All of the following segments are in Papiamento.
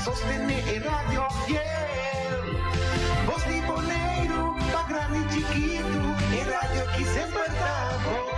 sostené e radio fiel. Bos di Boneiru, pa grandi chikitu, e radio ki semper ta bon.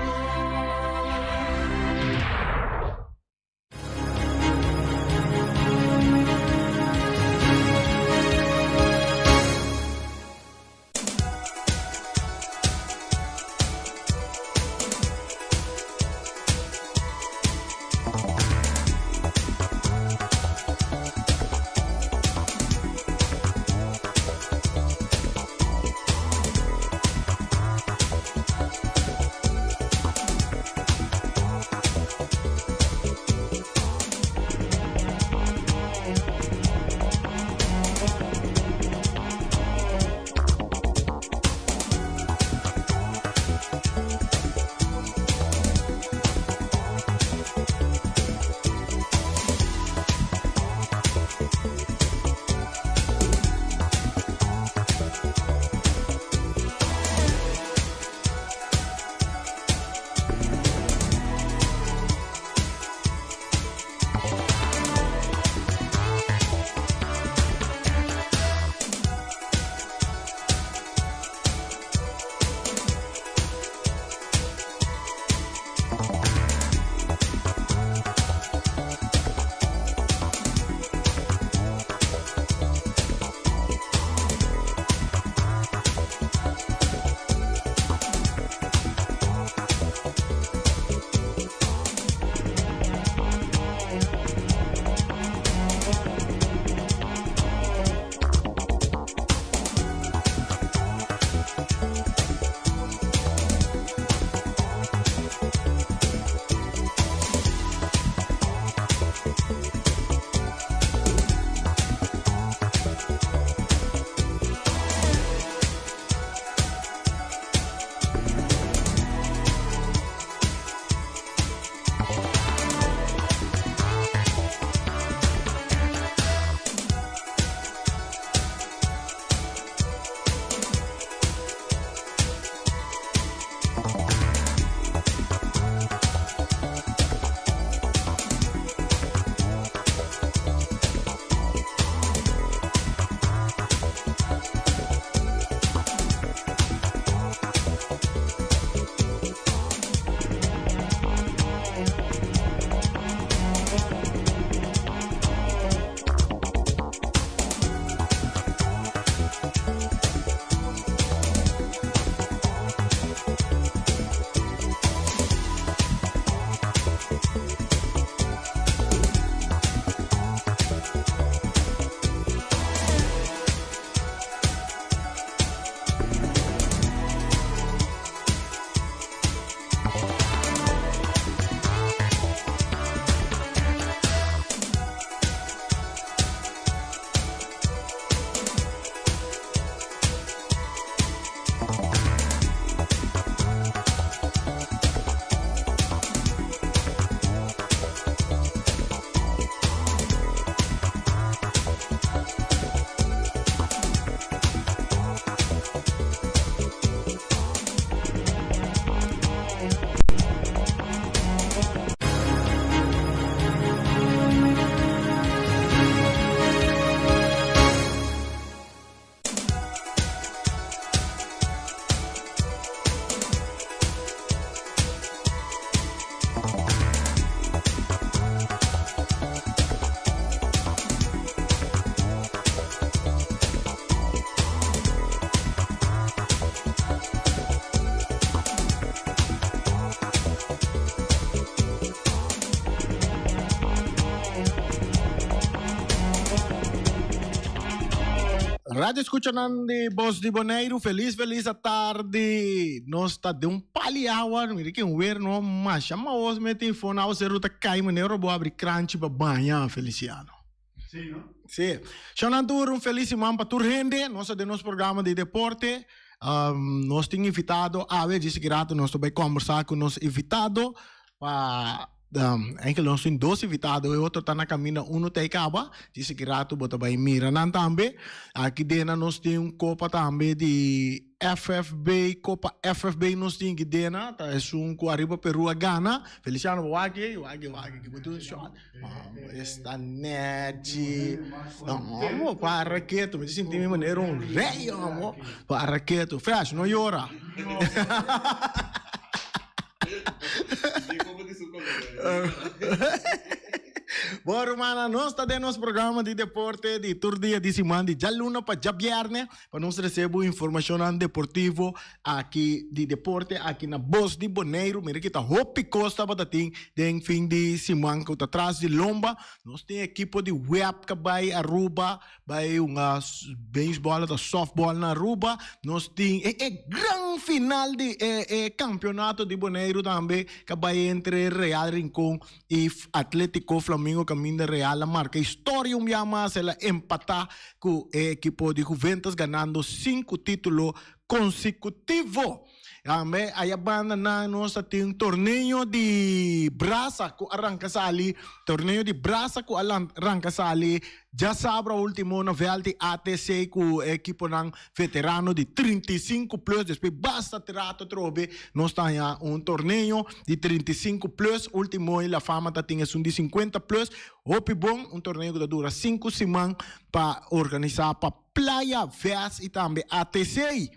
Radio escuchanan di Bos di Boneiru, feliz feliz atardi. Nos ta den un pali awa, mira ki un weer no masha maos mete in fon awa seru ta kai manera bo abri kranchi pa baña, Feliciano. Sí, no? Sí. Shonan tur, un feliz siman pa tur hende. Nos ta den nos programa di deporte. Um, nos tin invitado awe, djis ki rato nos ta bai conversa cu nos invitado pa um, eigenlijk nos tin dos invitado, e otro ta na camina, uno ta caba. Djis ki rato bo ta bai mira nan tambe. Aki dena nos tin un copa tambe di. FFB, Copa FFB nos tin ki dena, ta esun ku Ariba Peru a gana. Feliciano bo wak ei, wak ei, wak ei, bo tin un shot. Mambo, esta nechi. Mambo, para ketu, mi ta sinti mi manera un rey, mambo. Para ketu. Fresh, no yora. Bon rumannan, nos ta den nos programa di deporte di tur dia di siman di djaluna pa djabierne pa nos recibe informacionnan deportivo aki di deporte aki na Bos di Boneiru. Mira ki ta hopi cos tabata tin den fin di siman cu ta tras di lomba. Nos tin ekipo di web ca bay Aruba Bai hunga beisbòl ota sòftbòl na Aruba. Nos tin e e gran final di e e kampionato di Boneiru tambe ka bai entre Real Rincon i Atletico Flamingo kaminda Real a marka historia un bia mas. El a empatá ku e ekipo di Juventus ganando sinku título konsekutivo. Tambe aya banda nan nos ta tin torneo di brasa ku a ranka sali, torneo di brasa ku a ranka sali djasabra ultimo na vèlt di ATC ku e ekiponan veterano di 35 plus. Despues basta trato atrobe nos ta haña un torneo di 35 plus. Ultimo i La Fama ta tin esun di 50 plus. Hopi bon, un torneo ku ta dura sinku siman pa organisá pa Playa Vès i tambe ATC.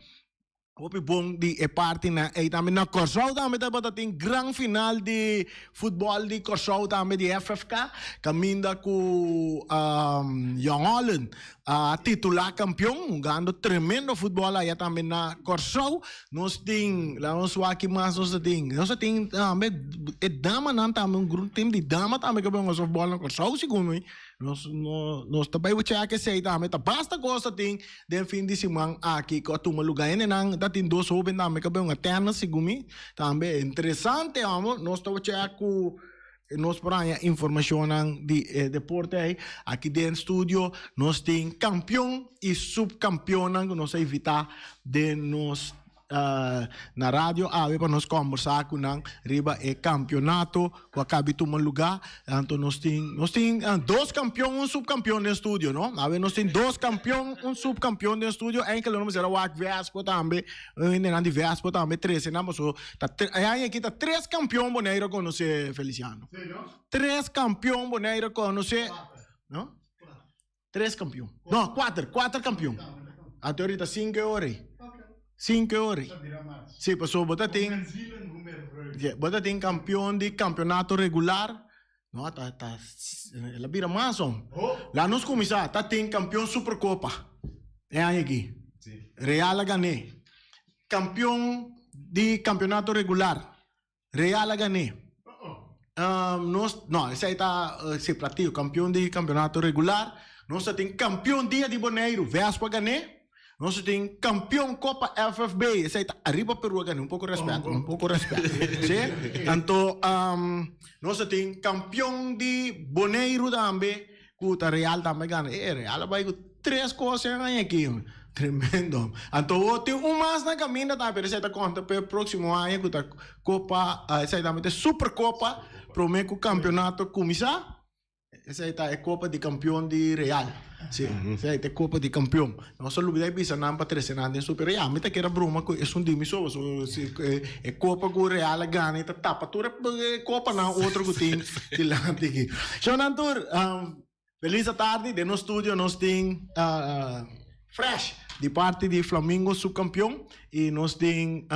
Hopi bon di e partinan ei tambe. Na Kòrsou tambe tabata tin gran final di futbòl di Kòrsou tambe di FFK kaminda ku Jong Holland a titulá kampion hungando tremendo futbòl aya tambe na Kòrsou. Nos tin, laga nos wak ki mas nos ta tin. Nos ta tin tambe e damanan tambe un grupo tim di dama tambe ke por hunga sòftbòl na Kòrsou segun mi. Nos no nos ta bai chèk esei tambe. Ta basta kos ta tin den fin di siman aki ku a tuma lugá. Hendenan ta tin dos hóben tambe ku a bai hunga tènis segun mi. Tambe interesante amo. Nos ta chèk ku nos por haña informashonnan di e deporte ei. Aki den studio nos tin kampion i supkampionnan ku nos a invitá den nos na radio awe pa nos kombersá ku nan riba e kampionato ku a kabi tuma lugá. Anto nos tin nos tin dos kampion un supkampion den studio no. Awe nos tin dos kampion un supkampion den studio. Enkel lo mester a wak Vespo tambe hendenan di Vespo tambe trese nan pasobra ta e aña aki ta tres kampion Boneiru a konosé Feliciano. Tres kampion Boneiru a konosé no. Tres kampion. No, kuater, kuater kampion. Anto ahorita sinku e ora ei. Sinku e ora ei. Sí, pasobra bo ta tin, bo ta tin kampion di kampionato regular. No, ta, ta, el a bira mas hom. Laat nos kuminsá. Ta tin kampion Superkopa e aña aki. Real a gané. Kampion di kampionato regular. Real a gané. Nos, no, esei ta separativo, kampion di kampeonato regular. Nos ta tin kampion Dia di Boneiru, Vespo a gané. Nos ta tin kampion Kopa FFB, esei ta Ariba Peru a gané. Un poko rèspèt, un poko rèspèt. Sí? Anto, nos ta tin kampion di Boneiru tambe, Ku ta Real tambe gana. E Real a bai ku tres kos e aña aki. Tremendo. Anto bo tin un mas na kaminda tambe, pero esei ta konta pa e próksimo aña ku ta kopa, esei tambe ta e superkopa promé ku kampionato kuminsá. Esei ta e kopa di kampion di Real. Si, esei ta e kopa di kampion. Nos a lubida bisa nan pa trese nan den super. Ya, mi ta kere broma ku esun di mi so, pasobra si e kopa ku Real a gana e ta tapa tur e kopanan otro ku tin dilanti aki. Shownan tur, felis atardi. Den nos studio nos tin Fresh di parti di Flamingo subkampion i nos tin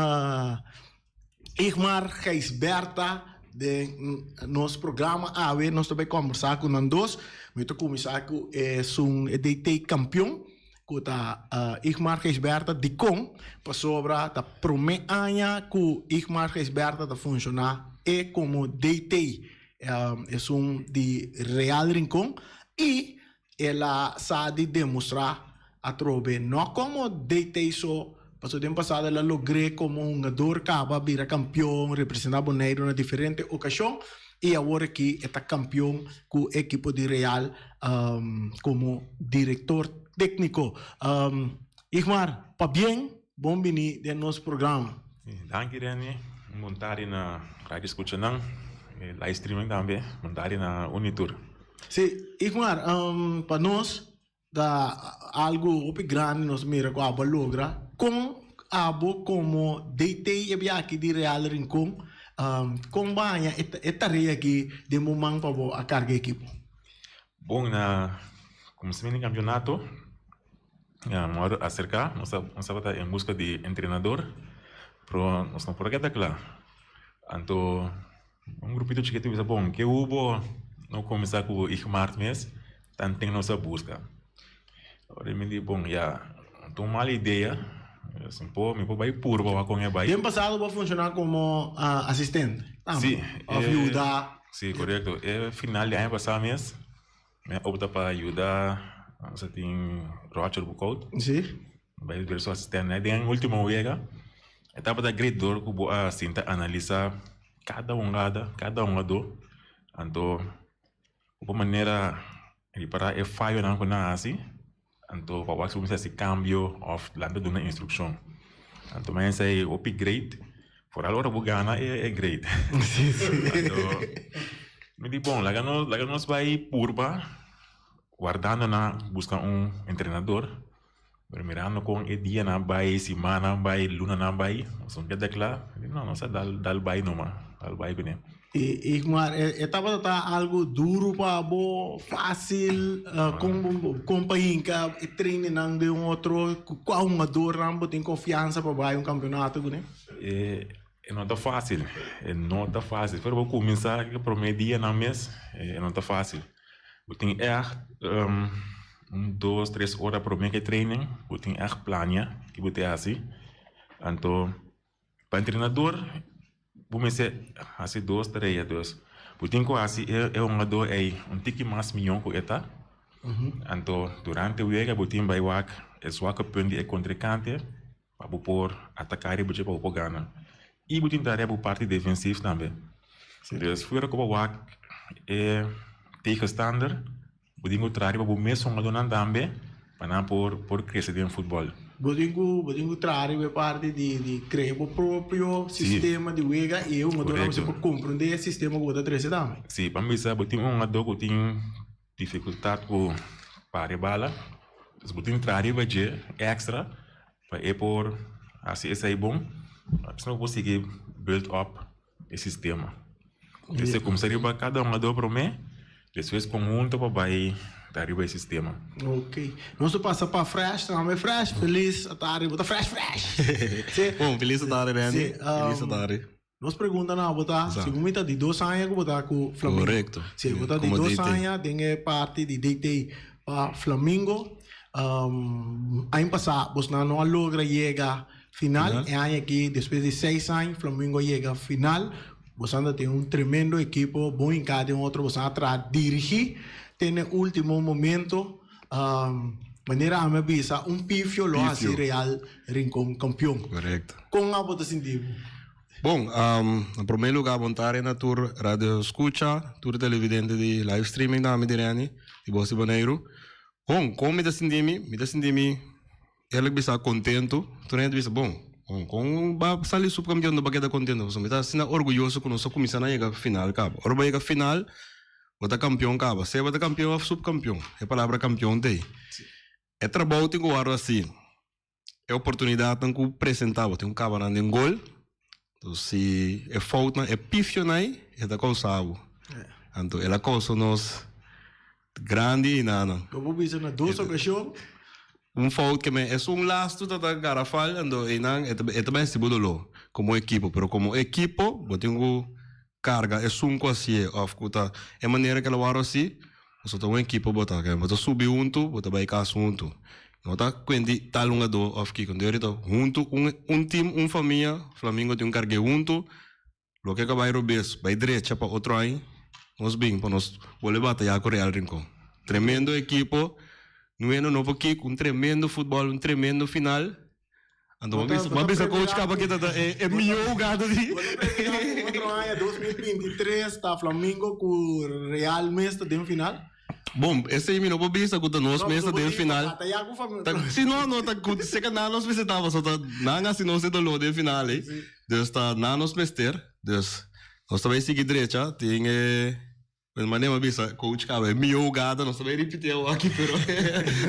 Igmar Gijsbertha den nos programa awe nos ta bay combersa cu nan dos. Mi ta cuminsa cu esun e DT campeon cu ta Igmar Gijsbertha. Dicon? Pasobra ta prome aña cu Igmar Gijsbertha ta funciona e como DT esun di Real Rincon y El a sa di demostrá atrobe, no komo DT so, pasobra den pasado el a logr'é komo hungador kaba bira kampion, representá Boneiru na diferente okashon i awor aki e ta kampion ku e ekipo di Real komo direktor tékniko. Igmar, pabien, bon bini den nos programa. Danki Rene, un bon tardi na radio escuchanan, live streaming tambe, bon tardi na Unitur. Sí, Igmar, pa nos ta algu hopi grandi nos mira ku abo a logra. Kon Abo komo DT e bia aki di Real Rincon, kon bo a haña e tarea aki den bo man pa bo a karga e ekipo? Bon, na kuminsamentu di kampionato mi wòrdu aserká, nos tabata en buska di entrenador, pero nos no por a keda kla. Anto un grupito chikito a bisa, bon, ke hubo no kuminsá ku Igmart mes, tanten nos a buska. Ora mi di bon ya, no ta un mal idea, si mi por mi por bai purba wak kon e bai. Den pasado bo a funciona como asistente tambe? Si. Of yuda? Si, korekto. E final di aña pasa mes mi a opta pa yuda nos a tin Roger Boekhout. Si. Bai bira su asistente. Den ultimo wega e tabata great dor ku bo a sinta analisa kada hungada, kada hungadó. Anto Bo manera ripará e fayonan ku nan hasi, anto pa wak si bo mester hasi kambio òf nan ta duna instrukshon. Anto mi a hensá e hopi great, foral ora bo gana e great. Anto mi di bon laga nos laga nos bai purba wardando nan buska un entrenador, pero mirando kon e dianan bai, simannan bai, lunanan bai, nos no keda kla, mi di no nos a dal dal bai numa, dal bai kuné. I Igmar, e tabata ta algu duru pa bo, fásil, kon bo kon pa hinka e trainingnan den un otro, ku kua hungadornan bo tin konfiansa pa bai un kampeonato kuné? E no ta fásil, e no ta fásil. Pero bo kuminsá e promé dianan mes, e no ta fásil. Bo tin ègt un dos, tres ora promé ku e training, bo tin ègt plania ki bo ta hasi. Anto pa entrenador bo mester hasi dos tarea dus bo tin ku hasi e hungador ei un tiki mas mihó ku e ta anto durante wega bo tin bai wak e swakke punt di e kontrinkante pa bo por ataká riba dje pa bo por gana i bo tin tarea bo parti defensief tambe dus fuera ku bo wak e tegenstander. Bo tin ku traha riba bo mes hungadónan tambe pa nan por por krese den futbòl. Bo tin ku bo tin ku traha riba e parti di di krea bo propio sistema di wega i e hungadónan mester por komprondé e sistema ku bo ta trese tambe. Sí, pa mi bisa bo tin un hungadó ku tin difikultat ku para e bala, dus bo tin traha riba dje èkstra pa e por hasi esei bon, asina bo por sigui build up. E sistema. Mester kumsa riba kada hungadó promé, despues konhunto pa bai ta riba e sistema. Ok. Nos ta pasa pa Fresh tambe. Fresh, felis atardi. Bo ta fresh fresh. Si. Bon, felis atardi Randy. Si. Felis atardi. Nos pregunta na bo ta, segun mi ta di dos aña ku bo ta ku Flamingo. Korekto. Si, bo ta di dos aña den e parti di DT pa Flamingo. Aña pasá bosnan no a logra yega Final e aña aki despues di seis aña Flamingo a yega final. Bosan ta tin un tremendo ekipo, bon hinká den otro, bosan a traha dirigí te n'e último momento. Manera ami a bisa un pifio lo hasi Real Rincon kampion. Korekto. Kon abo ta sinti bo? Bon, na promé lugá bon tarde na tur radio skucha, tur televidente di live streaming tambe di Renny, di Bos di Boneiru. Bon, kon mi ta sinti mi? Mi ta sinti mi Eerlijk bisa contento, tur hende bisa bon, bon con ba sali subcampeon no ba keda contento pasobra mi ta asina orguyoso cu nos a cuminsa na yega final caba. Ora bo yega final bo ta campeon caba, sea bo ta campeon of subcampeon, e palabra campeon ta ey. E trabou tin cu worde haci, e oportunidadnan cu presenta bo tin cu caba nan den gol, entonces si e foutnan, e pifionan ey e ta causa bo, anto el a causa nos Grandi y nana. Lo bo bisa na dos ocasion. Un fout ke men esun lastu ta ta garafal ando eynan e ta e ta bay hasi bo doló komo ekipo pero komo ekipo bo tin ku karga esun ku hasié òf ku ta e manera ke lo wòrdu hasi pasobra ta un ekipo bo ta bo ta subi huntu bo ta bay kas huntu no ta kuenti tal hungadó òf kiko dor ta huntu un un team un famia Flamingo tin un karg'é huntu. Loke ka bai robes bai drecha pa otro aña nos bin pa nos bolbe bataya ku Real Rincon. Tremendo ekipo, nueno no por kik, un tremendo futbol, un tremendo final. Anto bo bisa, bo bisa coach kaba ke ta e e mihó hugado di. Bo ta prediká ku otro aña 2023 ta Flamingo ku Real mes ta den final? Bon, esei mi no por bisa ku ta nos mes ta den final. Ta, si no, no ta ku seka nan nos mester ta, pasobra ta nan hasi nos e doló den final ei. Dus ta nan nos mester. Dus nos ta bai sigui drecha. Tin e, manera mi a bisa coach kaba, e mihó hugada, nos ta bai ripití awor aki, pero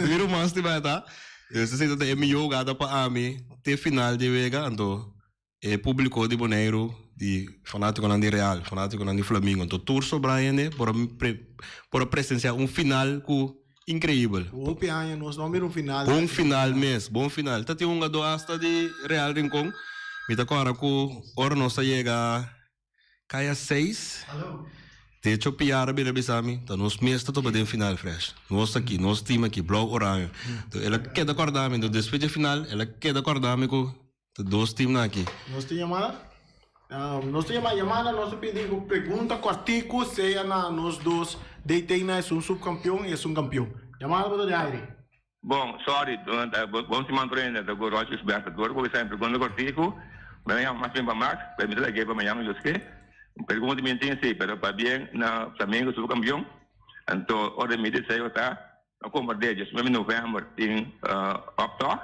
mi ruman stima e ta. Dus esei ta e mihó hugada pa ami te final di wega, anto e públiko di Boneiru, di fanátikonan di Real, fanátikonan di Flamingo, anto tur sobrá hende por a por a presensiá un final ku inkreibel. Hopi aña nos no a mira un final. Bon final mes, bon final. Ta tin hungadó asta di Real Rincon, mi ta kòrda ku ora nos a yega Kaya seis, De hecho Piar a bira bisa mi, ta nos mes ta topa den final Fresh. Nos aki, nos team aki, Blauw Oranje. Enton el a keda kòrda mi, enton despues dje final el a keda kòrda mi ku ta dos teamnan aki. Nos tin yamada? Nos tin yamada, yamada nos ta pidi ku pregunta kòrtiku sea na nos dos DT na esun subkampion i esun kampion. Yamada bo ta di aire. Bon, sorry, bon siman prende, ta ku Roger Gijsbertha. Dor ku esei pregunta kortiku, mi a yama mas bien pa Max, pero mi ta lag'é pa mañana Dios ke. Pregunta mi tin si, pero pabien na Flamengo subkampion. Anto ora mi deseo ta, no komprendé, 19 novèmber tin optocht.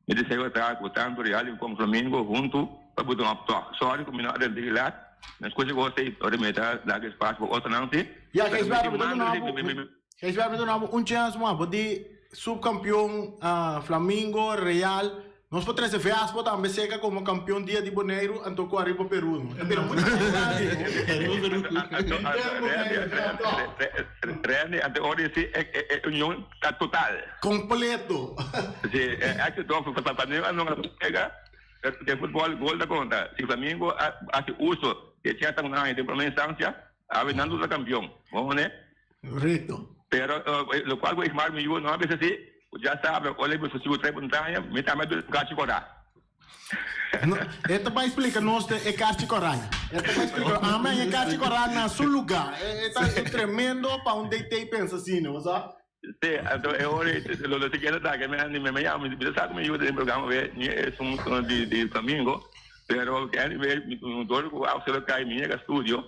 Mi deseo ta ku tantu Real komo Flamengo huntu pa buta un optocht. Sorry ku mi no a drenta di lat, mi a skucha ku esei, ora mi ta laga espasio pa otronan si. Ya, Gijsbertha, bo ta duna bo. Gijsbert mi duna bo un chens mas bo di subcampeon Flamingo, Real, nos por trece Vespo tambe seca como campeon dia di Boneiru anto cu ariba Peru no ta bira mucho mas grandi no. Randy anto ora di si e union ta total. Completo. Si exito Flamengo a logra pega den futbol gol ta conta si Flamengo a haci uso di e chens ta un aña den prome instancia awe nan lo ta campeon bo hone. Recto. Pero locual cu Igmar mi yu no a bisa si, cu ya sabe ora mi susigu trae montaña, mi tambe a duna un cachi corá. No, e ta bay splica nos de e cachi corá. E ta bay splica, amen, e cachi corá na su lugar. E ta tremendo pa un DT pensa asina, bo sa? Si, anto e ora lo lo siguiente ta que mi mi yama, mi ta sa cu mi yu den programa ve, mi esun di di Flamingo, pero anyway, mi dor cu auxilio cay mi yega studio.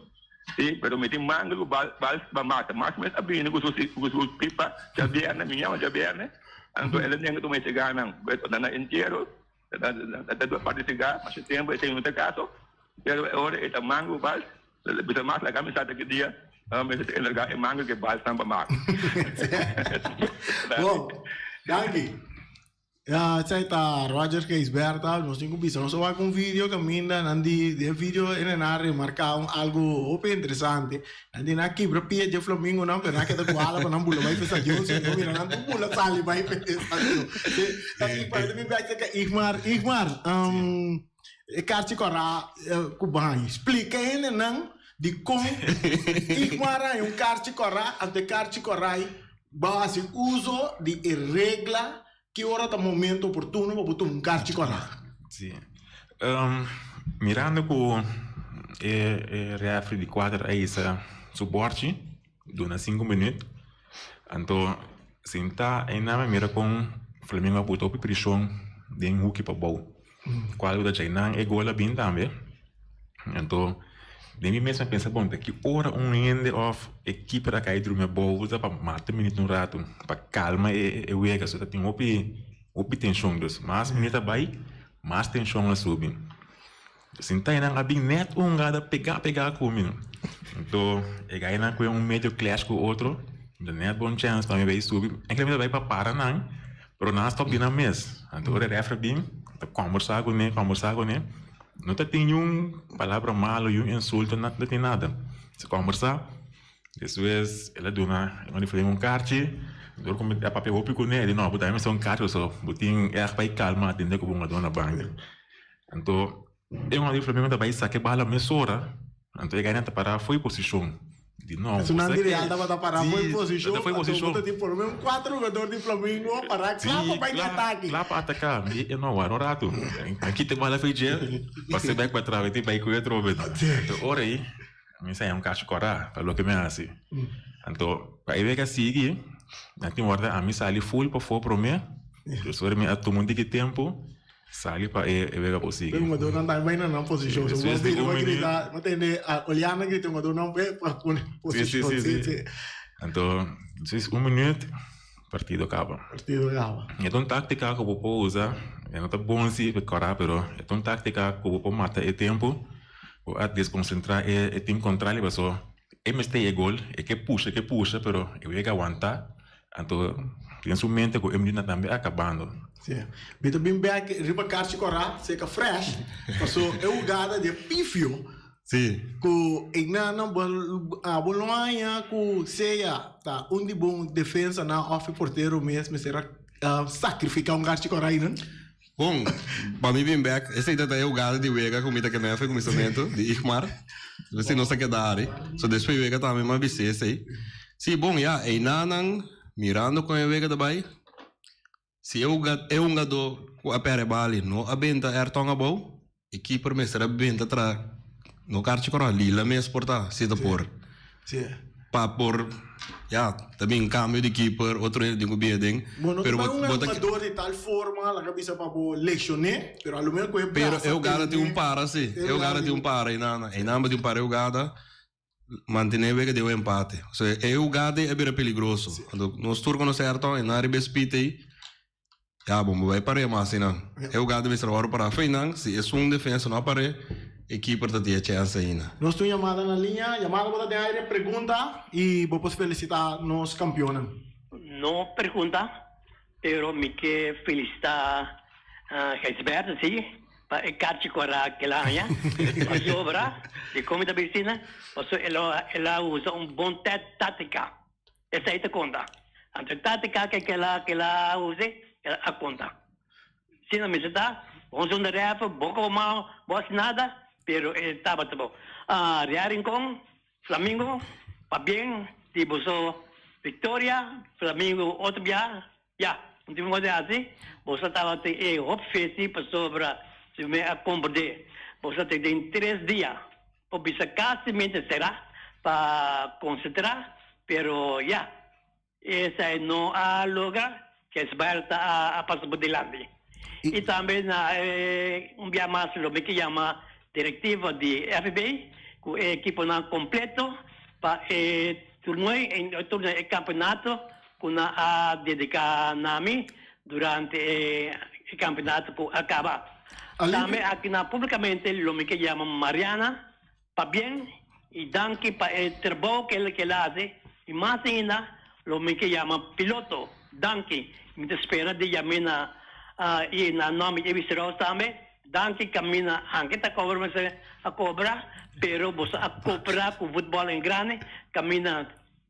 Sí, pero mi tin manga ku bal bal ba mata. Mas mes a bini ku su ku su pipa djabièrnè, mi yama djabièrnè, anto el a nenga tuma e sigarnan. Pues na na entiero ta ta ta parti sigar, masha tempu esei no ta kaso, pero e ora e ta manga ku bal, bisa mas laga mi sa ta ki dia mi ta enkargá e manga ku e balsnan pa mata. Bon, danki. Ya, esei ta Roger Gijsbertha. Nos tin ku bisa, nos a wak un video kaminda nan di den video e nan a remarká un algu hopi interesante. Nan di nan a kibra pia dje flamingonan pero nan a keda ku ala pa nan bula bai pa e stadion si no mira nan tur bula sali bai pa e stadion. Si, ta mi bai serka Igmar. Igmar, e karchi kòrá ku baño. Splika hendenan dikon Igmar a haña un karchi kòrá anto e karchi kòrá Bo hasi uso di e regla ki ora ta momento oportuno pa bo tuma un karchi kòrá. Sí. Mirando ku e refri di kuater a hisa su bòrchi duna sinku minüt, anto sintá einan mi mira kon Flamingo a buta hopi preshon den huki pabou. Cual cu ta djai nan e gol a bin tambe. Anto den mi mes mi a pensa bon ta ki ora un hende of e keeper a cay drumi abou ta pa mata minut un rato pa calma e wega so ta tin hopi hopi tension dus mas minut a bay mas tension a subi. Sinta nan a bin net un hungada pega pega cu mi anto e gainan cu un medio clash cu otro net bon chance pa mi bay subi enkele mi ta bay pa para nan. Pero nan a stop di nan mes. Anto ora e refri bin, ta kombersá kuné, kombersá kuné. No ta tin niun palabra malo, niun insulto, no ta tin nada. Se kombersá, despues el a duna e man un karchi. Dor ku mi a papia hopi kuné, e di no, bo tambe mester un karchi pasobra bo tin ègt bai kalma atendé ku bo un adó na banka. Anto E un di Flamengo ta bai saka e bala mesora, anto e gainan ta para fo'i posishon. Di no, Esunnan di Real tabata para fo'i posishon, anto bo ta tin por lo menos kuater hugador di Flamengo para kla pa bai di atake. Kla pa ataka. Mi di, no, wara un ratu. Nan kita e bala fo'i dje, pasa bek pa tras, bai ku e atrobe. Anto ora ei, mi sa un kachu kòrá pa loke mi hasi. Anto, pa e wega sigui, nan tin wòrdu ami sali ful pafó promé, despues mi a tuma un tiki tempu. Sali pa e wega por sigui. Pero hungadornan tambe bai na nan posishon. So bo bira bo grita, bo tende Oliana grita hungadornan bai pa pone posishon. Si, si, si. Anto, despues un minuut, partido kaba. Partido kaba. E ta un taktika ku bo por usa, e no ta bon si pa kòrá, pero e ta un taktika ku bo por mata e tempu, bo a deskonsentrá e tim kontrario pasobra e mester e gol, e ke pusha, e ke pusha, pero e wega wanta. Anto den su mente ku e minuutnan tambe a kabando. Sí. Mi ta bin bek riba karchi kòrá, seka fresh, paso e hugada di e pifio Sí. ku einan bo abo lo haña ku sea ta un di bon defensanan òf e portero mes mester a sakrifiká un karchi kòrá einan. Bon, pa mi bin bek, esei ta ta e hugada di wega ku mi ta kende afe kuminsamentu, di Igmar. Esei nos ta keda ari. So despues wega tambe mi a bis'é esei. Sí, bon, ya, einanan mirando kon e wega ta bai, si e e hungadó ku a pèrdè bali no a benta Ayrton abou, e keeper mester a benta tra no karchi kòrò, lila mes por ta, si ta por. Pa por, ya, ta bin kambio di keeper, otro hende tin ku bini aden. Bo no ta Pero bai bo un bo ta hungador di tal forma, laga bisa pa bo lekshoné, pero a lo meno ku e Pero brasa e hugada tin un tene, para si, e e hugada hugada tin tin un para einan, einan bo tin un para e hugada. Mantené wega den un empate. O sea, e hugada ei a bira peligroso. Anto nos tur konosé Ayrton, e nan riba e speed ei, ya bon, bo bai par'é mas einan. E hugada mester wòrdu pará. Afei nan, si esun defensa no a par'é, e keeper ta tin e chèns ainda. Nos tin un yamada na liña. Yamada bo ta den aire, pregunta y bo por felicita nos campeonnan. No pregunta, pero mi ke felicita Gijsberto si pa e karchi kora kel a haña pasobra dikon mi ta bisa asina pasobra el a el a usa un bon tátika esei ta konta anto e tátika ke kel a kel a usa el a konta asina mester ta bon zunda rèf bo koba mau bo hasi nada pero e tabata bo Real Rincon Flamingo pabien di boso victoria Flamingo otro bia ya un tin worde haci boso tabata e hop festi pasobra si mi a comprende boso ta den tres dia por bisa casi mente cera pa concentra pero ya Esei no a logra, Kesbel ta a pasa por dilanti. I tambe na e un bia mas lo mi ke yama direktiva di FB ku e ekiponan kompleto pa e turnoe, e turnoe e kampeonato ku nan a dediká na mi durante e kampeonato ku a kaba. Tambe aki nan publikamente lo mi ke yama Mariana Pabien y danki pa e trabou ke el a haci y mas ainda lo mi ke yama piloto danki mi ta spera di yam'e na y na nomber di Evi Seraus tambe danki caminda anke ta cobra mester a cobra pero boso a coopera cu voetbal en grande caminda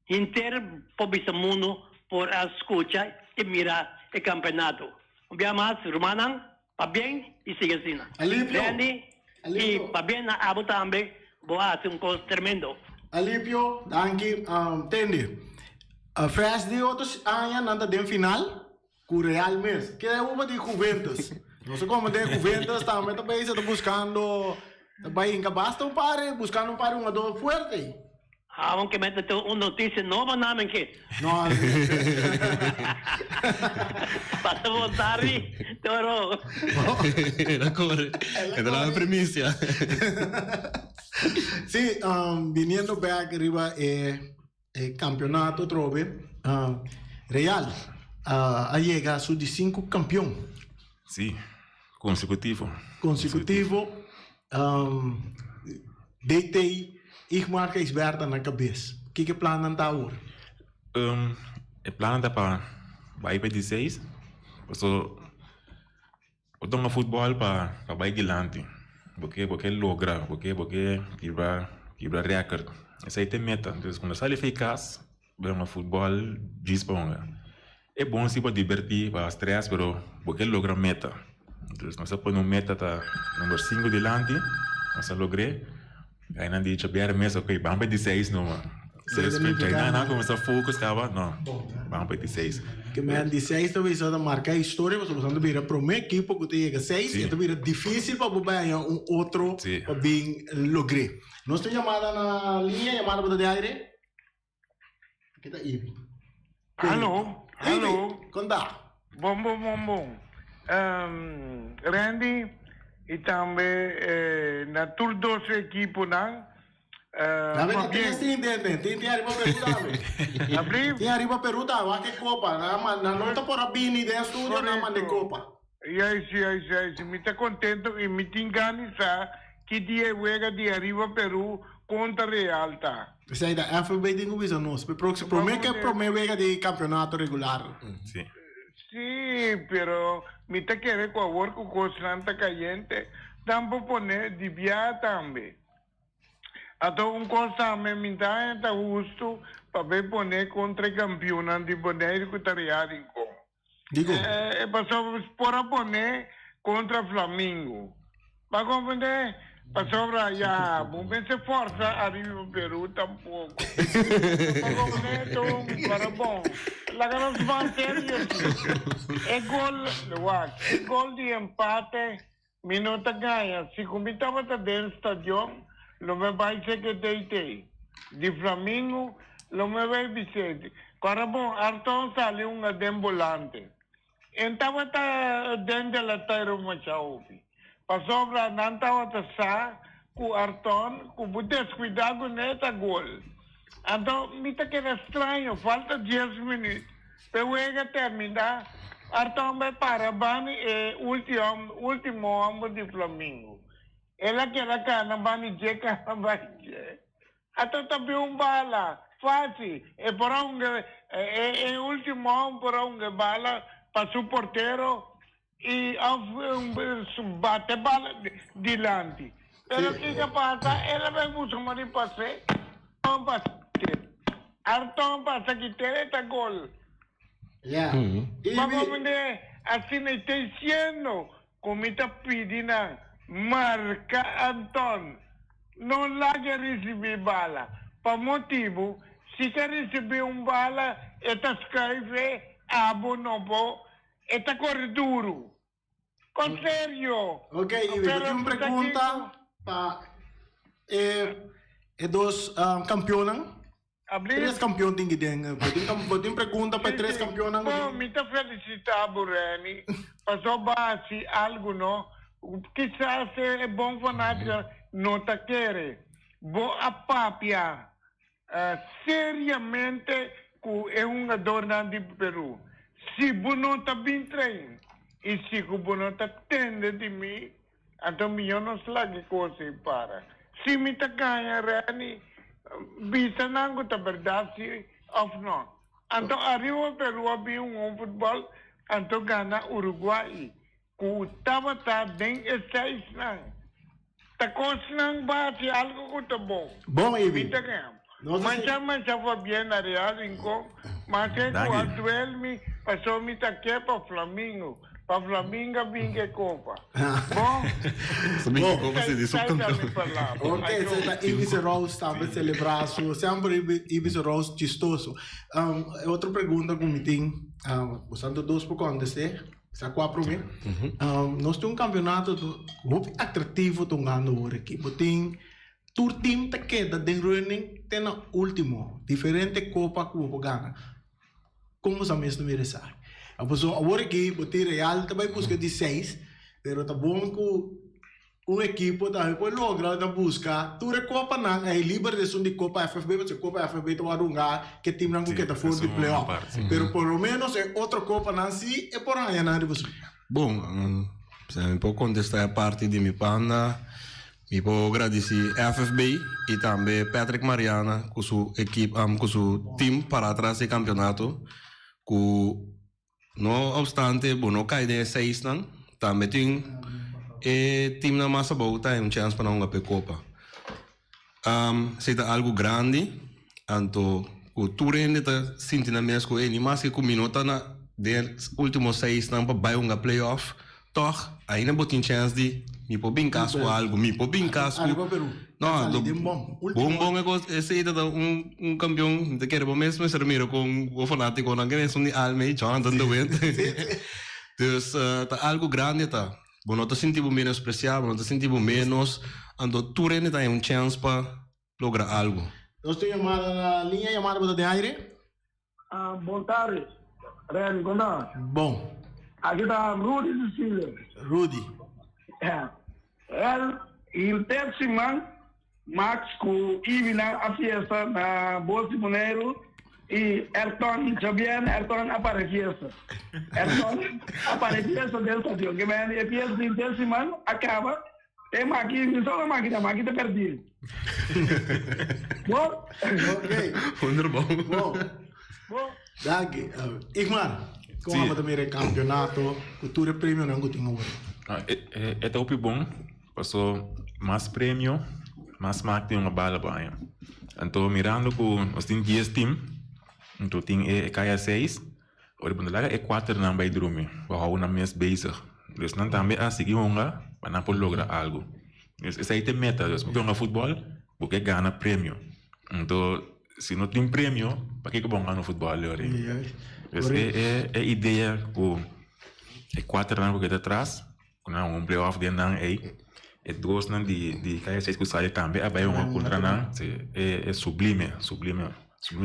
henter por bisa mundo por a scucha y mira e campeonato un bia mas rumannan. Pabien y sigui asina. Alipio! Randy y Alipio! pabien na abo tambe, bo a haci un cos tremendo. Alipio, danki. Tende, Fresh di otro aña nan ta den final cu Real mes. Ke uba di Juventus? No sé como den Juventus tambe ta bezig ta buscando ta bay hinca basta un par buscando un par di hungador fuerte. Aunke mi ta tin un noticia nobo namen ke. No. Pasa bon tardi, Toro. El a kore. El a daba primicia. Sí, biniendo bek riba e campeonato atrobe, Real a yega su di sinku campeon. Sí, consecutivo. Consecutivo. DT Igmar Gijsbertha na kabes. Kiko e plannan ta awor? E plannan ta pa bai pa di seis, paso bo tuma futbòl pa pa bai dilanti, bo ke bo ke logra, bo ke bo ke kibra kibra rèkòrt, esei ta e meta. Entonces kuando sali for e kas bo hunga futbòl djis pa hunga. E bon si pa dibertí, pa stress, pero bo ke logra meta. Entonces nos a pone un meta ta number sinku dilanti, nos a logr'é. Nan di Xabier mes, ok, ban pa e di seis numa. Despues djai nan a kuminsá focus kaba, no, ban pa e di seis. Ke men di seis ta bisa ta marka historia pasobra boso ta bira promé ekipo ku ta yega seis i e ta bira difísil pa bo bai haña un otro pa bin logr'é. Nos tin yamada na liña, yamada bo ta den aire. Aki ta Ibi. Hallo, hallo. Ibi, kon ta? Bon, bon, bon, bon. Um, Randy, y tambe eh, na tur dos equiponan. Uh, David, na tin tin tin tin tin arriba Peru tambe. Abri? Tin arriba Peru tambe, wak e copa. Na man, na no ta por a bini den studio, na mande copa. Juist, juist, juist. Mi ta contento y mi tin gana sa ki dia e wega di arriba Peru. kontra Real ta. Esei ta FB tin ku bisa nos. Pe próximo, promé ke promé wega di kampeonato regular. Sí. Sí, pero mi ta kere ku awor ku kosnan ta kayente, nan por pone di bia tambe. Anto un kos tambe mi ta haña ta hustu pa bay pone kontra e kampionnan di Boneiru ku ta Real Rincon. Dikon? E pasobra por a pone kontra Flamingo. Bo a komprendé? Pasobra ya bo mester forsa ariba Peru tampoko. Bo a komprendé? Enton, para bon. Laga nos ban serio si. E gol, wak, e gol di empate mi no ta gaña. Si ku mi tabata den stadion lo mi bai CKTT. Di Flamingo lo mi bai bis'é. Kora bon, Arton sali hunga den bolante. En tabata den delantero masha hopi, pasobra nan tabata sa ku Arton ku bo deskuidá kuné ta gol. Anto mi ta keda straño, falta dies minüt p'e wega terminá, Arton bai para bani e último hòmber di Flamingo. El a keda kana bani dje kana bani dje. Ata ta bin un bala fácil, e por a hunga e e último hòmber por a hunga e bala pa su portero i òf bate bala dilanti. Pero kiko pasa? El a bai buska mari pas'é, Arton pasa kit'é. Arton pasa kit'é e ta gol. Ya. Ma komende asina i ta diciendo ku mi ta pidi nan marka Anton. No laga risibí bala. Pa motibu, si ta risibí un bala e ta skuif e, abo no bo, e ta kore duru. Kon serio. Ok, Ibi, bo tin un pregunta pa e e dos kampionnan? Tres kampion tin ki den. Bo tin bo tin pregunta pa e tres kampionnan? Bon, mi ta felisitá bo, Renny, pasobra bo a hasi algu no. Kisas e bon fanátikonan no ta kere. Bo a papia seriamente ku e hungadornan di Peru. Si bo no ta bin train i si ku bo no ta tende di mi, anto mihó nos laga e kos ei para. Si mi ta gaña Renny, bisa nan ku ta bèrdat si òf no. Anto ariba Peru a bin hunga un futbòl anto gana Uruguay ku tabata den e seisnan. Ta kosnan basi algu ku ta bon. Bon Ibi. Mi ta gaña. Nos a Mancha mancha Fabien na Real Rincon, maske ku a duel mi paso mi ta ke pa Flamingo, pa Flaminga bin ke kopa. Bon, Flamingo kopa si di esei ta subkampeon. mi palabra. Ok, Ayo. esei ta Ibis Rose tambe selebrá su semper Ibis Rose chistoso. E otro pregunta ku mi tin, boso dos por kontest'é. Sa kua promé? Nos tin un kampionato hopi atractivo tungando awor aki. Bo tin tur team ta keda den running te na ultimo. Diferente kopa ku bo por gana. Kon bo sa mes no mira esaki? Pasobra awor aki bo tin Real ta bai buska di seis, pero ta bon ku Un ekipo tambe por logra na buska tur e kopanan ei liber di esun di Kopa FFB pasobra Kopa FFB ta wòrdu hunga ku e timnan ku keda for di playoff. Pero por lo menos e otro kopanan si e por haña nan riba su. Bon, mi por kontestá e parti di mi panda. Mi por gradisí FFB i tambe Patrick Mariana ku su ekip ku su tim pará tras di e kampionato ku No obstante bo no kai den e seisnan, tambe tin e teamnan mas abou ta un chèns pa nan hunga p'e kopa. Esei ta algu grandi, anto ku tur hende ta sinti nan mes ku ey ni maske ku mi no ta na den e ultimo seisnan pa bai hunga playoff, Tòg, ainda bo tin chèns di mi por bin kas ku algu, mi por bin kas ku. Ariba Peru. No, Ta sali do den bon. bon Ultimo. bon e kos esei ta ta un un kampion mi ta kere bo mes mester mira kon bo fanátikonan kende esun di Alme i Jonathan de Wind. Dus ta algu grandi ta. Bo no ta sinti bo menospresiá, bo no ta sinti bo ménos, anto tur hende ta haña un chèns pa logra algu. Nos tin yamada na liña, yamada bo ta den aire. Bon tardi, Renny, kon ta? Bon. Aki ta Rudy Cecilia. Rudy. El henter siman Max ku Ivy nan a fiesta na Bos di Boneiru i Erton djabièrnè Erton a para e fiesta. Erton a para e fiesta den stadion. Ke mende e fiesta di henter siman a kaba. E maki, mi solo máquina, máquina perdí. Bom? Ok. Wonderbom. Bom. Bom. Danki. Igmar, kon Si. abo ta mira e kampionato ku tur e premionan ku tin awor? Ah, e ta hopi bon, paso mas premio, mas smaak tin un bala pa aña. Anto mirando ku nos tin dies team, anto tin e kaya seis, ora bo no laga e kuaternan bai drumi, bo hou nan mes bezig. Dus nan tambe a sigui hunga pa nan por logra algu. Dus esei ta e meta, dus bo ke hunga futbòl, bo ke gana premio. Anto si no tin premio, pakiko bo hunga no futbòl lori? Dus e idea ku e kuaternan ku keda atras, ku nan hunga un play-off den nan ei, e dosnan di kaya seis ku sali tambe a bai hunga kontra nan, e sublime, sublime.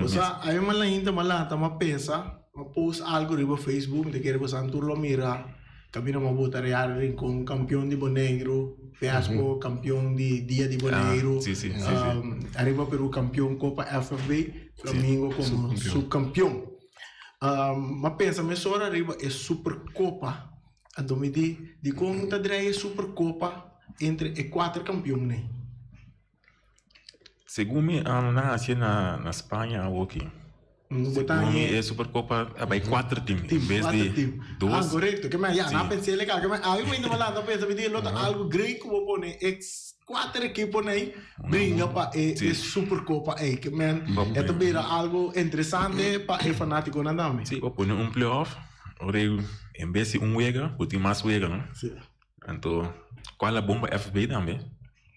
Osea, ami m'a lainta, m'a lanta, m'a pensa, m'a post algo riba Facebook, mi ta kere boso tur lo mira, kaminda m'a bota Real Rincon kampion di Boneiru, Fiasco kampion di Dia di Boneiru, Ariba Peru kampion Kopa FFB, Flamingo komo subkampion. M'a pensa mesora riba e Superkopa, anto mi di, dikon ta drai e Superkopa entre e kuater kampionnan? Segun mi nan a hacié na Spaña awoki. Segun mi e Supercopa a bay cuater team en bes di dos. Ah, correcto. Ke men ya, nan pensé le ka. Ke men abi mi lanta pensa mi di lo ta algo great ku bo pone e cuater ekiponan ei bringa pa e Supercopa ei. Ke men e ta bira algo interesante pa e fanaticonan tambe. Si, bo pone un playoff ora en bes di un wega bo tin mas wega no. Anto cual a bon pa FB tambe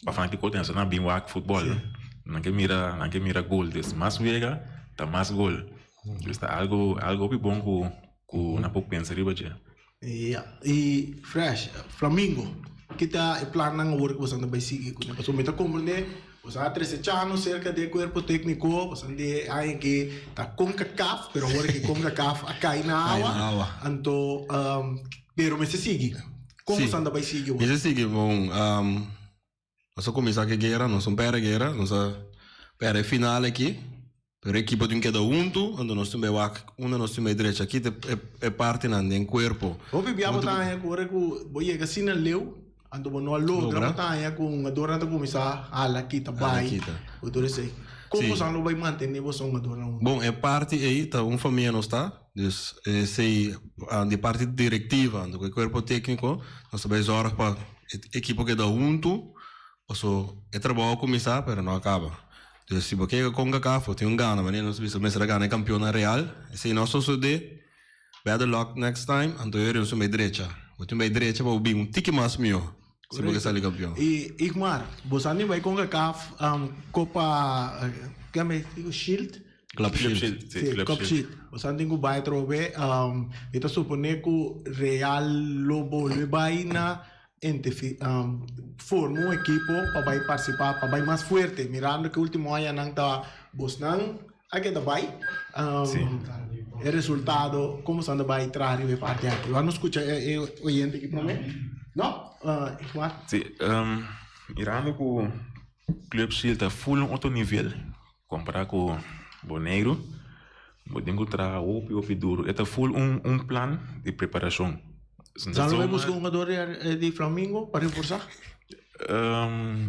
pa fanatico den nan bin wak futbol nan ke mira nan ke mira gol des mas wega ta mas gol dus ta algo algo hopi bon ku ku nan por pensa riba dje. Ya y Fresh Flamingo kita e plannan awor ku boso ta bai sigui kuné pasobra mi ta komprende boso a trese Chano serka di e kuerpo tekniko boso a di aña ke ta Concacaf pero awor ke Concacaf a kai na awa anto Pero mester sigui. Kon Sí. boso anda bai sigui awor? Mester sigui bon. Um, nos a kuminsá ku e guera, nos no pèrdè guera, nos a pèrdè e final aki, pero e ekipo tin keda huntu, anto nos tin bai wak unda nos tin bai drecha. Aki ta e e partinan den kuerpo. Hopi bia bo ta haña ku ora ku bo yega asina leu, anto bo no a logra, Logra. bo ta haña ku hungadornan ta kuminsá hala kita Hala bai. kita. Bo tur esei. Kon Sí. boso lo bai mantené boso hungadornan huntu? Bon, e parti ei ta un famia nos ta, Dus esei di parti direktiva anto ku e kuerpo tékniko nos ta bai zòrg pa e ekipo keda huntu paso e trabou a kuminsá pero no a kaba. Dus si bo ke yega Concacaf bo tin un gana manera nos bisa mester a gana e kampionnan real esei no a sosodé better luck next time anto e nos tin bai drecha bo tin bai drecha pa bo bin un tiki mas mihó si bo ke sali kampion. I Igmar bo sa ni bai Concacaf kopa Shield? Club Shield. Sí, Club Shield. Boso tin ku bai atrobe. Mi ta suponé ku Real lo bolbe bai na forma un ekipo pa bai partisipá, pa bai mas fuerte. Mirando ku último añanan ta bosnan a keda bai. E resultado, komo boso ta bai traha riba e parti aki? Wak nos skucha e oyente aki promé. No? Igmar? Sí, mirando ku Club Shield ta full un otro nivel. Kompará ku Boneiru, bo tin ku traha hopi hopi duru. E ta ful un un plan di preparashon. Sa lo bai buska un hugador di Flamingo pa reforsá?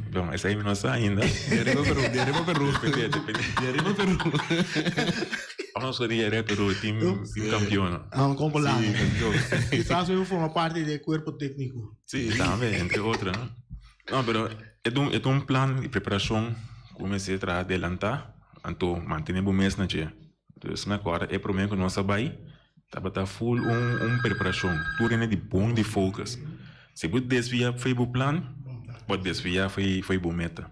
Bon, esei mi no sa ainda. Di ariba Peru, di ariba Peru. Depende, depende. Di ariba Peru. Ora nos di ariba Peru, team team kampion. Ah, kon por Sí, kampion. Kisas mi por forma parti di e kuerpo tékniko. Sí, tambe, entre otro, no? No, pero e ta un e ta un plan di preparashon ku mester traha adelantá, anto mantené bo mes na dje. Dus mi akorda e promé ku nos a bai tabata ful un un preparashon, tur hende di bon di focus. Si bo desviá fo'i bo plan, bo a desviá fo'i fo'i bo meta.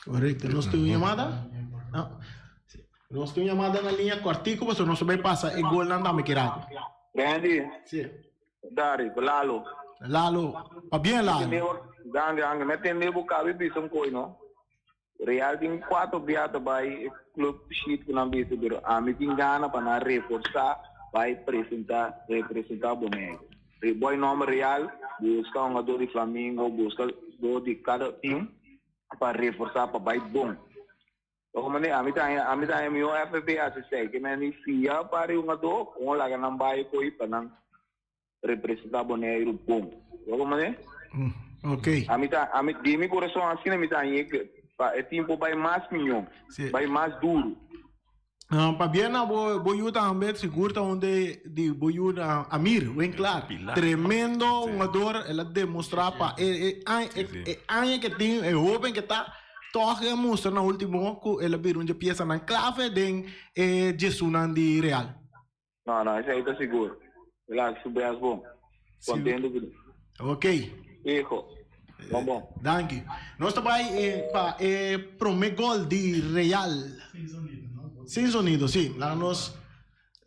Korekto. Nos tin un yamada? No. Nos tin un yamada na liña kòrtiku pasobra nos a bai pasa e golnan tambe ki rato. Randy. Sí. Dari, Lalo. Lalo, pabien Lalo. Danki, danki. Mi a tende bo kabi bisa un koi no. Real tin cuatro bia ta bai e club sheet ku nan bisa pero ami tin gana pa nan reforsa bai presenta representa Bonaire. Boy nomber Real buska hungador di Flamingo buska do di kada team pa reforsa pa bai bon. Ojo mane, ami ta haña, ami ta haña mihó FFP asistei ke men di fia pa hungadó, un laga nan bai koi pa nan representá Boneiru bon. Ojo mane? Ok. Ami ta, ami, di mi corazon asina mi ta hañ'é pa e team por bai mas miñó, bai mas duru. Pabia na bo bo yu tambe sigur ta un de di bo yu na Amir Winklaar. Tremendo hungador el a demostra pa e e e aña ke tin e hoben ke ta tog e a mustra na ultimo ku el a bira un dje piesanan clave den e djesunan di Real. No, no, esei ta sigur. El a haci su best bon. Contento cu Ok. Hijo. Bon bon. Danki. Nos ta bai eh, pa e prome gol di Real. Sin sonido, no? Sin sonido, si. Laga nos,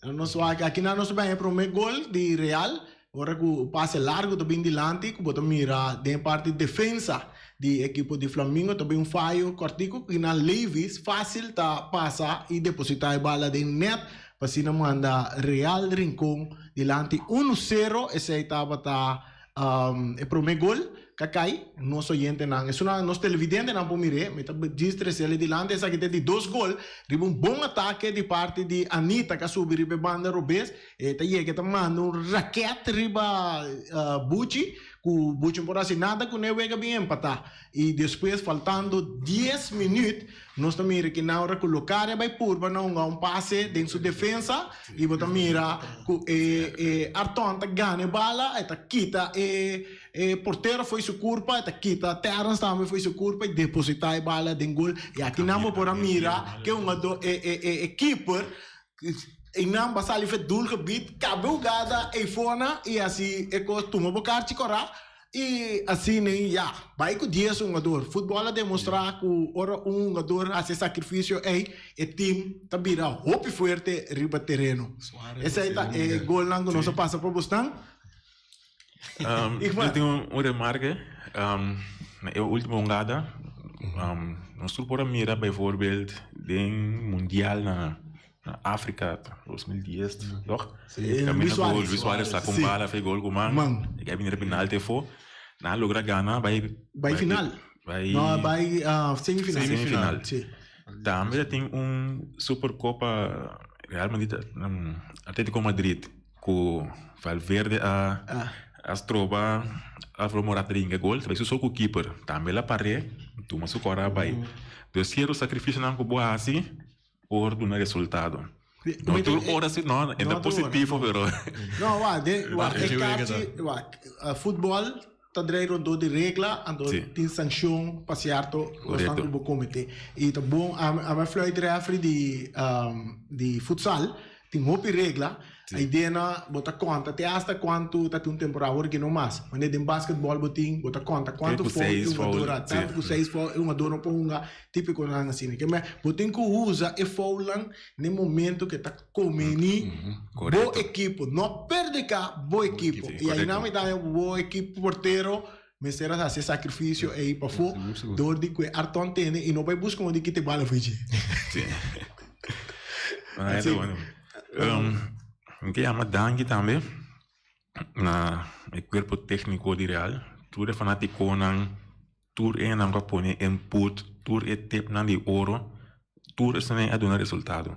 laga nos wak. Aki nan nos ta bai e prome gol di Real. Ora cu pase largo ta bin dilanti, cu bo ta mira den e parti defensa di ekipo di Flamingo ta bin un fayo cortico cu nan Levis facil ta pasa y deposita e bala den net pa asina manda Real Rincon dilanti uno cero. Esey tabata e prome gol ca cay. Nos oyentenan, esunnan nos televidentenan por mir'é, mi ta djis tresele dilanti. Esaki ta e di dos gol riba un bon atake di parti di Anita ca subi riba e banda robes. E ta yega e ta manda un raket riba Buchi ku Buchi no por hasi nada kuné wega bin empatá. I despues faltando dies minüt nos ta mira ki nan ora ku Locaria bai purba na hunga un pase den su defensa i bo ta mira ku e e Arton ta gana e bala e ta kita e e portero fo'i su kurpa e ta kita Terrence tambe fo'i su kurpa i depositá e bala den gol. I aki nan bo por a mira ke hungadó e e e keeper Einan bo a sali fe doelgebied, kabe hugada eifona i hasi e kos, tuma bo karchi kòrá i asina ei ya, bai ku dies hungador. Futbòl a demostrá ku ora un hungador hasi e sakrifisio ei, e tim ta bira hopi fuerte riba tereno. Esei ta e golnan ku nos a pasa pa bosnan. Mi tin un remarke, na e ultimo hungada nos tur por a mira bijvoorbeeld den mundial na Afrika 2010 toch? Kaminda ku Luis Suarez saka un bala fe gol ku man e kai bini penalti afo nan a logra gana bai Bai final no bai semifinal semifinal tambe ta tin un supercopa Real Madrid Atletico Madrid. Ku Valverde a a stroba Alvaro Morata di hinka gol, ta bai su so ku keeper. Tambe el a par'é, tuma su kòrda a bai. Dus sierto sakrifisio-nan ku bo hasi por duna resultado. No tur ora si, no, e ta positivo pero. No, wak, den, wak, e karchi, wak, futbòl ta drei rondó di regla, anto tin sanshon pa sierto kosnan ku bo kometé. I ta bon, ami a fluit refri di di futsal, tin hopi regla, aidena bo ta konta te asta kuantu ta tin un temporada, awor ki no mas. Manera den basketbòl bo tin, bo ta konta kuantu foul e hungador a, tantu ku seis foul e hungador no por hunga, típikonan asina. Ke men bo tin ku usa e foulnan n'e momento ke ta Komeni bo ekipo, no perdiká bo ekipo. I ainan mi ta haña bo ekipo portero mester a hasi e sakrifisio ei pafó dor di ku e Arton tene i no bai buska un di kita e bala fo'i dje. Mi ke yama danki tambe na e kuerpo tékniko di Real, tur e fanatikonan. Tur e nan ku a pone input, tur e tipnan di oro, tur esnan a duna resultado.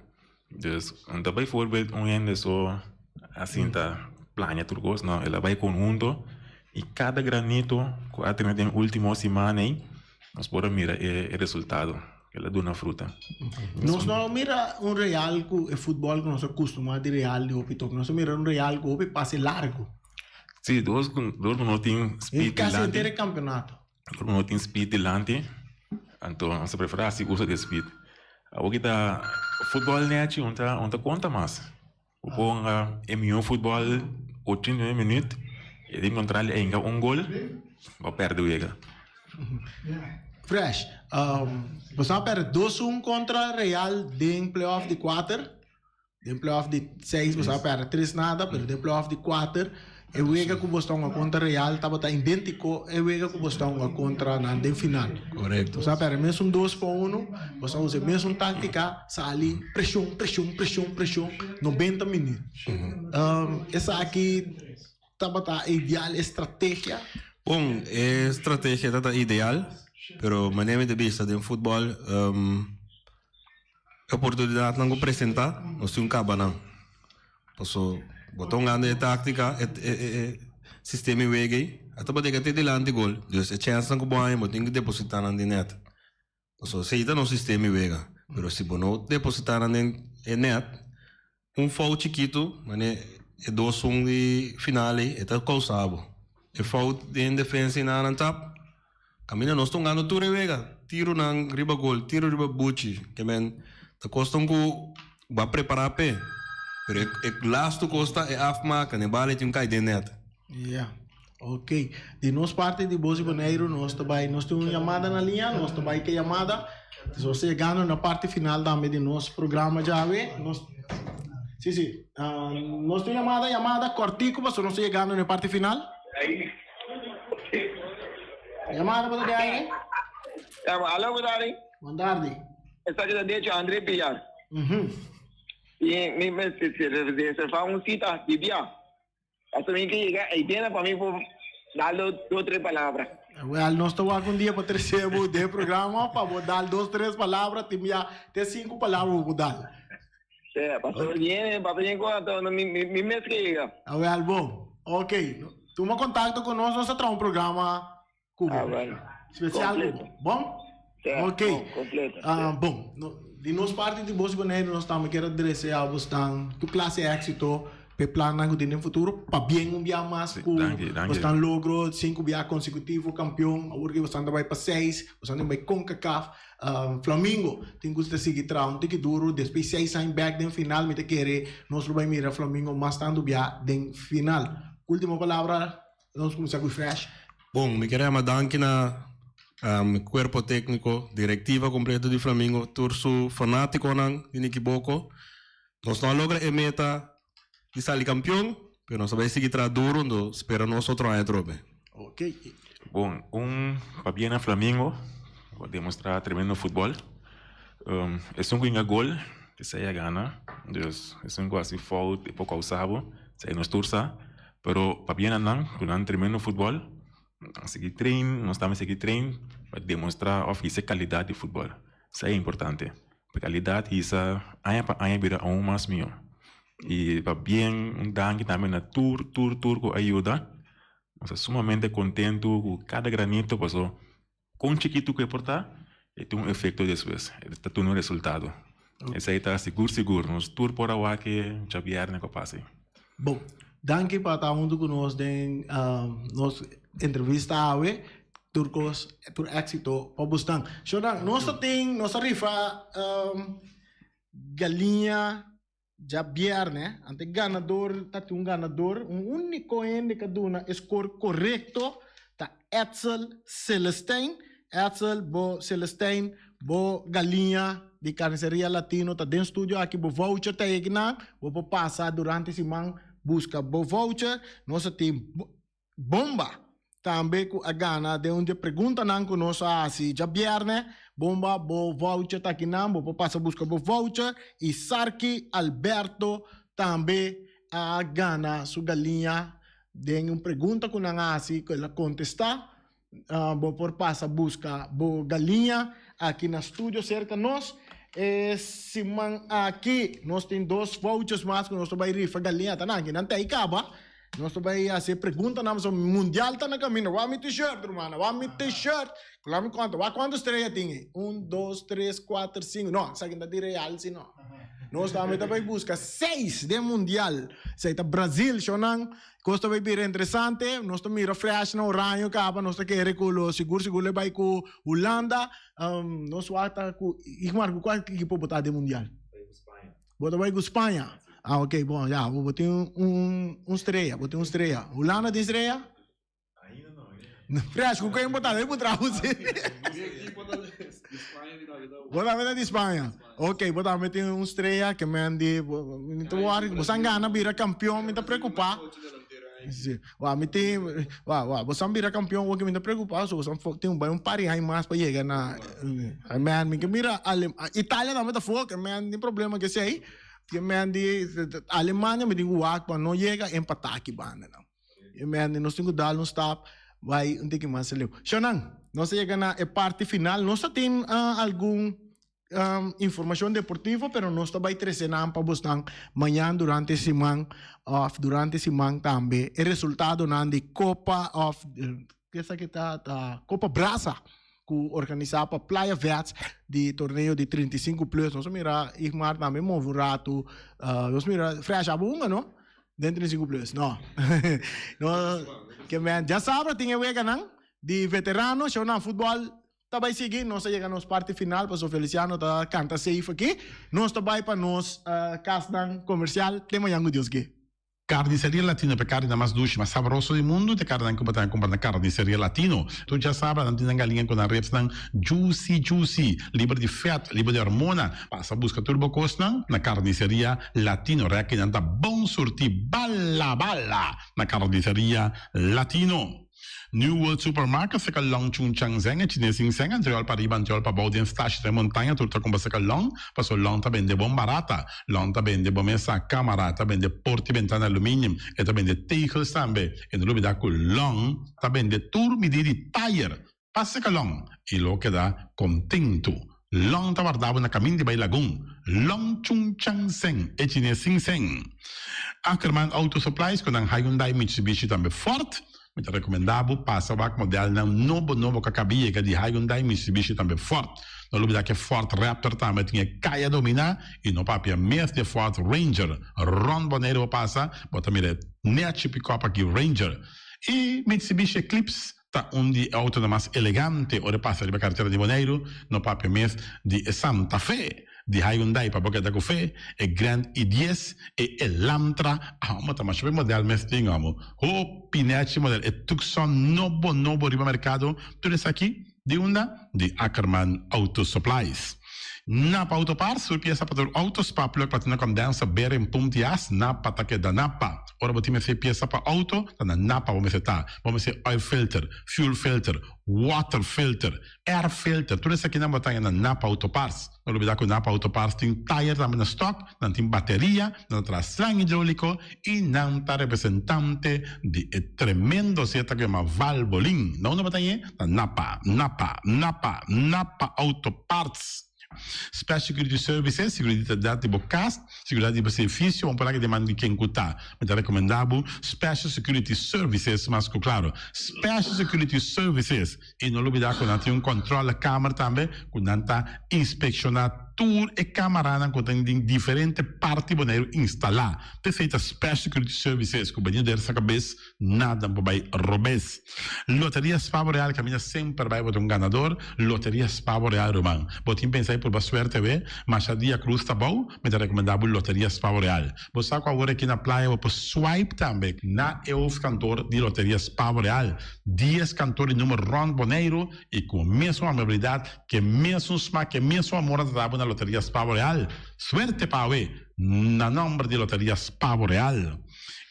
Dus, no ta bijvoorbeeld un hende so a sinta plania tur kos, no, el a bai konhunto i kada granito ku a tene den ultimo siman ei, nos por a mira e resultado, el a duna fruta. Nos no a mira un Real ku e futbòl ku nos a kustumá di Real di hopi tok, nos a mira un Real ku hopi pase largu. Sí, dor ku dor ku no tin speed Casi dilanti. henter e campeonato. Dor ku no tin speed dilanti, anto nos ta preferá hasi uso di e speed. Awor ki ta futbòl nèchi un ta un ta konta mas. Bo por hunga e mihó futbòl ochenta i nuebe minüt i den kontrali a hinka un gol, bo a pèrdè wega. Fresh, boso a pèrdè dos un kontra Real den playoff di kuater. Den playoff di seis boso a perde tres nada, pero den playoff di kuater e wega ku boso ta hunga kontra Real tabata identiko e wega ku boso ta hunga kontra nan den final. Korekto. Boso a perde mesun dos pa uno, boso a usa e mesun taktika, sali preshon, preshon, preshon, preshon, nobenta minüt. Esaki tabata e ideal e strategia? Bon, e strategia tabata ideal, pero manera mi ta bisa den futbòl, E oportunidatnan ku presentá, nos tin un kaba nan. Paso bo ta hungando e táktika, e sistema di wega ei, ata bo dega te dilanti gol. Dus e chènsnan ku bo haña bo tin ku depositá nan den nèt. Pasobra esei ta nos sistema di wega. Pero si bo no depositá nan den e nèt, un fout chikitu, manera e 2-1 di final ei, e ta kousa bo. E fout den defensa ei nan tap, kaminda nos ta hungando tur e wega, tironan riba gol, tiro riba buchi, ke men ta kosnan ku bo a prepará p'e, pero e lastu kos ta e afmaken, e bala ei tin ku kai den nèt. Ya, ok. Di nos parti di Bos di Boneiru nos ta bai, nos tin un yamada na liña, nos ta bai ke yamada. Nos ta yegando na parti final tambe di nos programa djawe. Nos, si, si. Nos tin yamada, yamada kòrtiku pasobra nos ta yegando na e parti final. Yamada bo ta di aire? Alo, bo tardi. Bon tardi. Esaki ta Decho Andre Piar. I mi mester reserva un sita di bia. Pasobra mi ke yega ei pa mi por dal dos o tres palabra. Wel, nos ta wak un dia pa trese bo den programa pa bo dal dos tres palabra, tin bia te sinku palabra bo por dal. Sí, pasobra bien, papia bien ku anto mi mi mes ke yega. Awel, bon. Ok, tuma kontakto ku nos, nos ta traha un programa ku bo. Ah, bueno. Spesial ku bo. Bon? Sí, Ok. bon, kompleto. Ah, bon. No, di nos parti di Bos Boneiru nos tambe kier a desea bosnan tur klase éksito p'e plannan ku tin den futuro. Pabien un bia mas Sí, ku danki, danki. bosnan logro sinku bia konsekutivo kampion. Awor ke bosnan ta bai pa seis, bosnan tin bai Concacaf. Ah, Flamingo tin ku ta sigui traha un tiki duru despues seis aña bèk den final. Mi ta kere nos lo bai mira Flamingo mas tantu bia den final. Ultimo palabra. Nos kuminsá ku Fresh. Bon, mi ker yama danki na kuerpo tékniko, direktiva kompleto di Flamingo, tur su fanátikonan di Nikiboko. Nos no a logra e meta di sali kampion, pero nos ta bai sigui traha duru, ndo spera nos otro aña atrobe. Ok. Bon, un pabia na Flamingo ku a demostrá tremendo futbòl. Esun ku hinga gol, esei a gana. Dus esun ku hasi fout e por kousa bo, esei nos tur sa. Pero pabia na nan ku nan tremendo futbòl, nan sigui train, nos tambe sigui train pa demostrá òf hisa e kalidat di futbòl. Esei e importante. Pa kalidat hisa aña pa aña bira aun mas mihó. I pabien un danki tambe na tur tur tur ku a yuda. Nos ta sumamente kontentu ku kada granito paso kon chikitu ku e por ta e tin un efekto despues, e ta tuna un resultado. Esei ta sigur sigur, nos tur por a wak e djabièrnè ku a pasa ei. Bon, danki pa ta huntu ku nos den nos entrevista awe. Tur kos, tur éksito pa bosnan. Shornan, nos ta tin, nos a rifa galiña Djabièrnè, ante ganador ta tin un ganador, un úniko hende ku a duna e skor korekto ta Edsel Celestijn. Edsel, bo Celestijn, bo galiña di Carniceria Latino ta den studio aki, bo voucher ta ekinan, bo por pasa durante siman buska bo voucher. Nos a tin Bomba tambe ku a gana den un di e preguntanan ku nos a hasi djabièrnè. Bomba, bo voucher ta akinan, bo por pasa buska bo voucher. I Sarki Alberto tambe a gana su galiña den un pregunta ku nan a hasi ku el a kontestá. Bo por pasa buska bo galiña aki na studio serka nos. E siman aki nos tin dos vouchers mas ku nos ta bai rifa galiña. Ta nan aki nan ta ei kaba. Nos ta bai hasi e preguntanan pasobra mundial ta na kaminda. Wak mi t-shirt rumannan, wak mi t-shirt. Kula mi konta, wak kuantu strea tin ei? Un, dos, tres, kuater, sinku. No, esaki no ta di Real si no. Nos tambe ta bai buska seis den mundial. Esei ta Brazil, shownan. Kos ta bai bira interesante. Nos ta mira Fresh na oraño kaba. Nos ta kere ku lo sigur sigur lo bai ku Hulanda. Nos wak ta ku Igmar, ku kua ekipo bo ta den mundial? Bo ta bai ku Spaña? Ah ok, bon ya, bo tin un strea, bo tin un strea. Hulanda tin strea? Fresh, ku ken bo ta? Bo puntra bo si. Bo tambe ta di Spaña? Ok, bo tambe tin un strea ke men di, mi ta wòri, bo san gana bira kampion, mi ta preokupá. Si, wak mi tin, wak, wak, bo san bira kampion wak mi ta preokupá, so bo san tin bai un par di aña mas pa yega na, men mi ke mira Ale, Italia tambe ta fuerte, men tin problema ke esei, ke men di Alemania mi tin ku wak pa no yega empatá aki banda nan. E men di nos tin ku dal un stap bai un tiki mas leu. Shonan, nos a yega na e parti final, nos ta tin algun. informacion deportivo pero nos ta bay trece nan pa bosnan mañan durante siman of durante siman tambe e resultadonan di Copa of esaki ta ta Copa Brasa cu organisa pa Playa Vets di torneo di 35 plus nos a mira Igmar tambe move un rato nos mira Fresh abo hunga no den 35 plus no no ke men djasabra tin e weganan di veterano shownan futbol Ta bai sigui, nos a yega nos parti final paso Feliciano ta canta safe aki. Nos ta bai pa nos casnan comercial te mañan cu Dios ke. Carniceria Latino pa e carninan mas dushi, mas sabroso di mundu ta e carninan cu bo ta cumpra na Carniceria Latino. Tur djasabra nan tin nan galiña cu nan ribsnan juicy juicy, liber di vet, liber di hormona. Pasa busca tur bo cosnan na Carniceria Latino. Rekinan ta bon surti bala bala na Carniceria Latino. New World Supermarket seka long Chung Chang Zeng e chines sin seng antriol pa riba antriol pa bou den stashi den montaña tur ta kumpra seka long paso long ta bende bon barata long ta bende bo mesa kamara ta bende porti bentana aluminium e ta bende tegels tambe e no lubida ku long ta bende tur midi di tayer pa seka long i lo keda kontentu long ta warda bo na kamin di bai lagun long Chung Chang Zeng e chines sin seng Ackerman Auto Supplies ku nan Hyundai Mitsubishi tambe Ford Mi ta rekomendá bo pasa wak modelnan nobo nobo ku a kaba yega di Hyundai, Mitsubishi tambe Ford. No lubidá ku e Ford Raptor tambe tin e kaya dominá i no papia mes di e Ford Ranger. Rònt Boneiru bo pasa, bo ta mira e nèchi pikòp aki Ranger. E Mitsubishi Eclipse ta un di e outonan mas elegante ora e pasa riba karetera di Boneiru, no papia mes di e Santa Fe. Di Hyundai pa bo keda ku fe, e Grand i dies, e Elantra, amo ta masha be model mes tin amo. Hopi nechi model, e Tucson nobo nobo riba merkado, tur esaki di unda? Di Ackerman Auto Supplies. Napa Auto Parts, tur piesa pa tur auto, spark plug, platina condenser, bearing, pump di as, Napa ta keda Napa. Ora bo tin mester piesa pa auto, ta na Napa bo mester ta. Bo mester oil filter, fuel filter, water filter, Air filter, tur esakinan bo ta haña na Napa Auto Parts. No lubida ku Napa Auto Parts tin tayer tambe na stock, nan tin bateria, nan ta traha slang hidroliko i nan ta representante di e tremendo seta ku yama Valvoline. Na unda bo ta hañ'e? Na Napa, Napa, Napa, Napa Auto Parts. Special Security Services, Seguridat di bo kas, seguridat di bo servicio, bo por laga den man di ken ku ta. Mi ta rekomendá bo Special Security Services mas ku klaro. Special Security Services. I no lubidá ku nan tin un kòntròlekamer tambe ku nan ta inspekshoná tur e kamaranan ku tin den diferente parti Boneiru instalá. P'esei ta Special Security Services ku bini der sa kabes nada por bai robes. Loteria Spa Boreal kaminda semper bai bo ta un ganador. Loteria Spa Boreal ruman. Bo tin pensa di purba suerte awe? Masha dia krus ta bou, mi ta rekomendá bo Loteria Spa Boreal. Bo sa ku awor aki na playa bo por swipe tambe na e hoofdkantoor di Loteria Spa Boreal. Dies kantoor di numer rònt Boneiru i ku e mesun amabilidat, ku e mesun smak, ku e mesun amor a trata bo na Loteria Spa Boreal. Suerte pa awe na nòmber di Loteria Spa Boreal.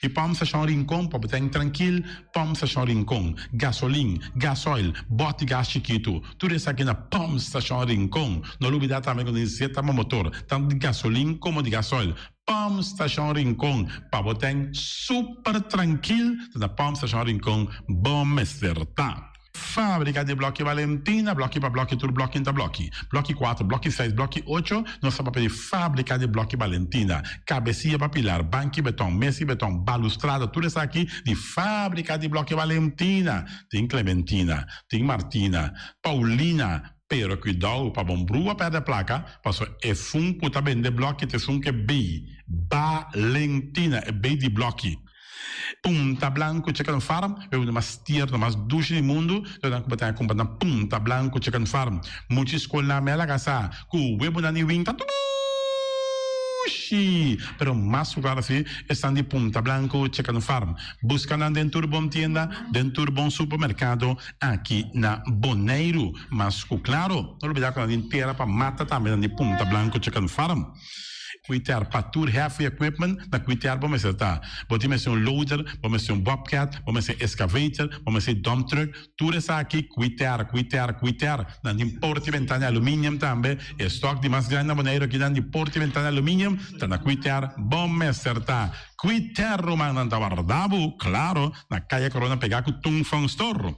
I Pòmp Stashon Rincon pa bo ten trankil, Pòmp Stashon Rincon, gasolin, gasoil, bòt di gas chikitu, tur esaki na Pòmp Stashon Rincon. No lubidá tambe ku nos zeta pa motor, tantu di gasolin komo di gasoil. Pòmp Stashon Rincon, pa bo ten super trankil, ta na Pòmp Stashon Rincon bo mester ta. Fábrika di Blòki Valentina, blòki pa blòki tur blòki ta blòki. Blòki kuater, blòki seis, blòki ocho, nos ta papia di Fábrika di Blòki Valentina. Kabesia pa pilar, banki beton, mesa di beton, balustrada, tur esaki di Fábrika di Blòki Valentina. Tin Clementina, tin Martina, Paulina, pero kuidou pa bon brua pèrdè plaka, pasobra e fun ku ta bende blòki ta esun ku e bei Valentina, e bei di blòki. Punta Blanco Chicken Farm, e uno mas tierno, mas dushi di mundu, lo nan ku bo ta kumpra na Punta Blanco Chicken Farm. Mucha skolnan me a laga sa ku webonan di win ta dushi, pero mas ku klaro si esnan di Punta Blanco Chicken Farm. Buska nan den tur bon tienda, den tur bon supermerkado aki na Boneiru. Mas ku klaro, no lubida ku nan tin tera pa mata tambe nan di Punta Blanco Chicken Farm. Kuiter pa tur heavy equipment na kuiter bo mester ta. Bo tin mester un loader, bo mester un bobcat, bo mester excavator, bo mester dump truck, tur esaki kuiter, kuiter, kuiter. Nan tin porta y bentana aluminium tambe. E stock di mas grandi na Boneiru aki nan di porta y bentana aluminium ta na kuiter bo mester ta. Quiter ruman nan ta warda bo, claro, na Kaya Corona pega ku Tung Fong Store.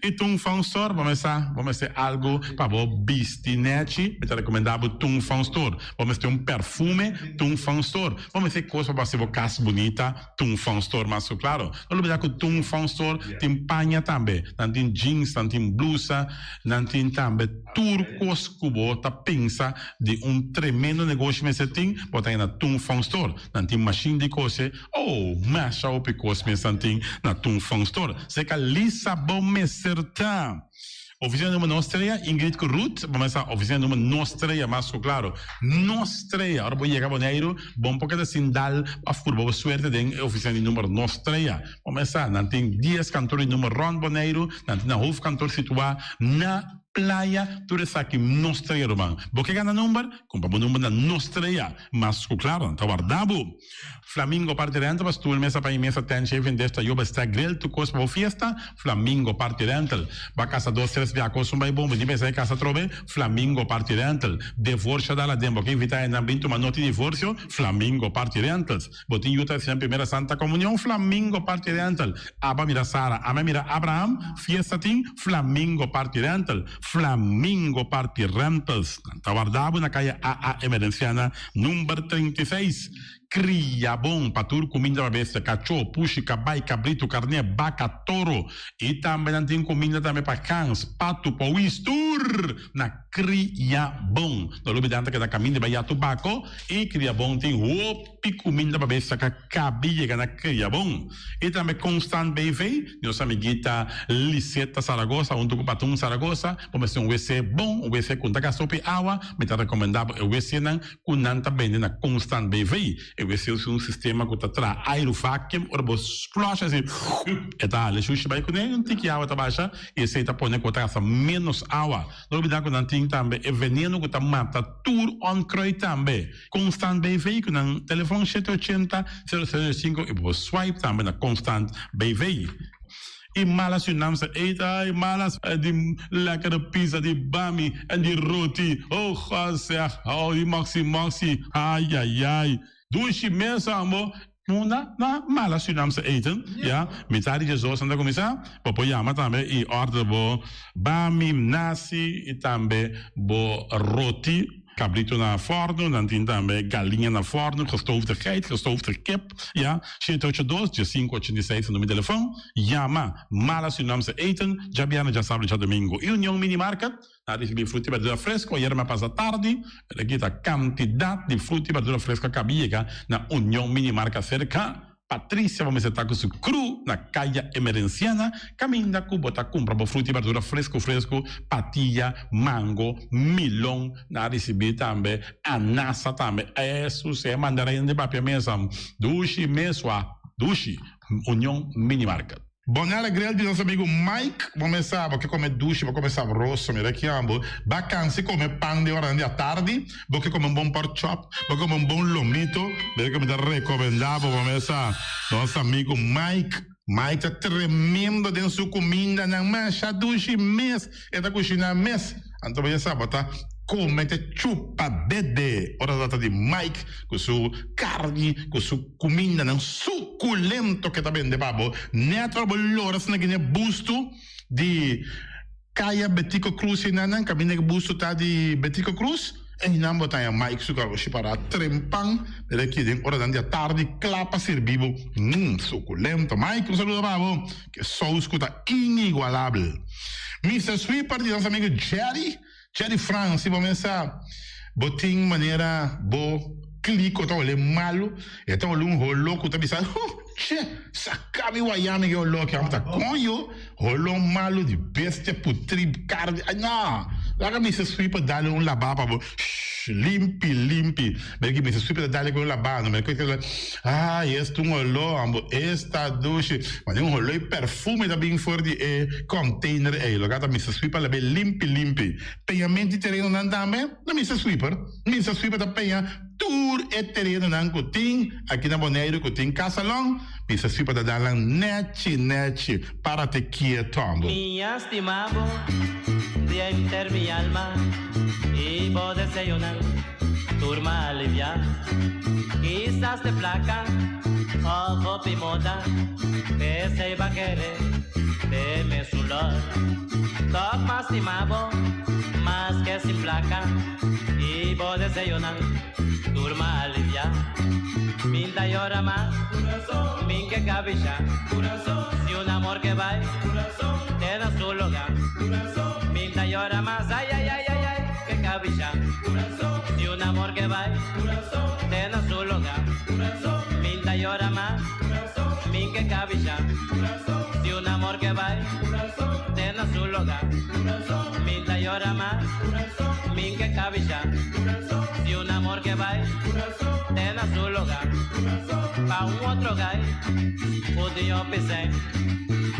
I Tung Fong Store bo mester bo mester algu pa bo bisti nechi, mi ta rekomenda bo Tung Fong Store. Bo mester un perfume, Tung Fong Store. Bo mester kos pa bo hasi bo kas bunita, Tung Fong Store mas ku claro. No lubida ku Tung Fong Store tin paña tambe, nan tin jeans, nan tin blusa, nan tin tambe tur kos ku bo ta pensa di un tremendo negoshi mester tin, bo ta na Tung Fong Store. Nan tin mashin di kose, oh, masha hopi kos mes nan tin na Tung Fong Store. Seka Lisa bo mester ta. Oficina number nos trea, Ingrid ku Ruth, bo mester sa oficina number nos trea mas ku klaro. Nos trea, ora bo yega Boneiru, bo por keda sin dal òf purba bo suerte den e oficina di number nos trea. Bo mester sa, nan tin dies kantor di number rònt Boneiru, nan tin nan hoofdkantoor situá na Playa, tur esaki nos trea ruman. Bo ke gana number? Kumpra bo number na nos trea. Mas ku klaro, nan ta warda bo. Flamingo Party Rental pa stoel, mesa pa i mesa, tent, shaving dish, tayoba, stack, grill, tur kos pa bo fiesta. Flamingo Party Rental. Bo a kasa dos, tres bia kos un bai bon, bo tin pensa e kasa atrobe? Flamingo Party Rental. Devorsio a dal aden, bo ke invita hendenan bin tuma noti divorsio? Flamingo Party Rentals. Bo tin yu ta hasi nan primera Santa Comunion? Flamingo Party Rental. Aba mira Sara, ame mira Abraham, fiesta tin? Flamingo Party Rental. Flamingo Party Rentals. Nan ta warda bo na kaya AA Emerenciana number 36. Kria bon pa tur kuminda pa bestia, kachó, pushi, kabai, kabritu, karné, baka, toro. I tambe nan tin kuminda tambe pa gans, patu, powis, tur na Kria Bon. No lubida nan ta keda kaminda bai ya tobako i Kria Bon tin hopi kuminda pa bestia ka kabi yega na Kria Bon. I tambe Constant BV, nos amiguita Liseta Saragoza huntu ku Patun Saragoza, bo mester un wc bon, un wc ku no ta gasta hopi awa, mi ta rekomendá bo e wcnan ku nan ta bende na Constant BV. E wc usa un sistema ku ta traha airu vacuum, ora bo flush asi e ta hala e shushi bai kuné, un tiki awa ta basha i esei ta pone ku bo ta gasta ménos awa. No olbida ku nan tin tambe e veneno ku ta mata tur onkruid tambe. Constant BV ku nan telefon shete ochenta, sero sero sinku i bo por swipe tambe na Constant BV. I malas Surinaamse eten, ai malas di lekkere pizza di bami en di roti, oh God zeg, oh di moxi moxi, ai ai ai. Dushi mes ambo. Munda na mala Surinaamse eten, ya, mitad di djesdos nan ta kuminsá, bo por yama tambe i order bo bami, nasi i tambe bo roti, kabritu na fòrnu, nan tin tambe galiña na fòrnu, gestoofde geit, gestoofde kip, ya, shete ocho dos, diesinku ochenta i seis ta numero di telefòn, yama Mala Surinaamse Eten, djabièrnè, djasabra, djadumingu. I Union Mini Market. A ricibi fruta y berdura fresco ayer me pasa tardi, pero aki ta cantidad di fruta y berdura fresco a caba yega na Union Mini Marca cerca Patricia bo mester ta cu su crew na Caya Emerenciana caminda cu bo ta cumpra bo fruta y berdura fresco fresco, patilla, mango, milon, nan a ricibi tambe anasa tambe, eso si e mandarina di papia mesa dushi mesua dushi Union Mini Market. Bonella Grill di nos amigo Mike, bo mes sa, bo ke come dushi, bo come sabroso, mira ki ambo, ba cansi come pan den oranan di atardi, bo ke come un bon pork chop, bo ke come un bon lomito, mira ke mi ta recomenda bo, bo mes sa, nos amigo Mike, Mike ta tremendo den su cumindanan, masha dushi mes, e ta cushina mes, anto bo ya sa, bo ta come te chupa dede, ora ta trata di Mike cu su carni, cu su. Kumindanan sukulento ke ta bende pa bo. Nèt ora bo lora asina gine bustu di Kaya Betico Cruz einan kaminda ke bustu ta di Betico Cruz einan bo ta haña Mike su garoshi pará trempan mira aki den oranan di atardi kla pa sirbi bo. Mmm sukulento Mike un saludo pa bo ke sous ku ta inigualabel. Mister Sweeper di nos amigo Jerry. Jerry Frans, si bo mesa bo tin manera bo kliko ta ole malu, e ta ole un holo ku ta bisa, huh, che, saka mi waya mi e holo aki, amo ta koño, holo malu di bestia putri karni, ay no, laga Mister Sweeper dale un laba pa bo, shh, limpi, limpi, mira ki Mister Sweeper ta dale ku un laba, no mira ku ay esta un holo, amo esta dushi, mane un holo i perfume ta bin for di e container ei, loke ta Mister Sweeper labe limpi limpi. Peñament di terenonan tambe na Mister Sweeper. Mister Sweeper ta peña tur e terenonan ku tin aki na Boneiru ku tin kasalon, Mister Sweeper ta dal nan nechi nechi, para te kieto ambo. Mi a stima bo di henter mi alma i bo deseonan tur m'a aliviá. Kisas te plaka. Of hopi moda, p'esei bo a kere, te mesun lòr. Tòg m'a stima bo, maske sin plaka, i bo deseonan, tur m'a aliviá. Mi n'ta yora mas, mi n'ke kabishá, si un amor ke bai, te na su lugá. Mi n'ta yora mas, ai ai ai ai ai, ke kabishá, si un amor ke bai, te na su lugá. Mi n'ta yora mas, mi n'ke kabishá, si un amor ke bai, te na su lugá. Mi n'ta yora mas, mi n'ke kabishá, si un amor ke bai, te na su lugá. Pa un otro gai, ku tin hopi sèn,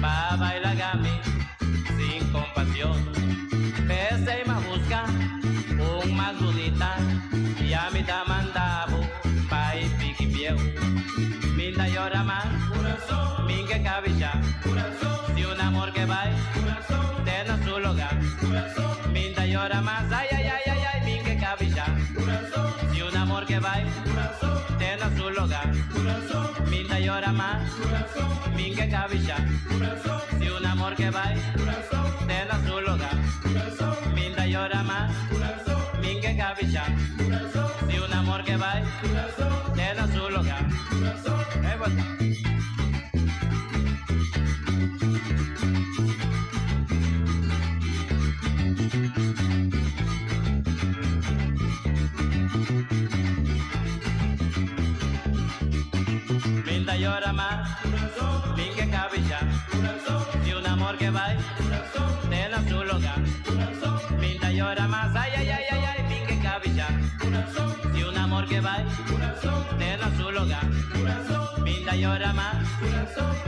pa bai laga mi sin kompashon. P'esei m'a buska un mas bunita, i ami ta manda bo bai piki bieu. Mi n'ta yora mas, mi n'ke kabishá, si un amor ke bai, te na su lugá. Mi n'ta yora mas, ai ai ai ai ai, mi n'ke kabishá, si un amor ke bai, te na su lugá. Mi n'ta yora mas, mi n'ke kabishá, si un amor ke bai, te na su lugá. Mi n'ta yora mas, mi n'ke kabishá, si un amor ke bai, te na su lugá. Hey, bota. Mi n'ta yora mas, mi n'ke kabishá, si un amor ke bai, te na su lugá. Mi n'ta yora mas, ai ai ai ai ai, mi n'ke kabishá, si un amor ke bai, te na su lugá. Mi n'ta yora mas,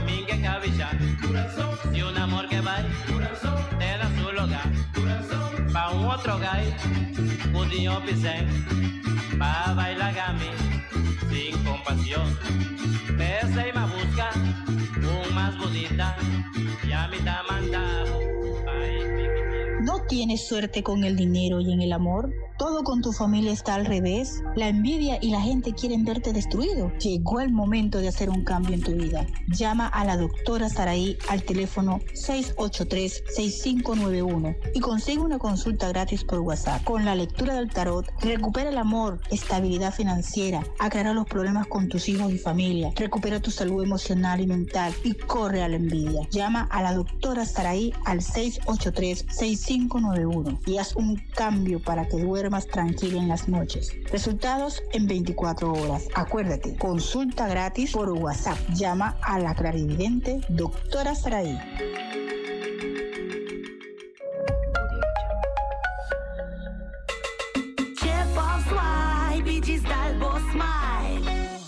mi n'ke kabishá, si un amor ke bai, te na su lugá. Pa un otro gai, ku tin hopi sèn, pa bai laga mi sin kompashon. P'esei m'a buska un mas bunita, i ami ta manda bo bai piki bieu. ¿No tienes suerte con el dinero y en el amor? ¿Todo con tu familia está al revés? ¿La envidia y la gente quieren verte destruido? Llegó el momento de hacer un cambio en tu vida. Llama a la doctora Saraí al teléfono 683-6591 y consigue una consulta gratis por WhatsApp. Con la lectura del tarot, recupera el amor, estabilidad financiera, aclara los problemas con tus hijos y familia, recupera tu salud emocional y mental y corre a la envidia. Llama a la doctora Saraí al 683-6591 y haz un cambio para que duermas tranquilo en las noches. Resultados en 24 horas. Acuérdate, consulta gratis por WhatsApp. Llama a la clarividente doctora Saraí. Chip òf swipe i djis dal bo smile.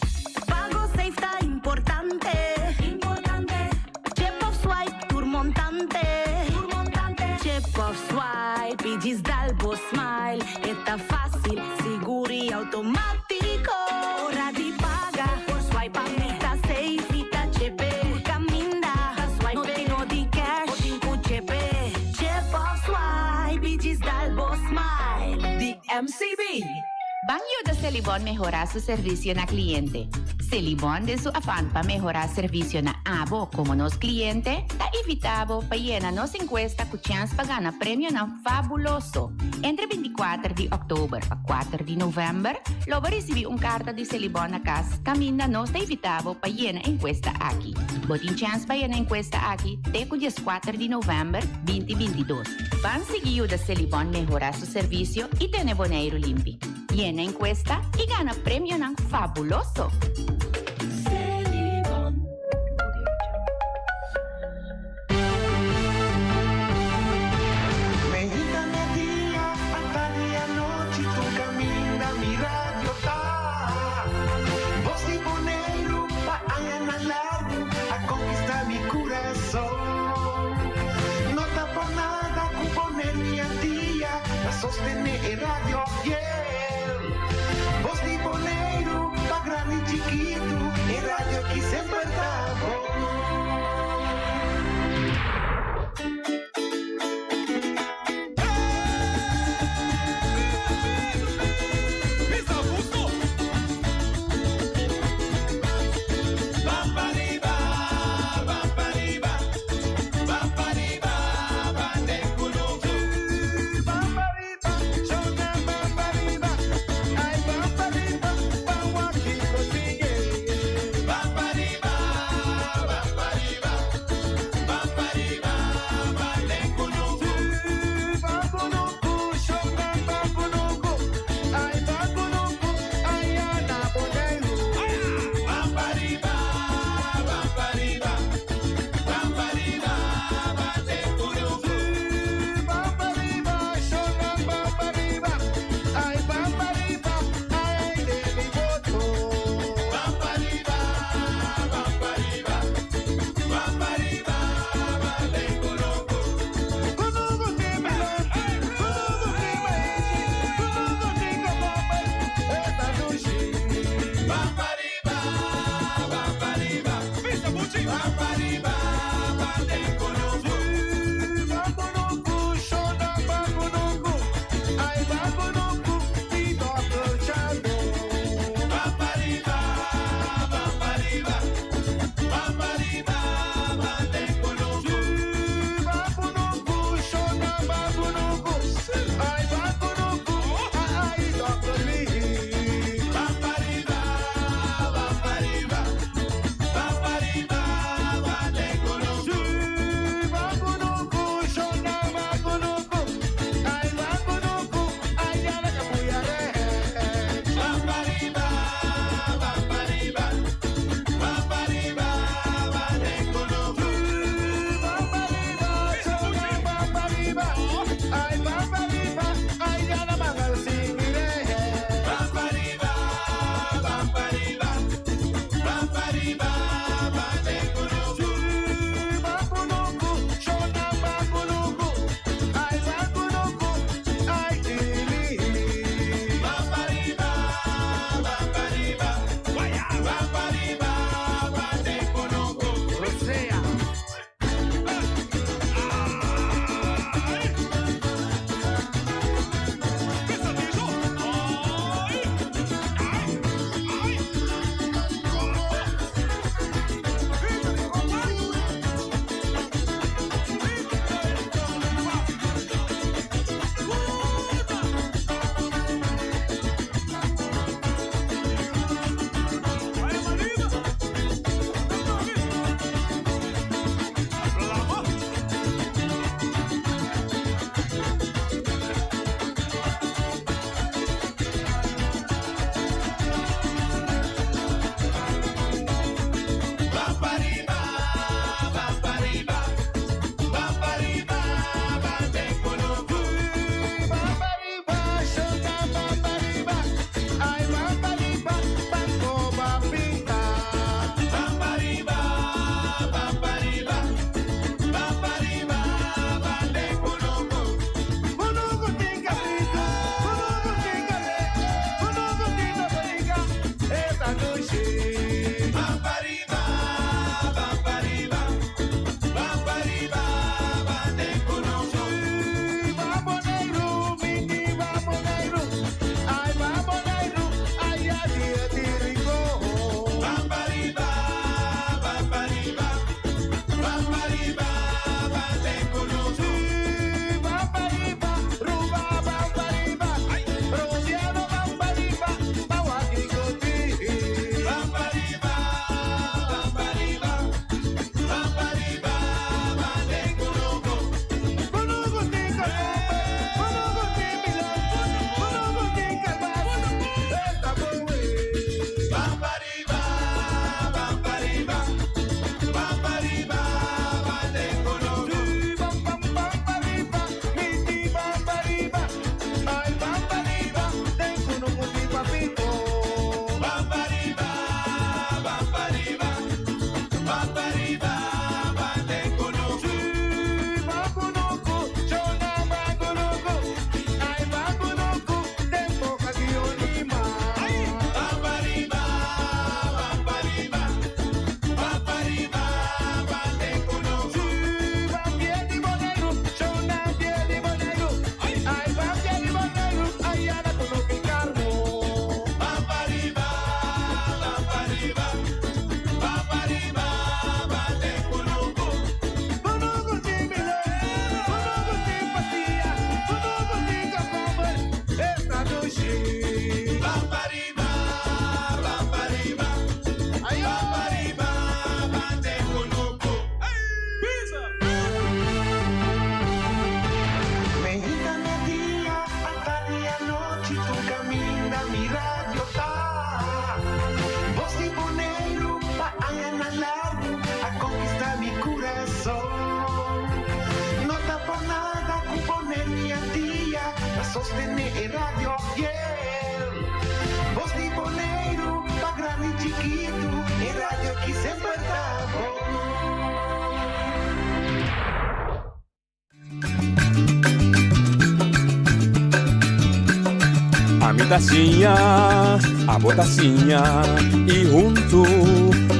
Pago safe ta importante. Importante. Chip òf swipe tur montante. Tur montante. Chip òf swipe i djis dal bo smile. E ta fásil, sigur i outomátiko. Ora di paga, por swipe pa mi ta safe. Mi ta chip e tur kaminda. Ta swipe no tin no di cash. Bo tin ku chip e. Chip òf swipe i djis dal bo smile. Di MCB. Ban yuda Selibon mehorá su servisio na kliente. Selibon den su afan pa mehorá servisio na abo komo nos kliente, ta invitá bo pa yena nos enkuesta ku chèns pa gana premionan fabuloso. Entre bintikuater di òktober pa kuater di novèmber lo bo risibí un karta di Selibon na kas kaminda nos ta invitá bo pa yena enkuesta aki. Bo tin chèns pa yena enkuesta aki te ku dieskuater di novèmber binti bintidos. Ban sigui yuda Selibon mehorá su servisio i tene Boneiru limpi. Yena enkuesta i gana premionan fabuloso! Meinta media, atardi anochi, tur kaminda mi radio ta. Bos di Boneiru pa añanan largu a konkistá mi kurason. No ta por nada ku Boneiru i Antia ta sostené e radio fiel. Bos di Boneiru pa grandi i chikitu, e radio ki semper ta bon. Sostené e radio, yeah. Bos di Boneiru, pa grandi chikitu, e radio ki semper ta bon. Ami ta siña, abo ta siña y huntu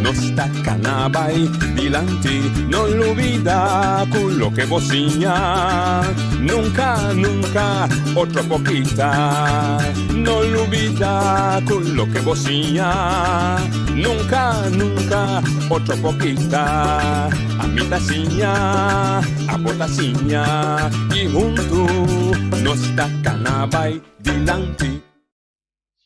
nos ta cana bay dilanti. No lubida cu loke bo siña nunca, nunca otro por kita. No lubida cu loke bo siña nunca, nunca otro por kita. Ami ta siña, abo ta siña y huntu nos ta cana bay dilanti.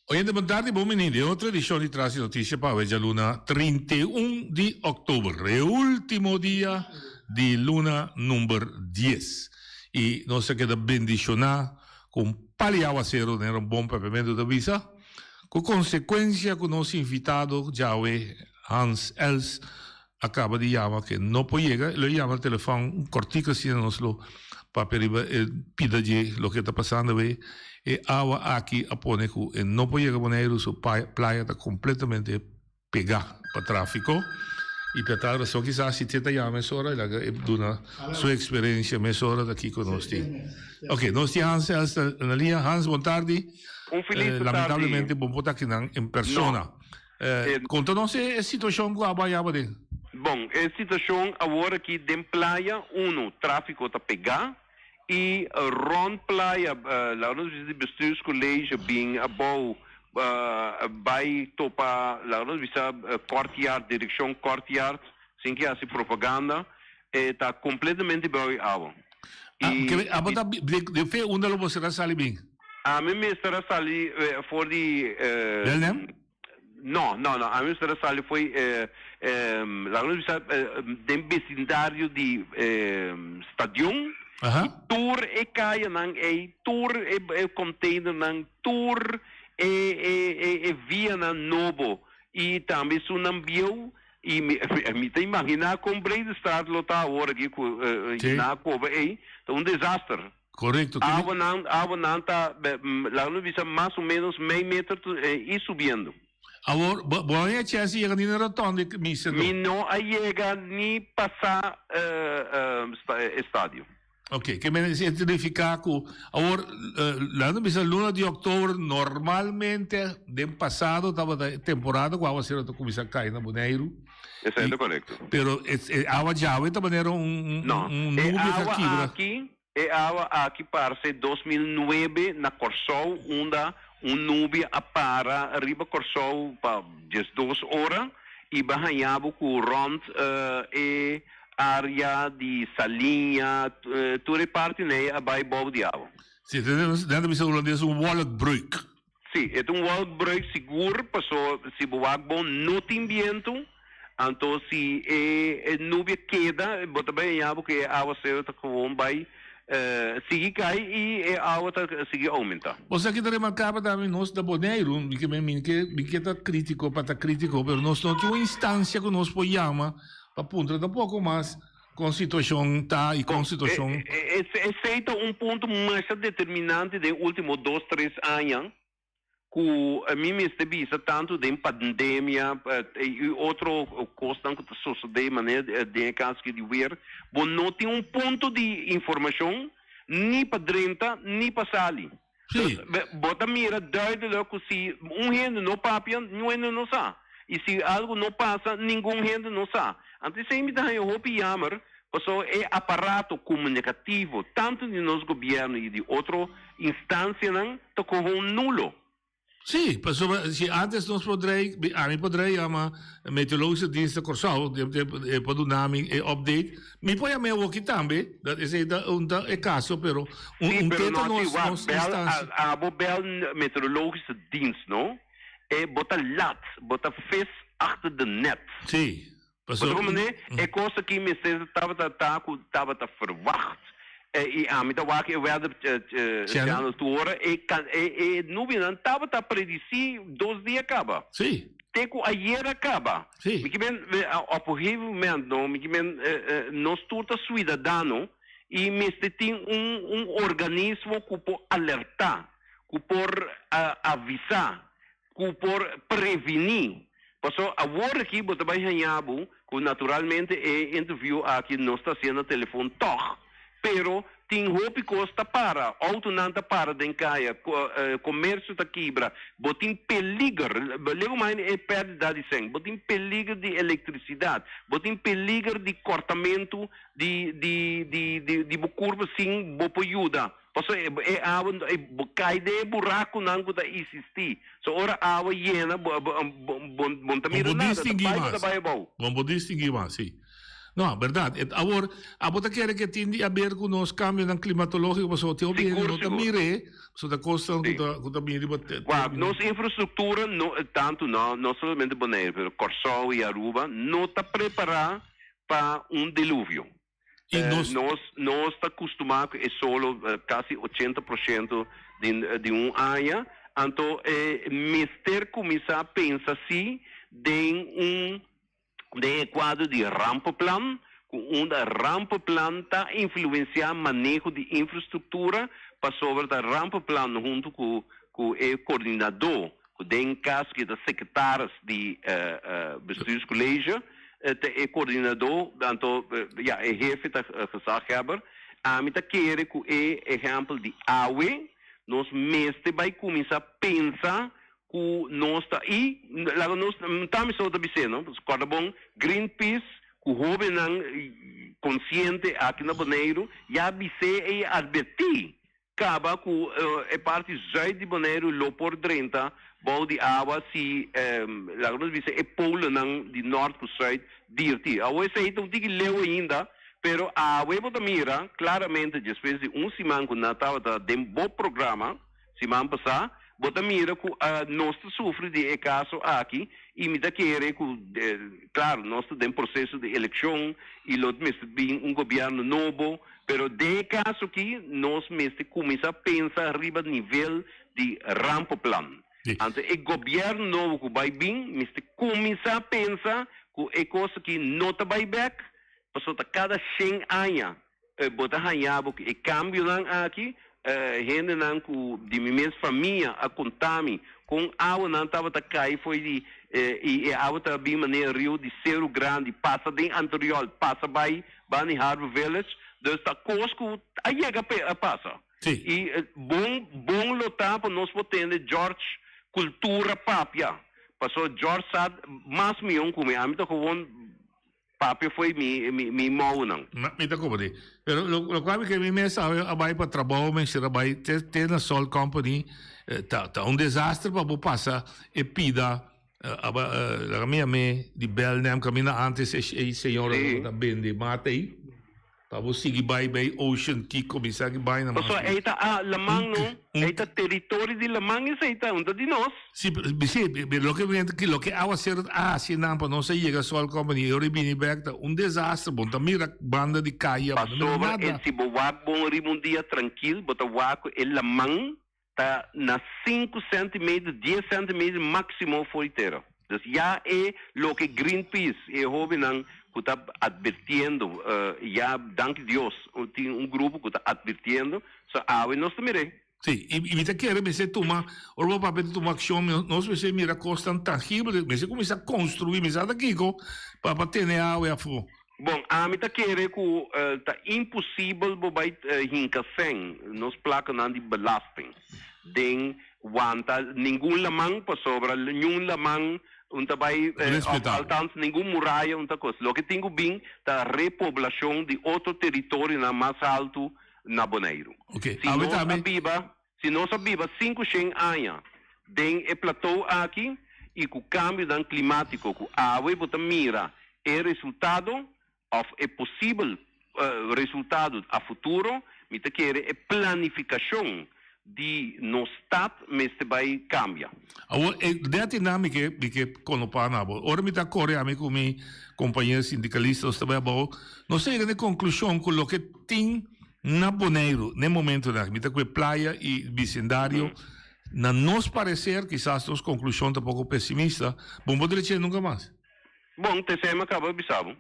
Oyente bon tardi, bon bini den otro edicion di Tras di Noticia pa awe djaluna 31 di october, e ultimo dia di luna number dies. Y nos a keda bendiciona cu un pali awacero, manera un bon papiamento ta bisa, cu consecuencia cu nos invitado djawe Hans Els a caba di yama ke no por yega, e lo yama telefon un cortico asina nos lo papia riba e pida dje loke ta pasando awe. E awa aki a pone cu e no por yega Boneiru, su playa ta completamente pega pa trafico y pa tal razon kisas si te ta yama mesora e laga e duna su experiencia mesora ta kico nos tin. Ok, nos tin Hans Els na liña. Hans, bon tardi. Un feliz tardi. Lamentablemente bo por ta akinan en persona. Konta nos e situashon ku abo a yaba den. Bon, e situashon awor aki den playa, unu, tráfiko ta pegá i rònt playa, laga nos bisa di Bestuurscollege bin abou bai topa, laga nos bisa Courtyard, direkshon Courtyard, sin ke hasi propaganda, e ta kompletamente bou e awa. I. Abo ta den fe unda lo bo ser a sali bin? Ami mester a sali for di. Belnem? No, no, no. Ami mester a sali fo'i laga nos bisa den besindario di stadion. I tur e kayanan ei, tur e containernan, tur e vianan nobo i tambe esunnan bieu I mi, mi ta imaginá kon Breedestraat lo ta awor aki ku na koba ei. Ta un desaster. Korekto. Awanan, awanan ta, laga nos bisa mas o ménos mei meter i subiendo. Awor, bo, bo a haña chèns di yega ni na rotonde mester Mi no a yega ni pasá e stadio. Ok, ke men e significa ku awor laga nos bisa luna di oktober normalmente den pasado tabata e temporada ku awasero ta kuminsá kai na Boneiru. Esei ta korekto. Pero e awa djawe ta manera un No, un e nubia ka awa kibra. aki, e awa aki parse 2009 na Kòrsou unda un nubia a para riba Kòrsou pa 12 ora i ba haña bo ku rònt e Area di Saliña, tur e parti nei a bai bou di awa. Si, nan ta bisa hulandes un wolkbreuk. Si, e ta un wolkbreuk sigur, paso si bo wak bon no tin bientu, anto si e nubia keda bo ta bai haña bo ku e awasero ta gewoon bai sigui kai i e awa ta sigui oumenta. Bo sa ki ta remarkabel tambe nos na Boneiru, mi ke mi ke mi ke ta kritiko pa ta kritiko, pero nos no tin un instansia ku nos por yama Pa puntra tampoco mas con situacion ta y con situacion. Esey ta un punto masha determinante den ultimo dos tres aña cu mi mester bisa tanto den pandemia y otro cosnan cu ta sosode manera den e caso aki di weer, bo no tin un punto di informacion ni pa drenta ni pa sali. Sí. Bo ta mira duidelijk ku si un hende no papia, niun hende no sa. I si algu no pasa, ningun hende no sa. Anto esei mi ta haña hopi jammer, pasobra e aparato komunikativo, tantu di nos gobièrnu i di otro instansianan, ta kohon nulo. Sí, pasobra si antes nos por drei, ami por drei yama Meteorologische Dienst di Kòrsou, e por duna mi e update. Mi por yama e awoki tambe, dat esei ta un ta e kaso, pero un Sí, un pero te no ta así, nos wak, nos bel, instansia. abo bel Meteorologische Dienst, no? E bo ta lat, bo ta vis achter de net. Sí, Bo ta pasobra komprendé? E kos aki mester tabata ta ku tabata verwacht. I ami ta wak e weather channel tur ora, e e nubianan tabata predisí dos dia kaba. Sí. Te ku ayer a kaba. Sí. Mi ke men, op un gegeven moment no, mi ke men, nos tur ta suidadano. I mester tin un un organismo ku por alertá, ku por avisá, ku por prevení. Paso awor aki bo ta bai haña bo ku naturalmente e interview aki nos ta hasiendo na telefon tòg, pero tin hopi kos ta para, outonan ta para den kaya, komersio ta kibra, bo tin peliger, lego mai e pèrdida di sèn, bo tin peliger di elektrisidat, bo tin peliger di kòrtamentu di di di di di bo kurpa sin bo por yuda. Pasobra e e awa e bo kai den e burakunan ku ta isistí. So ora awa yena bo bo bo bo bo no ta Bo mira por nada, ta distinguí bai bo ta mas. bai abou. Bo por distinguí mas, sí. No, bèrdat. E awor, abo ta kere ke tin di aber ku nos kambionan klimatológiko pasobra tin hopi hende Sigur, no ta sigur. mir'é, pasobra ta kosnan ku Sí. ta ku ta bini riba te Wak, término. nos infrastruktura no tantu no no solamente Bonaire pero Kòrsou i Aruba no ta prepará pa un diluvio. I nos. Nos nos ta kustumá ku e solo kasi ochenta por shento di di un aña, anto e mester kuminsá pensa si den un den e kuadro di rampenplan, ku unda rampenplan ta influensiá maneho di infrastruktura, pasobra ta rampenplan huntu ku ku e koordinadó ku den kaso ki ta sekretaris di bestuurscollege ta e koordinadó, anto ya e hefe ta gezaghebber. Ami ta kere ku e ehèmpel di awe nos mester bai kuminsá pensa ku nos ta i laga nos ta mi so ta bis'é no, kòrda bon Greenpeace ku hóbennan konsiente aki na Boneiru ya bis'é i advertí Kaba ku e parti zuid di Boneiru lo por drenta bou di awa si, laga nos bisa, e polonan di nort ku zuid dirti. Awor esei ta un tiki leu ainda, pero awe bo ta mira klaramente despues di un siman ku nan tabata den bo programa siman pasá, bo ta mira ku nos ta sufri di e kaso aki i mi ta kere ku, klaro, nos ta den proseso di elekshon i lo mester bin un gobièrnu nobo. Pero den e caso aki nos mester cuminsa pensa riba nivel di rampenplan. Anto e gobierno nobo cu bay bin mester cuminsa pensa cu e cos aki no ta bay bek, pasobra ta cada shen aña bo ta haya bo cu e cambionan aki. Hendenan cu di mi mes famia a conta mi con awanan tabata cay fo'i di y e awa ta bin manera riu di Seru Grandi pasa den Antriol pasa bay Bani Harbor Village, dus ta kos ku a yega pe a pasa. I bon bon lo ta pa nos por tende George cultura papia, pasobra George sa mas mion ku mi, ami ta gewoon papia fo'i mi mi mi mounan. Mi ta komprendé. Pero lo lokual mi ke mi mes awe a bai pa trabou mester a bai te te na Salt Company ta ta un desaster pa bo pasa e pida Aba laga mi yam'é di Belnem kaminda antes e e señora tabata bende mata ei pa bo sigui bai bai Ocean Kiko mi sa ki baina mas. Pasobra ei ta a laman no, ei ta teritorio di laman esei ta, un ta di nos. Si, si, loke mi ki loke awasero a hasi nan pa nos a yega Salt Company i ora e bini bek ta un desastre, bo no ta mira banda di kaya, bo no ta mira Pasobra nada. e si bo wak bon riba un dia trankil bo ta wak ku e laman ta na sinku centimeter, dies centimeter maximo for di tera. Dus ya e loke Greenpeace y e hobennan cu ta advirtiendo, ya danki Dios tin un grupo cu ta advirtiendo, so awe nos ta mir'é. Sí, y mi ta kere mester tuma, ora bo papia ta tuma accion, nos mester mira cosnan tangible, mester cuminsa construi, mi sa ta kico pa pa tene awe afo. Bon, ami ta kere ku ta imposibel bo bai hinka sèn, nos plakanan di belasting, den wanta ningun laman pasobra niun laman un ta bai, òf altans ningun muraya un ta kos. Loke tin ku bin ta repoblashon di otro teritorionan mas haltu na Boneiru. Si nos a biba, si nos a biba 500 aña den e platou aki i ku kambionan klimátiko ku awe bo ta mira e resultado òf e posibel resultado a futuro, mi ta kere e planifikashon di nos stat mester bai kambia. Awor, e dètinan mi ke mi ke konopá na bo. Ora mi ta kore ami ku mi kompañero sindikalista nos ta bai abou, nos a yega na e konklushon ku loke tin na Boneiru na e momentonan aki, mi ta ku e playa i bisindario, Na nos parecer, kisas nos conclusion ta poco pesimista, bon bo dreche nunca mas. Bon, te esei mi a caba bisa bo.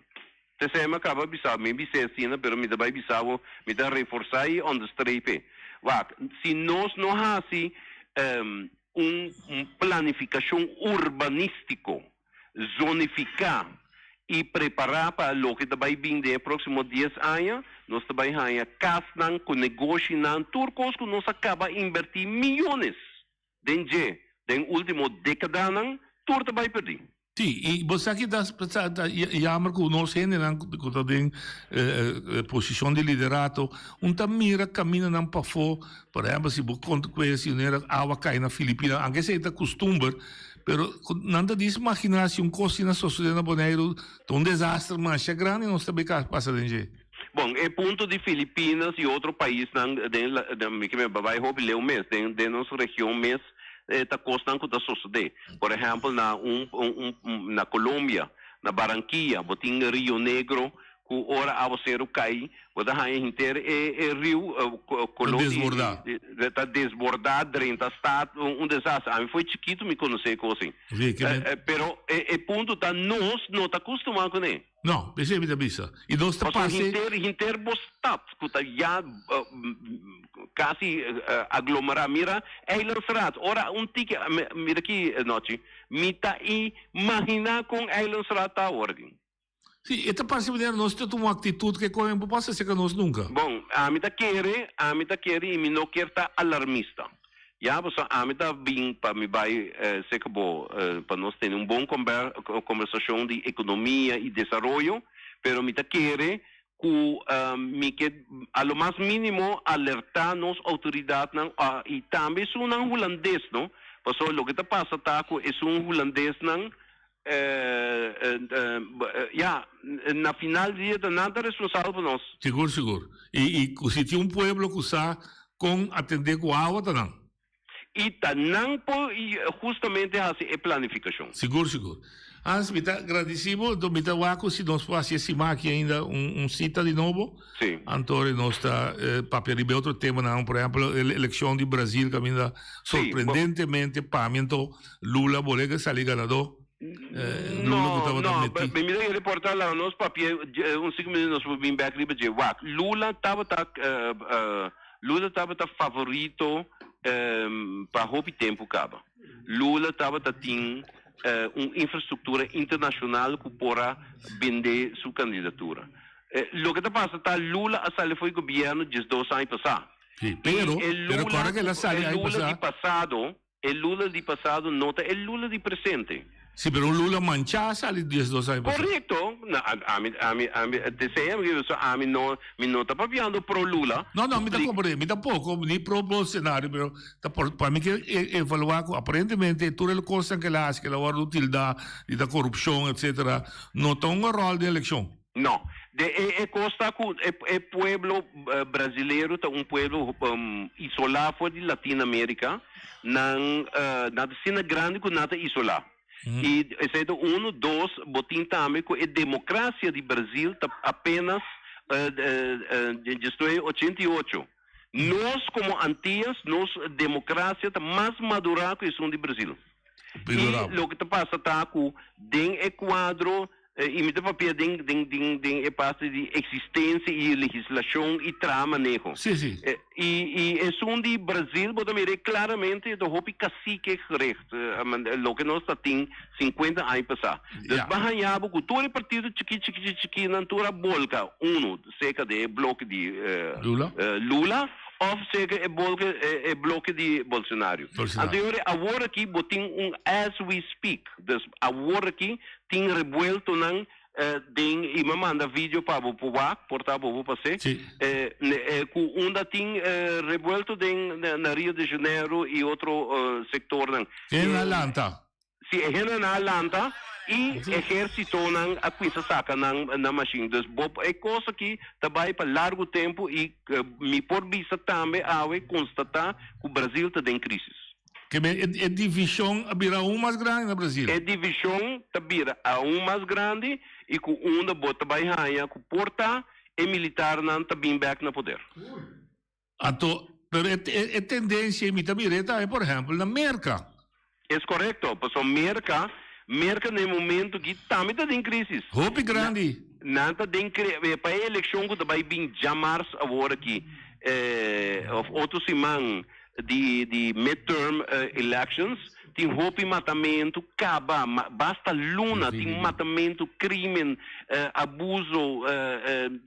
T'esei mi a kaba bisa, mi bis'é asina, pero mi ta bai bisa bo, mi ta reforsá i onderstreep'é. Wak, si nos no hasi un planifikashon urbanístiko, zonifiká i prepará pa loke ta bai bin den e próksimo dies aña, nos ta bai haña kasnan ku negoshinan, tur kos ku nos a kaba inbertí miyones den dje den último dékadanan, tur ta bai pèrdí. Sí, i bo sa ki ta ta jammer ku nos hendenan ku ta den posishon di liderato un ta mira kamindanan pafó, por ehèmpel si bo konta ku e si manera awa kai na Filipina, anke esei ta kustumber, pero nan ta dis maginá si un kos asina sosodé na Boneiru ta un desaster masha grandi nos ta bay pasa den dje. Bon, e punto di Filipinas i otro paisnan den mi ke bai hopi leu mes, den nos region mes ta kosnan ku ta sosodé. Por ehèmpel na un na Colombia, na Barranquilla, bo tin Rio Negro ku ora awaseru kai, bo ta haña henter e e riu koló di ta desbordá drenta stat, un desaster. Ami foi chikitu mi konosé e kos ei. Pero e punto ta nos no ta kustumá kuné. No, esei mi ta bisa. I nos ta Pasobra pase. henter, henter bo stad ku ta ya kasi aglomerá. Mira Eilandstraat, ora un tiki, mira aki nochi, mi ta imaginá kon Eilandstraat ta awor aki. Sí, e ta parse manera nos ta tuma un aktitut ke koe no por pasa serka nos nunka. Bon, ami ta kere, ami ta kere i mi no kier ta alarmista. Ya, pasobra ami ta bin pa mi bai serka bo pa nos tene un bon kombersashon di ekonomia i desaroyo, pero mi ta kere ku mi ke a lo mas mínimo alertá nos outoridatnan i tambe esunnan hulandes, no, pasobra loke ta pasa ta ku esun hulandesnan ya, na final di dia ta nan ta responsabel pa nos. Sigur, sigur. I, i ku si tin un pueblo ku sa kon atendé ku awa ta nan. I ta nan por hustamente hasi e planifikashon. Sigur, sigur. Hans, mi ta gradisí bo, anto mi ta wak ku si nos por hasi e siman aki ainda un, un sita di nobo. Sí. Anto nos ta papia riba e otro temanan, por ehempel, e elekshon di Brazil kaminda sorprendentemente pa mi anto Lula bole ke sali ganadó. Lula ku No, tabata no, metí. mi ta kere porta laga nos papia un sinku minuut nos por bin bek riba dje. Wak, Lula tabata Lula tabata favorito pa hopi tempu kaba. Lula tabata tin un infrastruktura internashonal ku por a bende su kandidatura. Loke ta pasa ta Lula a sali for di gobièrnu diesdos aña pasá. Sí, pero, I e pero Lula kòrda ke el a sali e aña Lula pasá. di pasado E Lula di pasado no ta e Lula di presente. Sí, pero un Lula manchá a sali diesdos aña pasá. Korekto. Na, ami, ami, ami, desea mi so ami no, mi no ta papiando pro Lula. No, no, mi ta komprende. Mi tampoko, ni pro Bolsonaro, pero ta por, pa mi ke evaluá ku aparentemente tur e kosnan ke el a hasi, ke el a wòrdu tildá di ta korupshon, etsetera, no ta hunga ròl den elekshon. No. De e e kos ta ku e e pueblo brasilero ta un pueblo isolá for di Latinoamérica. Nan nan ta asina grandi ku nan ta isolá. I esei ta unu. Dos, bo tin tambe ku e demokrasia di Brazil ta apenas diesnuebe ochenta i ocho. Nos komo Antillas, nos demokrasia ta mas madurá ku esun di Brazil. I loke ta pasa ta ku den e kuadro, i mi ta papia den den den den e parti di eksistensia i legislashon i traha maneho. Sí, sí. I i esun di Brazil bo ta mira e klaramente ta hopi kasike gericht, loke nos ta tin sinkuenta aña pasá. Dus bo haña bo ku tur e partido chikí chikí chikí nan tur a bolka unu serka den e bloke di Lula. Lula of serka e bolke e bloke di Bolsonario. Bolsonaro. Anto yori awor aki bo tin un as we speak, dus awor aki tin rebueltonan den i mi a manda video pa bo por wak, por ta bo por pas'é, ku unda tin rebuelto den na Rio de Janeiro i otro sektornan. Hende a lanta. Si e hendenan a lanta i ehérsitonan a kuminsá saka nan nan mashin. Dus bo e kos aki ta bai pa largu tempu i mi por bisa tambe awe konstatá ku Brazil ta den krísis. Ke men e divishon a bira aun mas grandi na Brazil. E divishon ta bira aun mas grandi i ku unda bo ta bai haña ku por ta e militarnan ta bin bèk na poder. Anto, pero e e tendencia mi ta mira e tambe, por ehempel, na Merca. Es korekto, pasobra Merca, Merca na e momento aki tambe ta den krisis. Hopi grandi. Nan ta den kre, pa e elekshon ku ta bai bin djamars awor aki, òf otro siman di di midterm elections, tin hopi matamentu kaba, basta luna tin matamentu, krimen, abuso,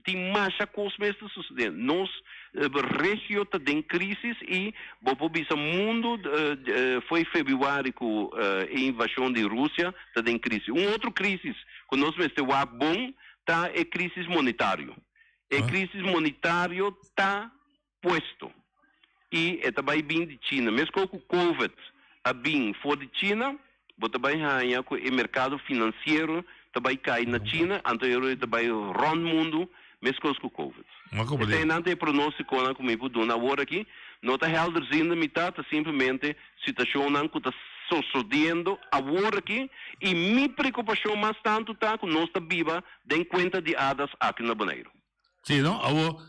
tin masha kos mes ta susedé. Nos regio ta den krisis i bo por bisa mundu fo'i febrüari ku e invashon di Rusia ta den krisis. Un otro krisis ku nos mester wak bon ta e krisis monetario. E krisis monetario ta puesto i e ta bai bin di China. Meskos ku Covid a bin for di China, bo ta bai haña ku e merkado finansiero ta bai kai na China, anto e ta bai rònt mundu meskos ku Covid. Eseinan ta e pronóstikonan ku mi por duna awor aki. No ta helderziende mi ta, ta simplemente situashonnan ku ta sosodiendo awor aki i mi preokupashon mas tantu ta ku nos ta biba den kuenta di adas aki na Boneiru. Sí, no? Awor,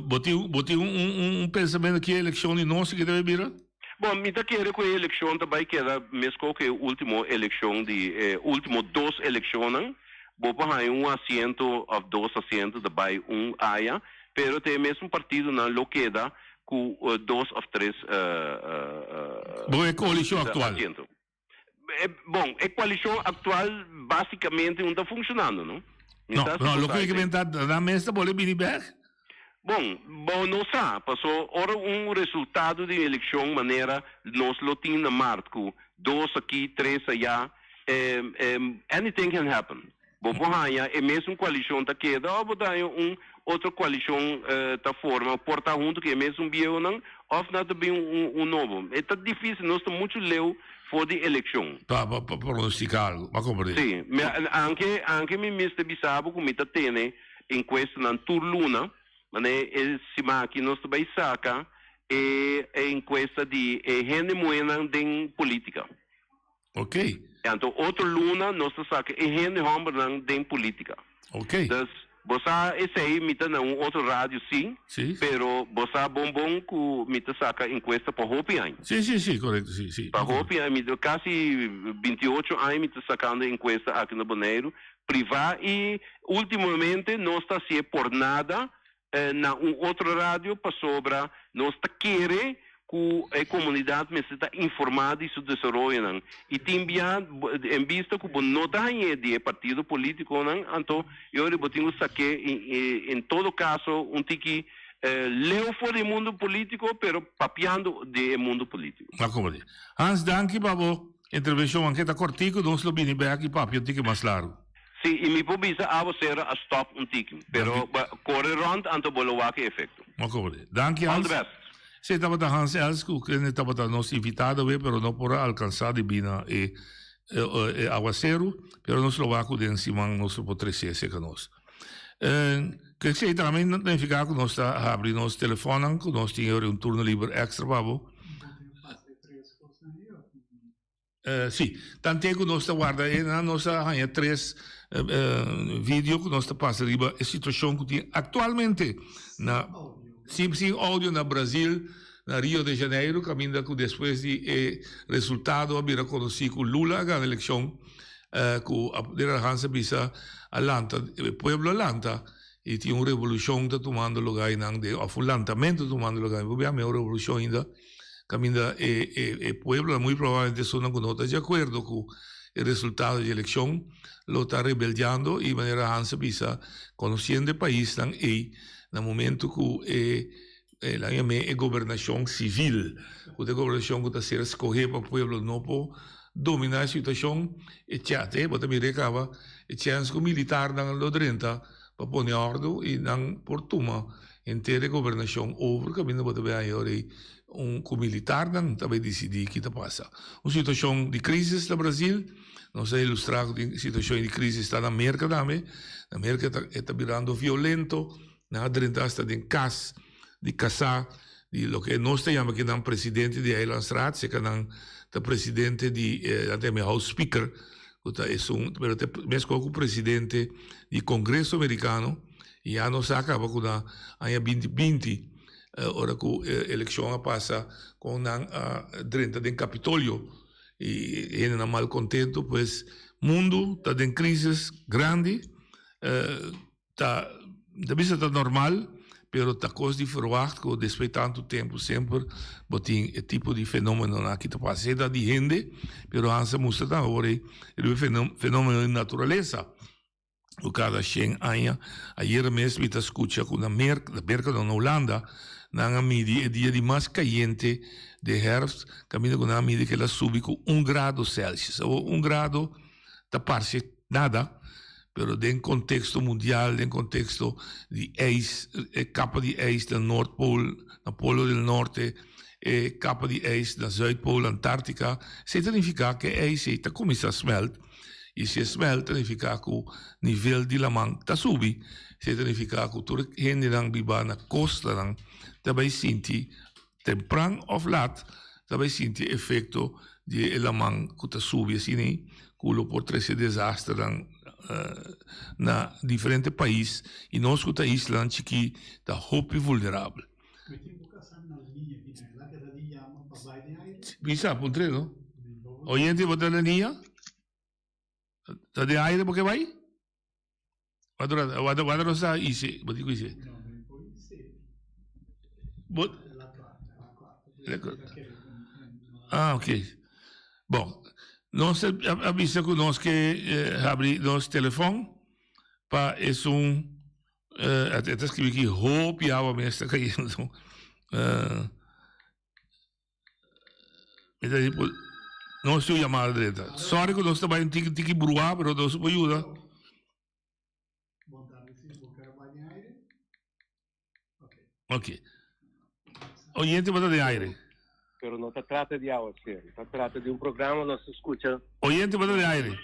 bo tin, bo tin un, un pensamentu ki e elekshon di nos ki ta bai bira? Bon, mi ta kere ku e elekshon ta bai keda meskos ku e último elekshon di e último dos elekshonnan. Bo por haña un asiento òf dos asiento ta bai un aya, pero ta e mesun partidonan lo keda ku dos òf tres Bo e koalishon aktual? asiento. Bon, e koalishon aktual básikamente no ta funshonando, no? Mi No, sa si no, bo loke sa mi ke esei. menta, nan mes ta bole bini bèk? Bon, bo no sa, paso ora un resultado di un elekshon manera nos lo tin na mart ku dos aki, tres aya, anything can happen. Bo por haña e mesun koalishon ta keda òf bo ta haña un otro koalishon ta forma, por ta huntu ku e mesun biehunan òf nan ta bin un nobo. E ta difísil, nos ta muchu leu for di elekshon. Pa pa pronostica algu, m'a komprendé. Sí, mi anke anke mi mester bisa bo ku mi ta tene enkuestanan tur luna, manera e siman aki nos ta bai saka e enkuesta di e hende muhénan den polítika. Ok. Anto otro luna nos ta saca e hende hombernan den politica. Ok. Dus bo sa esey mi ta na un otro radio si, Si. pero bo sa bon bon cu mi ta saca encuesta pa hopi aña. Si, si, si, correcto, si, si. Pa hopi aña, mi ta casi 28 aña mi ta sacando encuesta aki na Boneiru, priva y ultimamente nos ta hacié por nada na un otro radio pasobra nos ta kere ku e komunidat mester ta informá di su desaroyonan i tin bia en bista ku bo no ta hañ'é di e partido polítikonan anto e ora bo tin ku sak'é en todo kaso un tiki leu for di e mundu polítiko pero papiando di e mundu polítiko. A komprendé. Hans danki pa bo intervenshon anke ta kòrtiku nos lo bini bèk i papia un tiki mas largu. Sí, i mi por bisa abo sera a stop un tiki, pero ba kore rond anto bo lo wak e efecto. Mo kobre. Danki All Hans. the best. Sí, tabata Hans Els ku kende tabata nos invitado awe, pero no por a alkansa debí na e e awaseru, pero nos lo wak ku den siman nos lo por trese esei ka nos. Ku esei tambe no ta nifiká ku nos ta habri nos telefònnan, ku nos tin un turno liber èkstra pa bo. Sí, tante ku nos ta warda e nan nos a haña tres video ku nos ta pasa riba e situashon ku tin aktualmente na sin sin audio na Brazil, na Rio de Janeiro, kaminda ku despues di e resultado a bira konosí ku Lula a gana elekshon ku Abdel Hans a bisa a lanta e pueblo a lanta i tin un revolushon ta tumando lugá einan den òf un lantamentu ta tumando lugá, mi por bia mi un revolushon ainda. Caminda e e e pueblo muy probablemente esunnan cu no ta di acuerdo cu e resultado di eleccion lo ta rebeldiando y manera Hans a bisa conociendo e paisnan ey na momento cu e e nan yam'e e gobernacion civil cu ta e gobernacion cu ta ser scoge pa pueblo no por domina e situacion e chate bo ta mira e caba e chens cu militarnan lo drenta pa pone ordo y nan por tuma Henter e gobernashon over kaminda bo ta bay haña ora ei un ku militarnan ta bay disidí ki ta pasa. Un situashon di krisis na Brasil, nos a ilustrá ku tin situashon di krisis ta na Merka tambe. Na Merka e ta birando violento, nan a drenta asta den kas di kasá di loke nos ta yama kinan presidente di Eilandsraad, seka nan ta presidente di nan ta yama house speaker ku ta esun pero ta meskos ku presidente di Kongreso Merikano. Ya nos a caba cu na aña binti binti ora cu e eleccion a pasa con nan a drenta den Capitolio y hendenan malcontento pues mundo ta den crisis grandi. Ta ta bisa ta normal, pero ta kos di verwacht ku despues tantu tempu semper bo tin e tipo di fenomenonan aki ta pasa. Esei ta di hende, pero Hans a mustra tambe awor ei riba e fenomeno di naturalesa ku kada shen aña. Ayera mes mi ta skucha ku na Merka, na Merka no, na Hulanda, nan a midi e dia di mas kayente den herfst, kaminda ku nan a midi ku el a subi ku un grado Celsius. Awor un grado ta parse nada, pero den contexto mundial, den contexto di ijs, e capa di ijs na Noordpool, na Polo del Norte, e capa di ijs na Zuidpool, Antarctica, esey ta nifica cu e ijs ey ta cuminsa smelt, y si e smelt ta nifica cu nivel di laman ta subi, esey ta nifica cu tur e hendenan biba na costanan ta bay sinti Tempran of lat ta bay sinti e efecto di e laman cu ta subi asina cu lo por trece desasternan na diferente pais y nos cu ta islanan chiki ta hopi vulnerabel. Bisa puntra no. Oyente bo ta na liña? Ta den aire bo ke bay? Wada wada nos ta ise, bo di ku ise. Bo Ah, ok. Bon, nos a bisa ku nos ke habri nos telefon pa esun e ta skribi aki hopi awa mes ta kayendo. Mi ta di nos tin un yamada drenta. Sorry ku nos ta bai un tiki tiki bruá, pero nos por yuda. Ok. Oyente bo ta den aire. Pero no ta trata di awaceru, ta trata di un programa nos ta scucha. Oyente bo ta den aire.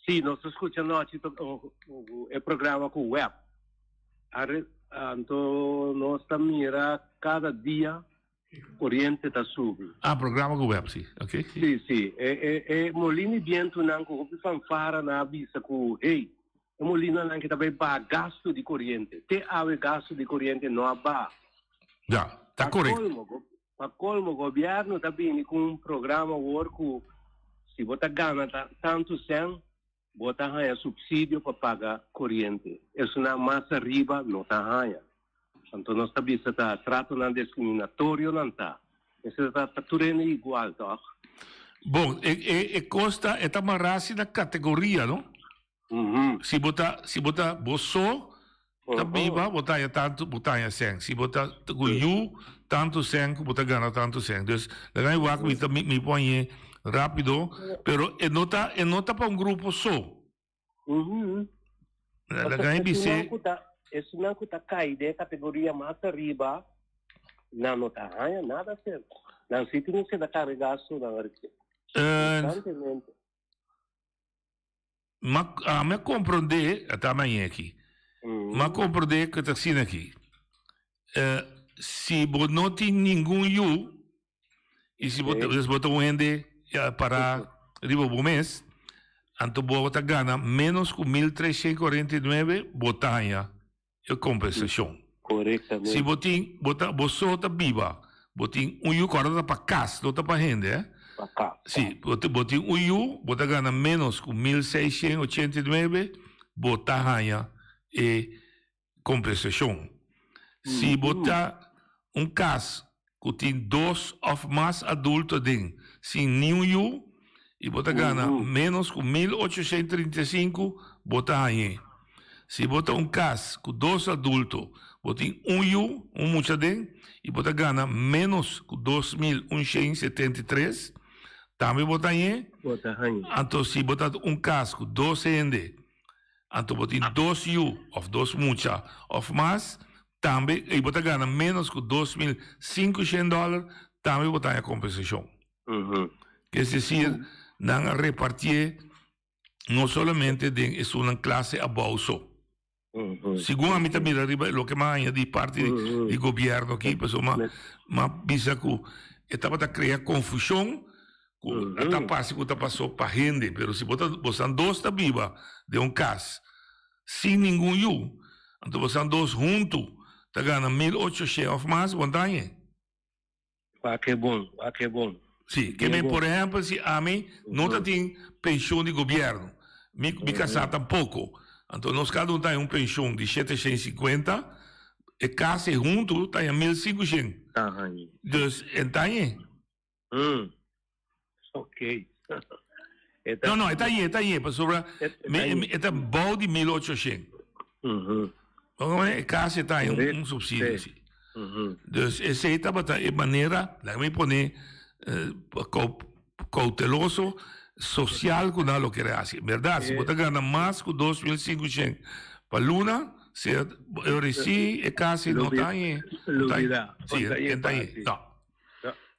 Sí, nos ta scucha nochi e programa cu web. Anto nos ta mira cada dia Coriente ta subi. Ah, programa cu web, si. Ok. Si, si. E, e, e molina di bientunan cu hopi fanfara nan a bisa cu, hey, e molinanan ki ta bay baha gasto di coriente. Te awe gasto di coriente no a baha. Ja, ta Pa correcto. colmo, go, pa colmo, gobierno ta bini cu un programa awor cu si bo ta gana ta, tanto cen, bo ta haña subsidio pa paga coriente. Esunnan mas ariba no ta haña. Anto nos ta bisa ta tratonan discriminatorio nan ta. Mester ta ta tur hende igual, toch? Bon, e e e cos ta e ta mará si na categoria, no? Si bo ta si bo ta bo so ta biba bo ta haña tantu bo ta haña sèn. Si bo ta ku yu tantu sèn ku bo ta gana tantu sèn. Dus laga mi wak mi ta mi por hañ'é rápido pero e no ta e no ta pa un grupo so. Laga mi bis'é. Esunnan ku ta kai den e kategoria mas ariba nan no ta haña nada sèn. Nan si tin ku keda kargá su nan konstantemente. Ma ami a komprondé, a ta maña aki, mi a komprondé ku ta asina aki, si bo no tin ningun yu i si bo bo ta un hende pará riba bo mes, anto bo ta gana ménos ku mil treshen kuarenta i nuebe, bo ta haña e kompensashon. Korektamente. Si bo tin, bo ta, bo so ta biba, bo tin un yu, kòrda ta pa kas, no ta pa hende, eh. Pa kas. Si, bo bo tin un yu, bo ta gana ménos ku 1689, bo ta haña e kompensashon. Si bo ta un kas ku tin dos òf mas adulto aden sin niun yu i bo ta gana ménos ku 1835, bo ta hañ'é. Si bo ta un kas ku dos adulto, bo tin un yu, un mucha aden, i bo ta gana ménos ku 2173, tambe bo ta hañ'é. Anto si bo ta un kas ku dos hende, anto bo tin dos yu òf dos mucha òf mas, Tambe i bo ta gana ménos ku 2500 dòler, tambe bo ta haña kompensashon. Es desir, nan a repartié no solamente den esunnan klase abou so. Segun ami ta mira riba loke mi a haña di parti di gobièrnu aki, pasobra mi a bisa ku e tabata krea konfushon ku a ta parse ku ta pasó pa hende, pero si bo ta bosan dos ta biba den un kas sin ningun yu, anto bosan dos huntu ta gana 1800 òf mas, bo no ta hañ'é. Wak ke bon, wak ke bon. Sí, ke men por ehèmpel si ami no ta tin penshon di gobièrnu, mi mi kasá tampoko. Anto nos kada un ta haña un penshon di 750, e kas ei huntu ta haña 1500. Dus e ta hañ'é. Ok. No, no, e ta hañ'é, e ta hañ'é, pasobra e ta bou di 1800. E kas ei ta haña un supsidio si. Dus esei tabata e manera, laga mi pone kouteloso, sosial ku nan lo kere hasi. Bèrdat, si bo ta gana mas ku 2500 pa luna, sea e ora si e kasi no ta hañ'é. Si, e ta hañ'é. No.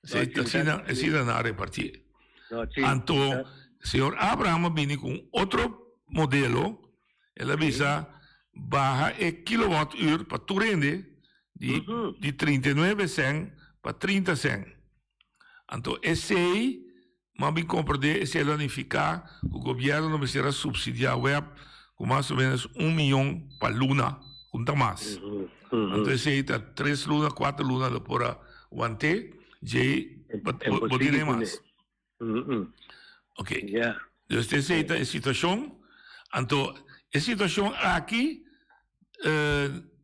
Asina, asina nan a repartié. Anto, señor Abraham a bini ku un otro modelo. El a bisa baha e kilowattuur pa tur hende di di 39 cent pa 30 cent. Anto esey m'a bin comprende esey lo a nifica cu gobierno lo mester a subsidia web cu mas o menos un miyon pa luna, cu no ta mas. Anto esey ta tres luna, cuatro luna lo por a wante, djey bo tene mas. Ok. Dus esei ta e situashon. Anto e situashon aki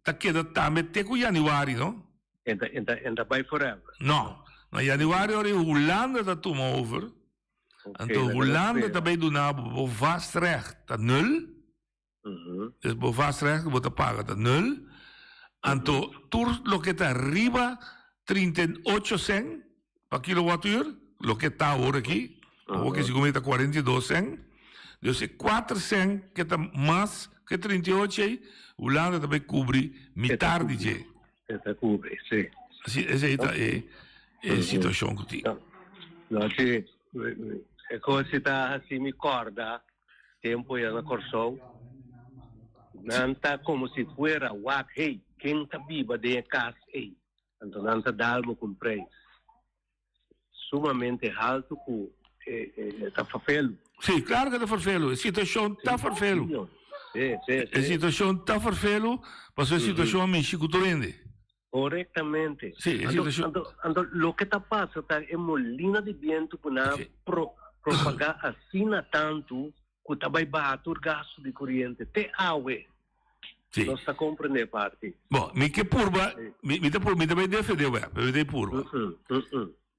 ta keda tambe te ku yanüari, no? En ta, en ta, en ta bai forever. No. Na yanüari ora Hulanda ta tuma over. Anto Hulanda ta bai duna bo bo vastrecht ta nul. Dus bo vastrecht ku bo ta paga ta nul. Anto tur loke ta riba 38 sèn pa kilowatùr, loke ta awor aki, awor ke segun mi ta 42 sèn, dus e kuater sèn ke ta mas ke 38 ei, Hulanda ta bai kubri mitar di dje. E ta kubri, si. Asi, esei ta e situashon ku tin. No, si, e kos si ta hasi mi kòrda Tempo ya na Kòrsou, nan ta komo si fuera wak, hey, ken ta biba den e kas ei? Anto nan ta dal bo ku un preis sumamente haltu ku ta ferfelu. Sí, klaro ku ta ferfelu. E situashon ta ferfelu. Sí, sí, sí. E situashon ta ferfelu, pasobra e situashon a mishi ku tur hende. Korektamente. Sí, e situashon. Anto, anto loke ta pasa ta e molina di bientu ku nan a pro, propagá asina tantu ku ta bai baha tur gastu di koriente te awe. Sí. Nos ta komprendé parti. Bon, mi ke purba, mi, mi ta purba, mi ta bai defendé web, mi ta bai purba.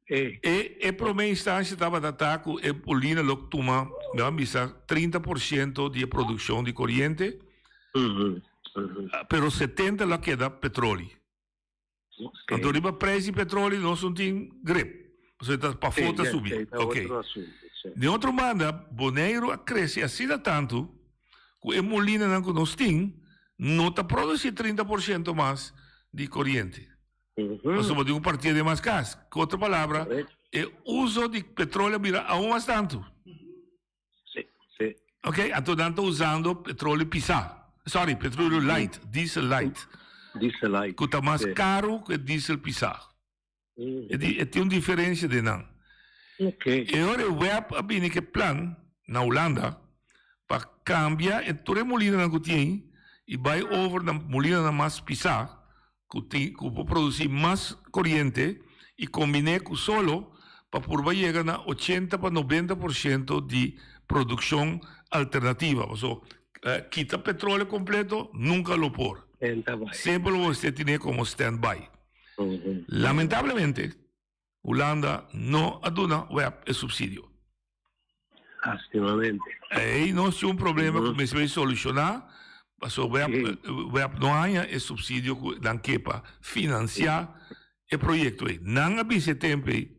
E. E, e promé instansha tabata ta ku e molina lo tuma, mi a bisa, 30% di e produkshon di koriente. Pero 70 lo a keda petroli. Anto riba prijs di petroli nos no tin grip. Pasobra ta pafó ta subi. Ok. Den otro banda, Boneiru a krese asina tantu ku e molinanan ku nos tin no ta produsi 30% mas di koriente. Pasobra tin un partia den mas kas. Ku otro palabra, e uso di petroli a bira aun mas tantu. Sí, sí. Ok, anto nan ta usando petróleo pisá. Sorry, petróleo light, diesel light. Diesel light. Ku ta mas karu ku e diesel pisá. E di, e tin un diferensia den nan. Ok. E ora e web a bini ku e plan na Hulanda pa kambia e tur e molinanan ku tin i bai over na molinanan mas pisá ku tin ku por produsí mas koriente i kombiné ku solo pa purba yega na 80 pa 90% di produkshon alternativa. Paso kita petróleo kompleto nunka lo por. Semper lo mester tine komo stand-by. Lamentablemente Hulanda no a duna web e supsidio. Lastimamente. Ei nos tin un problema ku mester bai solushoná, pasobra web, web no haña e supsidio ku nan ke pa finansiá e proyekto ei. Nan a bisa e tempu ei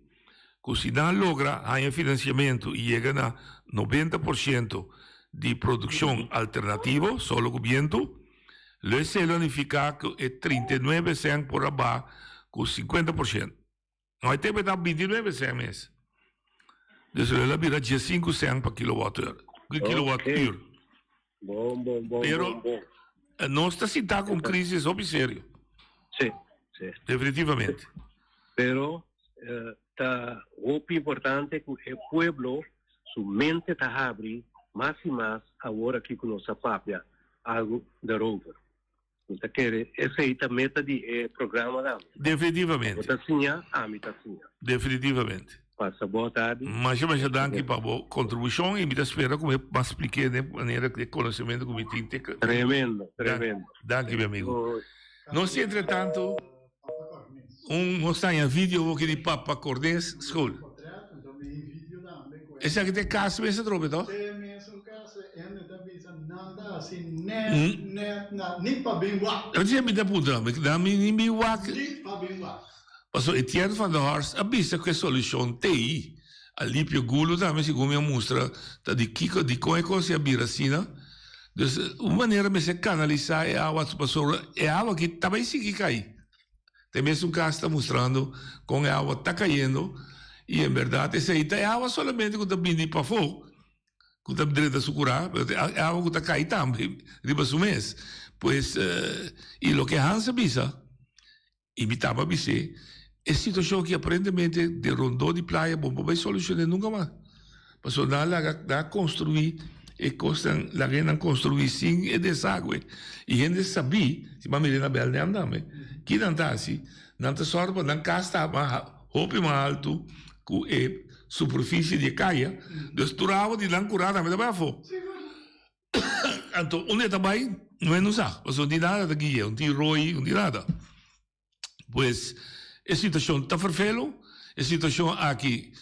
ku si nan logra haña finansiamentu i yega na 90% di produkshon alternativo, solo ku bientu, lo esei lo nifiká ku e 39 sènt por a baha ku 50%. No e tempo e ta 29 cent mes. Dus lo a bira 15 cent pa kilowattuur. Kilowattuur. Bon, bon, bon, Pero bon, bon. Eh, nos ta sintá ku un crisis hopi serio. Sí, sí. Definitivamente. Pero eh, ta hopi importante ku e pueblo su mente ta habri mas i mas awor aki ku nos a papia algo daarover. Mi ta kere esei ta meta di e programa tambe. Definitivamente. Bo ta siña, ami ta siña. Definitivamente. Pasa bon tardi. Masha masha danki pa bo kontribushon i mi ta spera ku mi a splik'é den manera ku e konosementu ku mi tin te. Tremendo, tremendo. Danki mi amigo. Nos tin entretanto un nos ta haña video hoki di Papa Cornes school. Esaki ta e kas mes atrobe to? Esei mi ta puntra, nan mi ni bin wak. Pasobra Etienne van der Horst a bisa ku e solushon t'ei. Alipio Gulo tambe segun mi a mustra ta di kiko dikon e kos a bira asina. Dus un manera mester kanalisá e awa pasobra e awa aki ta bai sigui kai. Te mesun kas ta mustrando kon e awa ta kayendo i en bèrdat esei ta e awa solamente ku ta bini pafó ku ta drenta su kurá pero ta e awa ku ta kai tambe riba su mes. Pues i loke Hans a bisa. I mi taba bis'é, E situashon aki aparentemente den rondó di playa bo no por bai solushoné nunka mas. Pasobra nan a laga, nan a konstruí e kosnan, laga nan konstruí sin e desagwe. I hende sabí, si bo a mira na Belnem tambe, ki nan ta hasi? Nan ta sòru pa nan kas ta mas hopi mas haltu ku e superfisie di e kaya, dus tur awa di nan kurá tambe ta bai afó. Anto unda e ta bai no e no sa, pasobra no tin nada ta guia, no tin roi, no tin nada. Pues e situacion ta fervelo, e situacion aki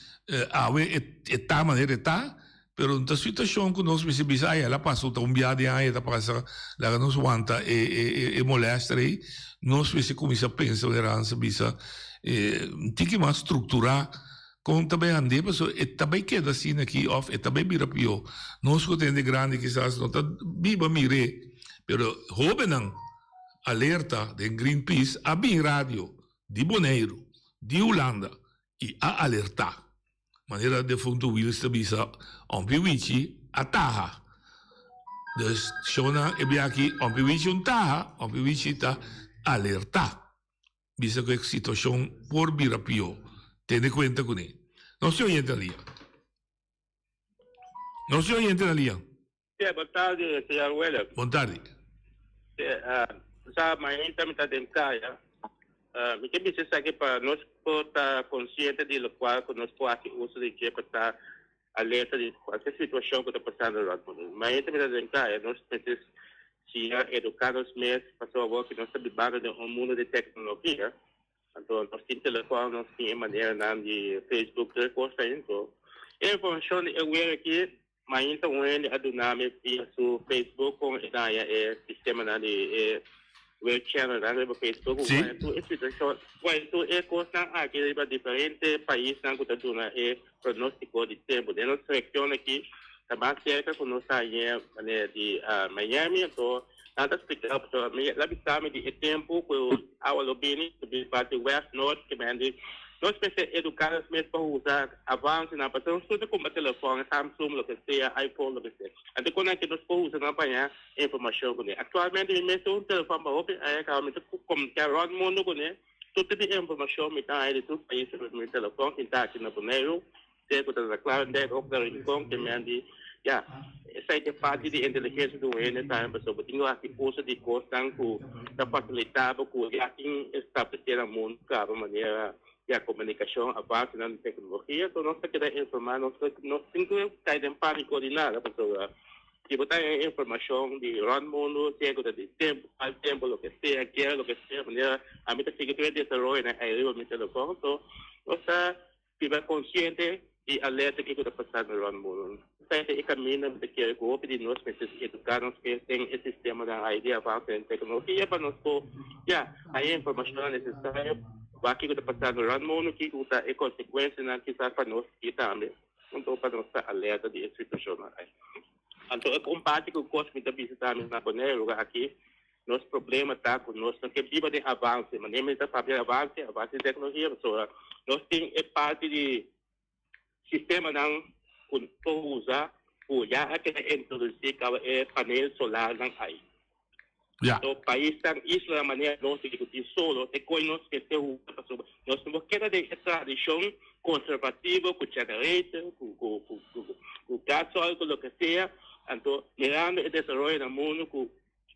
awe e ta manera e ta, pero no ta situacion cu nos mester bisa ay el a pasa ta un bia di aña e ta pasa laga nos wanta e molester ey, nos mester cuminsa pensa manera Hans a bisa un tiki mas structura. Kon ta bai hand'é pasobra e ta bai keda asina aki òf e ta bai bira pió. Nos ku ta hende grandi kisas no ta biba mir'é, pero hóbennan alerta den Greenpeace a bin radio di Boneiru, di Hulanda i a alertá. Manera defuntu Wiels ta bisa, Òmpi Wichi a taha. Dus shownan e bia aki Òmpi Wichi un taha, Òmpi Wichi ta alertá. Bisa ku e situashon por bira pió. Tene kuenta kuné. Nos tin oyente na lia. Nos tin oyente na lia. Sí, bon tardi, señor Willem. Bon tardi. Sí, sa mainta mi ta den kaya. Mi ke bisa esaki pa nos por ta konsiente di lokual ku nos por hasi uso di dje pa ta alerta di kualke situashon ku ta pasando rònt mundu. Mainta mi ta den kaya, nos mester siña eduká nos mes pasobra awor ku nos ta bibando den un mundu di teknologia, anto nos tin telefòn, nos tin e maneranan di Facebook, tur e kos ta anto e informashon di e wer aki mainta un hende a duna mi via su Facebook kon e daña e sistemanan di e Wear channel nan riba Facebook Sí. waya tur e situashon, waya tur e kosnan aki riba diferente paisnan ku ta duna e pronóstiko di tempu. Den nos region aki ta mas serka ku nos ta hañ'é manera di Miami, anto nan ta splika pasobra mi la bisa mi di e tempu ku awa lo bini, lo bini parti west, nort, ke mende nos mester eduká nos mes pa usa avansenan pasobra nos tur ta kumpra telefòn, Samsung, loke sea, iPhone, loke sea. Anto kon nan ke nos por usa nan pa haña informacion cune. Actualmente mi mes tin un telefon pa hopi aña caba mi ta comunica rond mundo cune. Tur tipo di informacion mi ta haya di tur pais riba mi telefon tin ta aki na Boneiru, sea cu ta na Kralendijk of na Rincon ke men di ya esai ta e parti di inteligencia di un hende tambe pasobra bo tin cu haci uso di cosnan cu ta facilita bo cu ya tin establece na mundo caba manera ya comunicacion avancenan di tecnologia. Enton nos ta keda informa nos tin cu cay den panico di nada pasobra Si bo ta haña informashon di rònt mundu, sea ku ta di tempu, mal tempu, loke sea, guera, loke sea, manera ami ta sigui tur e desaroyonan ei riba mi telefòn. So, nos ta biba konsiente i alerta kiko ta pasando rònt mundu. Esei ta e kaminda mi ta kere ku hopi di nos mester eduká nos mes den e sistemanan ei di avanse den teknologia pa nos por, ya, haña e informashonnan nesesario wak kiko ta pasando rònt mundu, kiko ta e konsekuensianan kisas pa nos aki tambe. Anto pa nos ta alerta di e situashonnan ei. Anto e un parti ku kos mi ta bisa tambe na Boneiru aki, nos problema ta ku nos no ke biba den avanse. Manera mi ta papia di avanse, avanse di teknologia, pasobra nos tin e parti di sistemanan ku por usa ku ya a keda introdusí kaba e panel solarnan ei. Ja. So paisnan, islanan manera nos di ku tin solo te koe nos mester usa pasobra nos no por keda den e tradishon konservativo ku generator, ku ku ku ku ku gasoil, ku loke sea. Anto mirando e desaroyo na mundu ku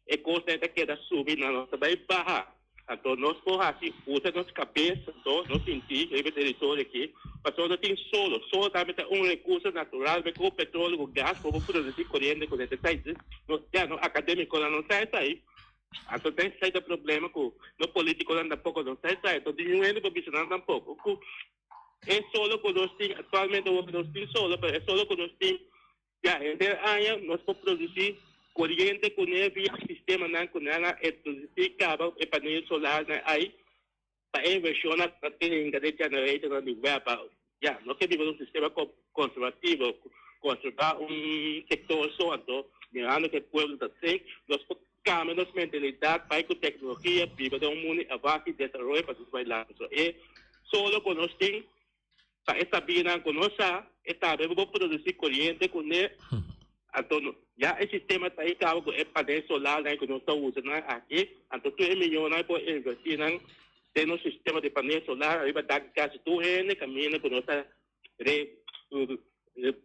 e kosnan ta keda subi na nos ta bai baha. Anto nos por hasi usa nos kabes anto nos sinti riba e teritorio aki pasobra no tin solo. Solo tambe ta un rekurso natural be ku petroleo ku gas por por produsi koriente ku nesesai. Nos ya no akademikonan no sa esai. Anto ta esai ta problema ku no politikonan tampoko no sa esai. Anto tin niun hende por bisa nan tampoko ku e solo ku nos tin aktualmente awor nos tin solo pero e solo ku nos tin Ya henter aña nos por produci coriente cu ne via sistemanan cu nan a introduci caba e panel solarnan ay pa e inversionnan cu ta tene den generatornan di web. Ya, nos ke biba den un sistema conservativo, conserva un sector so, anto mirando cu e pueblo ta sink, nos por cambia nos mentalidad bay cu tecnologia, biba den un mundo avance y desaroyo pa nos bay lanto. So e solo cu nos tin Pa e sabinan ku no sa, e tambe bo por produsí koriente kuné. Anto ya e sistema ta ei kaba ku e panel solarnan ku nos ta usa nan aki. Anto tur e miyonan por invertí nan den nos sistema di panel solar ariba dak di kasi tur hende kaminda ku nos ta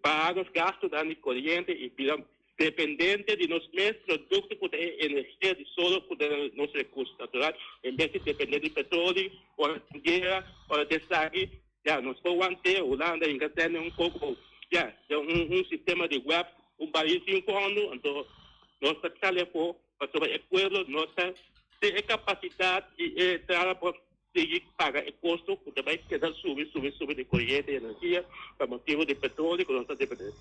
paga nos gastunan di koriente i bira Dependente di nos mes producto cu ta e energia di solo cu ta nos recurso natural, en bes di depende di petroli, ora tin guera, ora tin esaki, ya, nos por wante Hulanda hinca tene un poco, ya, den un sistema di web, un baril sin fondo, anto nos ta sali afo, pasobra e pueblo no ta tin e capacidad y e entrada pa Sigui paga e kosto ku ta bai keda subi, subi, subi di koriente i energia pa motibu di petroleo ku nos ta dependé.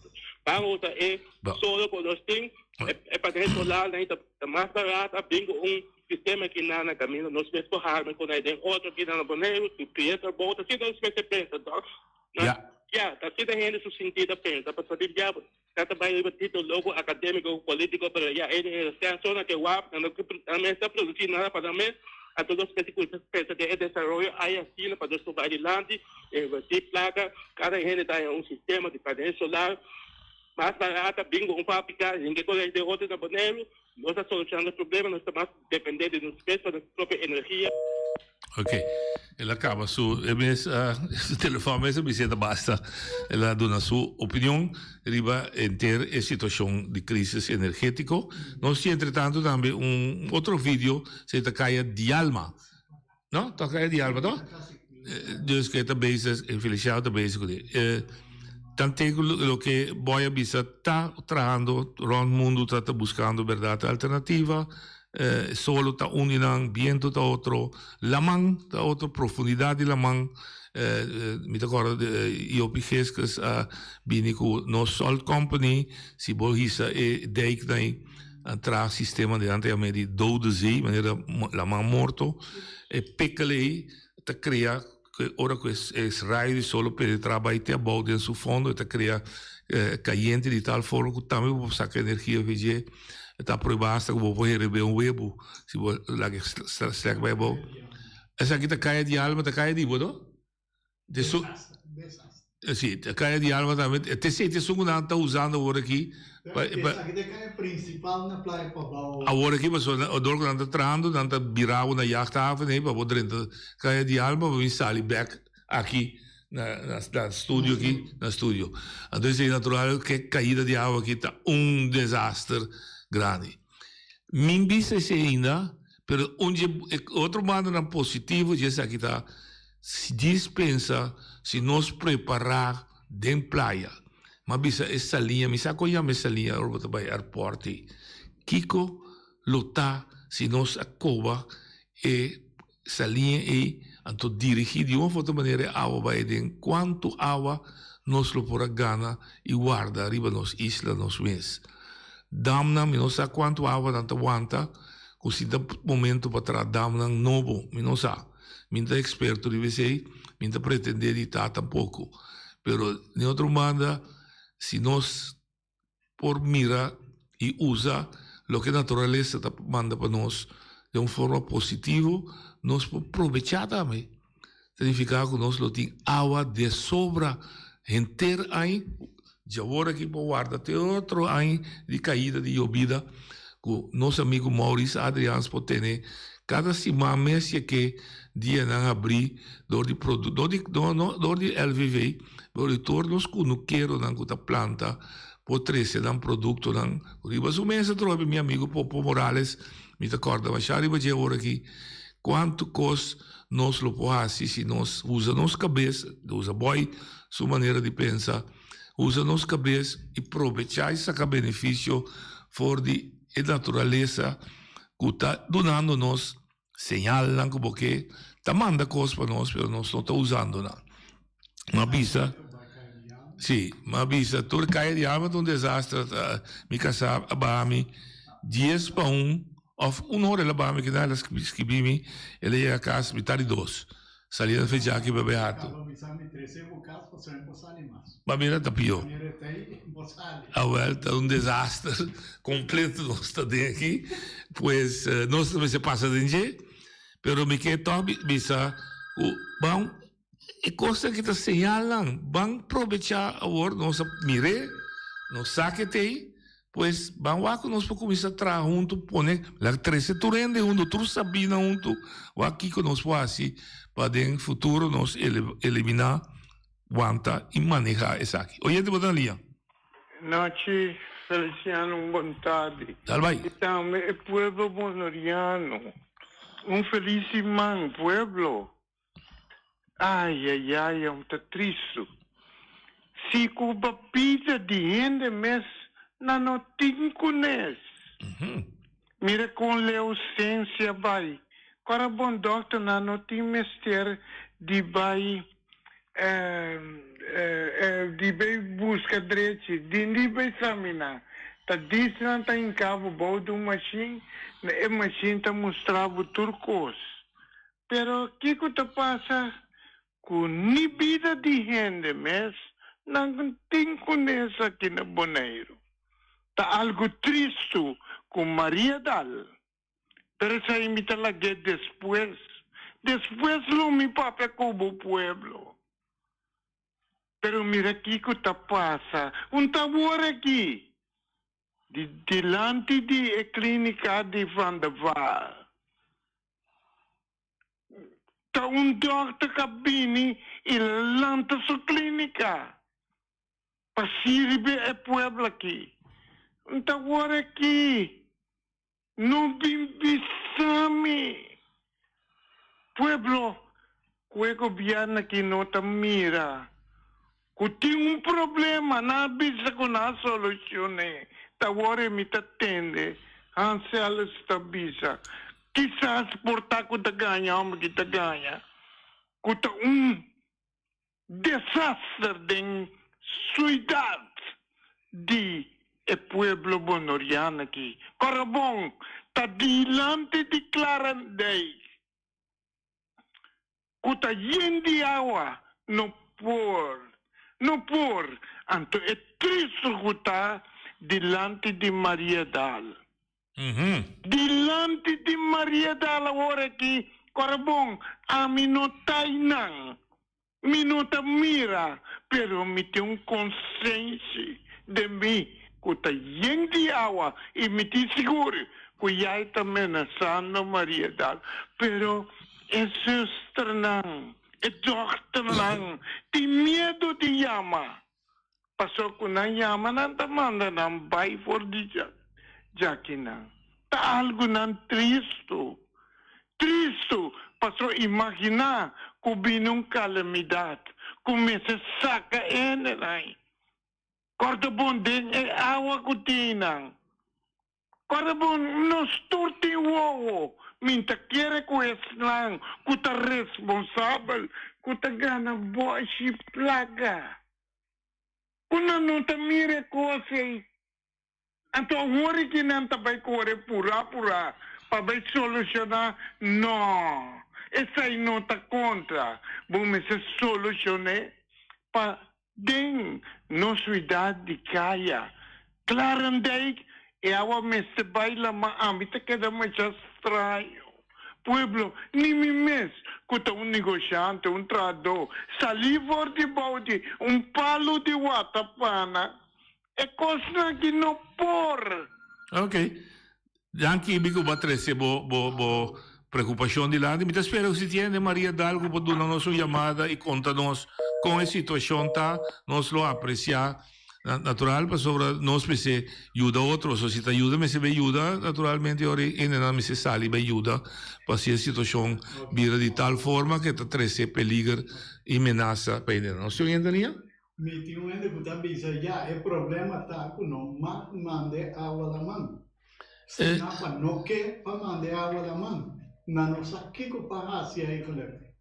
Ban usa e solo ku nos tin, e panel solar nan ta mas barat, a bin ku un sistema aki nan na kaminda nos mes por harma ku nan den otro aki nan na Boneiru, ku kria trabou, ta asina nos mester pensa dòk. Ya, ta asina hende su sinti ta pensa, pasobra di bia nan ta bai riba titulo loco academico cu politico pero ya e zona ke wak nan no nan mes ta produci nada pa nan mes anto nos mester cuminsa pensa den e desaroyo ay asina pa nos por bai dilanti inverti placa cada hende ta haña un sistema di panel solar mas barata bin cu un fabrica hinke con den otro na Boneiru nos ta solucionando problema nos ta mas depende di nos mes pa nos propio energia. Ok, el a caba su e mes su telefon mes a bisa ta basta. El a duna su opinion riba henter e situacion di crisis energetico. Nos tin entretanto tambe un otro video, se ta Kaya Dialma. No? Ta Kaya Dialma, to? Dus ke ta bezig, Feliciano ta bezig cu e. Tantego loke Boy a bisa ta trahando rond mundo ta ta buscando berdad alternativa. Solo ta un di nan, biento ta otro, laman ta otro, profundidad di laman. Mi ta corda Jopie Giskus a bini cu nos Salt Company, si bo hisa e dijk nan a traha sistema di nan ta yama di dode zee, manera laman morto, e pekel ey ta crea. Ku ora ku e rayo di solo penetrá bai te abou den su fondo e ta krea kayente di tal forma ku tambe bo por saka energia for dje. E ta prohibá asta ku bo por herebé un webu si bo laga e slèk bai abou. Esaki ta kaya di alma, ta kaya di bo no? De su Si, ta kaya di alma tambe. Te esei ta esun ku nan ta usando awor aki. Esaki ta e kaya prinsipal na Playa Pabao. Awor aki pasobra dor ku nan ta trahando nan ta bira bo na jachthaven ei pa bo drenta kaya di alma pa bin sali bek aki na studio aki na studio. Anto esei natural ke kaida di awa aki ta un desaster grandi. Min bisa esei ainda pero un dje e otro bandanan positivo dje esaki ta Si djis pensa si nos prepara den playa. M'a bisa e saliña, mi sa kon yama e saliña ora bo ta bai airport ei. Kiko lo ta si nos a koba e saliña ei anto dirigi di un of otro manera e awa bai aden? Kuantu awa nos lo por a gana i warda riba nos isla nos mes? Damnan mi no sa kuantu awa nan ta wanta ku si ta momento pa traha damnan nobo, mi no sa. Mi no ta experto riba esey, mi no ta pretende di ta tampoco. Pero den otro banda, si nos por mira y usa loke naturalesa ta manda pa nos den un forma positivo, nos por probecha tambe. Ta nifica cu nos lo tin awa de sobra henter aña, djawor aki por warda te otro aña di caida di yobida cu nos amigo Maurice Adriaans por tene cada siman mes yeke dianan habri dor di produ dor di no no dor di LVV pero di tur nos cunukeronan cu ta planta por trece nan productonan riba su mesa trobe mi amigo Popo Morales mi ta corda masha riba dje ora aki. Kuantu kos nos lo por hasi si nos usa nos kabes, usa Boy su manera di pensa, usa nos kabes i probechá i saka benefisio for di e naturalesa ku ta dunando nos señalnan ku bo ke ta manda kos pa nos pero nos no ta usando nan. M'a bisa, sí, m'a bisa tur kaya di Alma ta un desaster, mi kasá a baha mi dies pa un òf un ora el a baha mi kinan el a skibi mi, el a yega kas mitar di dos, saliendo fe djaki bebe harto. Ba mira ta pió. Awel ta un desaster completo nos ta den aki, pues nos ta mester pasa den dje, pero mi ke tòg bisa ku ban e kosnan ki ta señalnan, ban probechá awor nos a mir'é, nos sa ke t'ei, pues ban wak ku nos por kuminsá traha huntu, pone laga trese tur hende huntu, tur sabínan huntu, wak kiko nos por hasi pa den futuro nos eliminá. Wanta i manehá esaki. Oyente bo ta na liña. Nochi Feliciano un bon tardi. Dal bai. I tambe e pueblo bonoriano un feliz siman pueblo ay ay ay am ta tristu si ku bapida di hende mes nan no tin kunes mira kon leusensia bai kora bon dokter nan no tin mester di bai Di bay busca drechi, di di bay samina. Ta disnan ta hinca bo bou di un mashin, na e mashin ta mustra bo tur cos. Pero kico ta pasa? Cu ni bida di hende mes nan tin cunes aki na Boneiru. Ta algo tristo cu Maria Dal Pero esei mi ta lag'é despues. Despues lo mi papia ku bo pueblo. Pero mira kiko ta pasa. Un ta wor aki, di dilanti di e klínika di Van der Waal. Ta un dòkter ka bini i lanta su klínika pa sirbi e pueblo aki. Un ta wor aki. No bin bisa mi. Pueblo, ku e gobièrnu aki no ta mira ku tin un problema, nan a bisa ku nan a solushon'é. Ta awor e mi ta tende Hans Ellis ta bisa, kisas por ta ku ta gaña hòmber ki ta gaña, ku ta un Desaster den suidat di e pueblo bonoriano aki. Corabon ta dilanti di Clarendijk ku ta yen di awa no por no por anto e tristu ku ta dilanti di Mariadal. Dilanti di Mariadal awor aki Corabon ami no ta einan. Mi no ta mira, pero mi tin un konsenshi den mi ku ta yen di awa i mi tin sigur ku ya e ta menasando Mariedal. Pero e zusternan, e dòkternan tin miedu di yama, pasobra ku nan yama nan ta manda nan bai for di djakinan. Ta algu nan tristu. Tristu, paso imaginá ku bini un kalamidat ku mester saka hendenan. Kòrda bon den e awa ku tin nan. Kòrda bon, nos tur tin wowo. Mi ta kere ku esnan ku ta responsabel ku ta gana bòshi plaka, ku nan no ta mira e kos ei. Anto awor ki nan ta bai kore purá purá pa bai solushoná? No, esei no ta kontra. Bo mester solushon'é pa den nos suidat di kaya Klarendijk e awa mester bai lama. Ami ta keda masha straño. Pueblo, ni mi mes, ku ta un negoshante, un trahadó, salí for di bou di un palu di watapana. E kosnan aki no por. Ok. Danki Ibi ku bo a trese bo bo bo preokupashon dilanti. Mi ta spera ku si tiene Maria Dal ku por duna nos un yamada i konta nos kon e situashon ta. Nos lo apresiá. Natural pasobra nos mester yuda otro, so si ta yuda mester bay yuda naturalmente ora e hendenan mester sali bay yuda pa si e situacion bira di tal forma ke ta trece peliger y menasa pa hendenan. Nos tin un hende liña? Mi tin un hende ku ta bisa ya e problema ta ku no mag mande awa laman. Si nan pa no ke pa mande awa laman, nan no sa kiko pa hasi eigenlijk.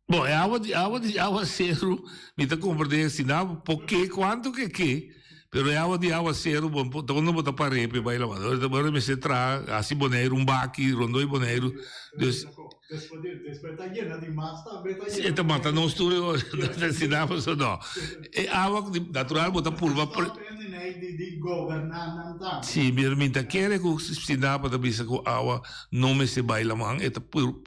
Bon, e awa di awa di awaseru mi ta komprendé si nan por ke kuantu ke ke, pero e awa di awaseru bo ta unda bo ta par'é p'e bai laman. Ora mester traha hasi Boneiru un baki rondó di Boneiru. Dus e ta mata nos tur e ora si nan pasobra no. E awa natural bo ta purba. Si, pero mi ta kere ku Stinapa ta bisa ku awa no mester bai laman, e ta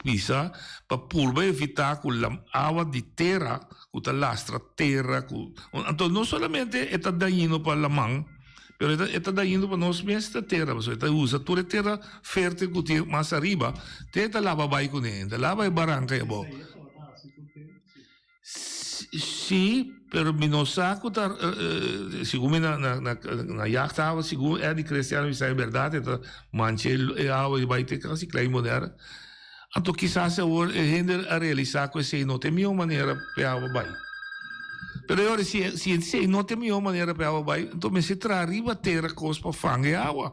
pisa. pa purba evitá ku awa di tera ku ta lastra tera ku anto no solamente e ta dañino pa laman pero e ta dañino pa nos mes ta tera pasobra e ta usa tur e tera fértil ku tin mas ariba te e ta laba bai kuné e ta laba e baranka ei abou. Sí, pero mi no sa ku ta segun mi na na na jachthaven segun Eddie Christian a bisa e bèrdat e ta mancha e awa i bai te kasi Klein Bonaire. Anto kisas awor e hende a realisá ku esei no ta e mihó manera pa e awa bai. Pero e ora si si esei no ta e mihó manera pa e awa bai, anto mester traha riba tera kos pa fanga e awa.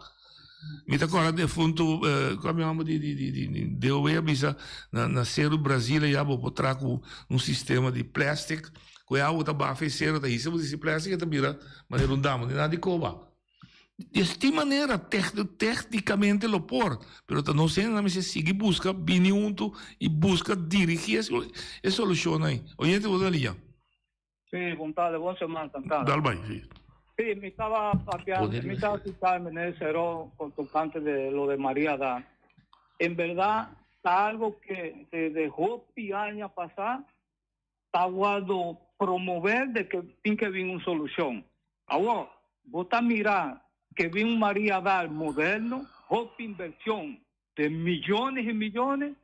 Mi ta kòrda defuntu kua mi hòmber di di di di DOW a bisa na na Seru Brasil ayá bo por traha ku un sistema di plèstik ku e awa ta bafa e seru ta hisa bo disi plèstik e ta bira manera un dam di nada di koba. Di esti manera tèknikamente lo por pero ta nos hendenan mester sigui buska bini huntu i buska dirigí e solushonnan ei. Oyente bo ta liña. Sí, Gonzalo, bon semana, Santana. Dal bai, sí. Sí, mi estaba papiando, mi estaba escuchando en el Cerón con tocante de lo de María Dan. En verdad, está algo que desde hopi años pasar, está guardo promover de que tiene que venir una solución. Ahora, vos está mirar que viene un María Dal moderno, hopi inversión de millones y millones,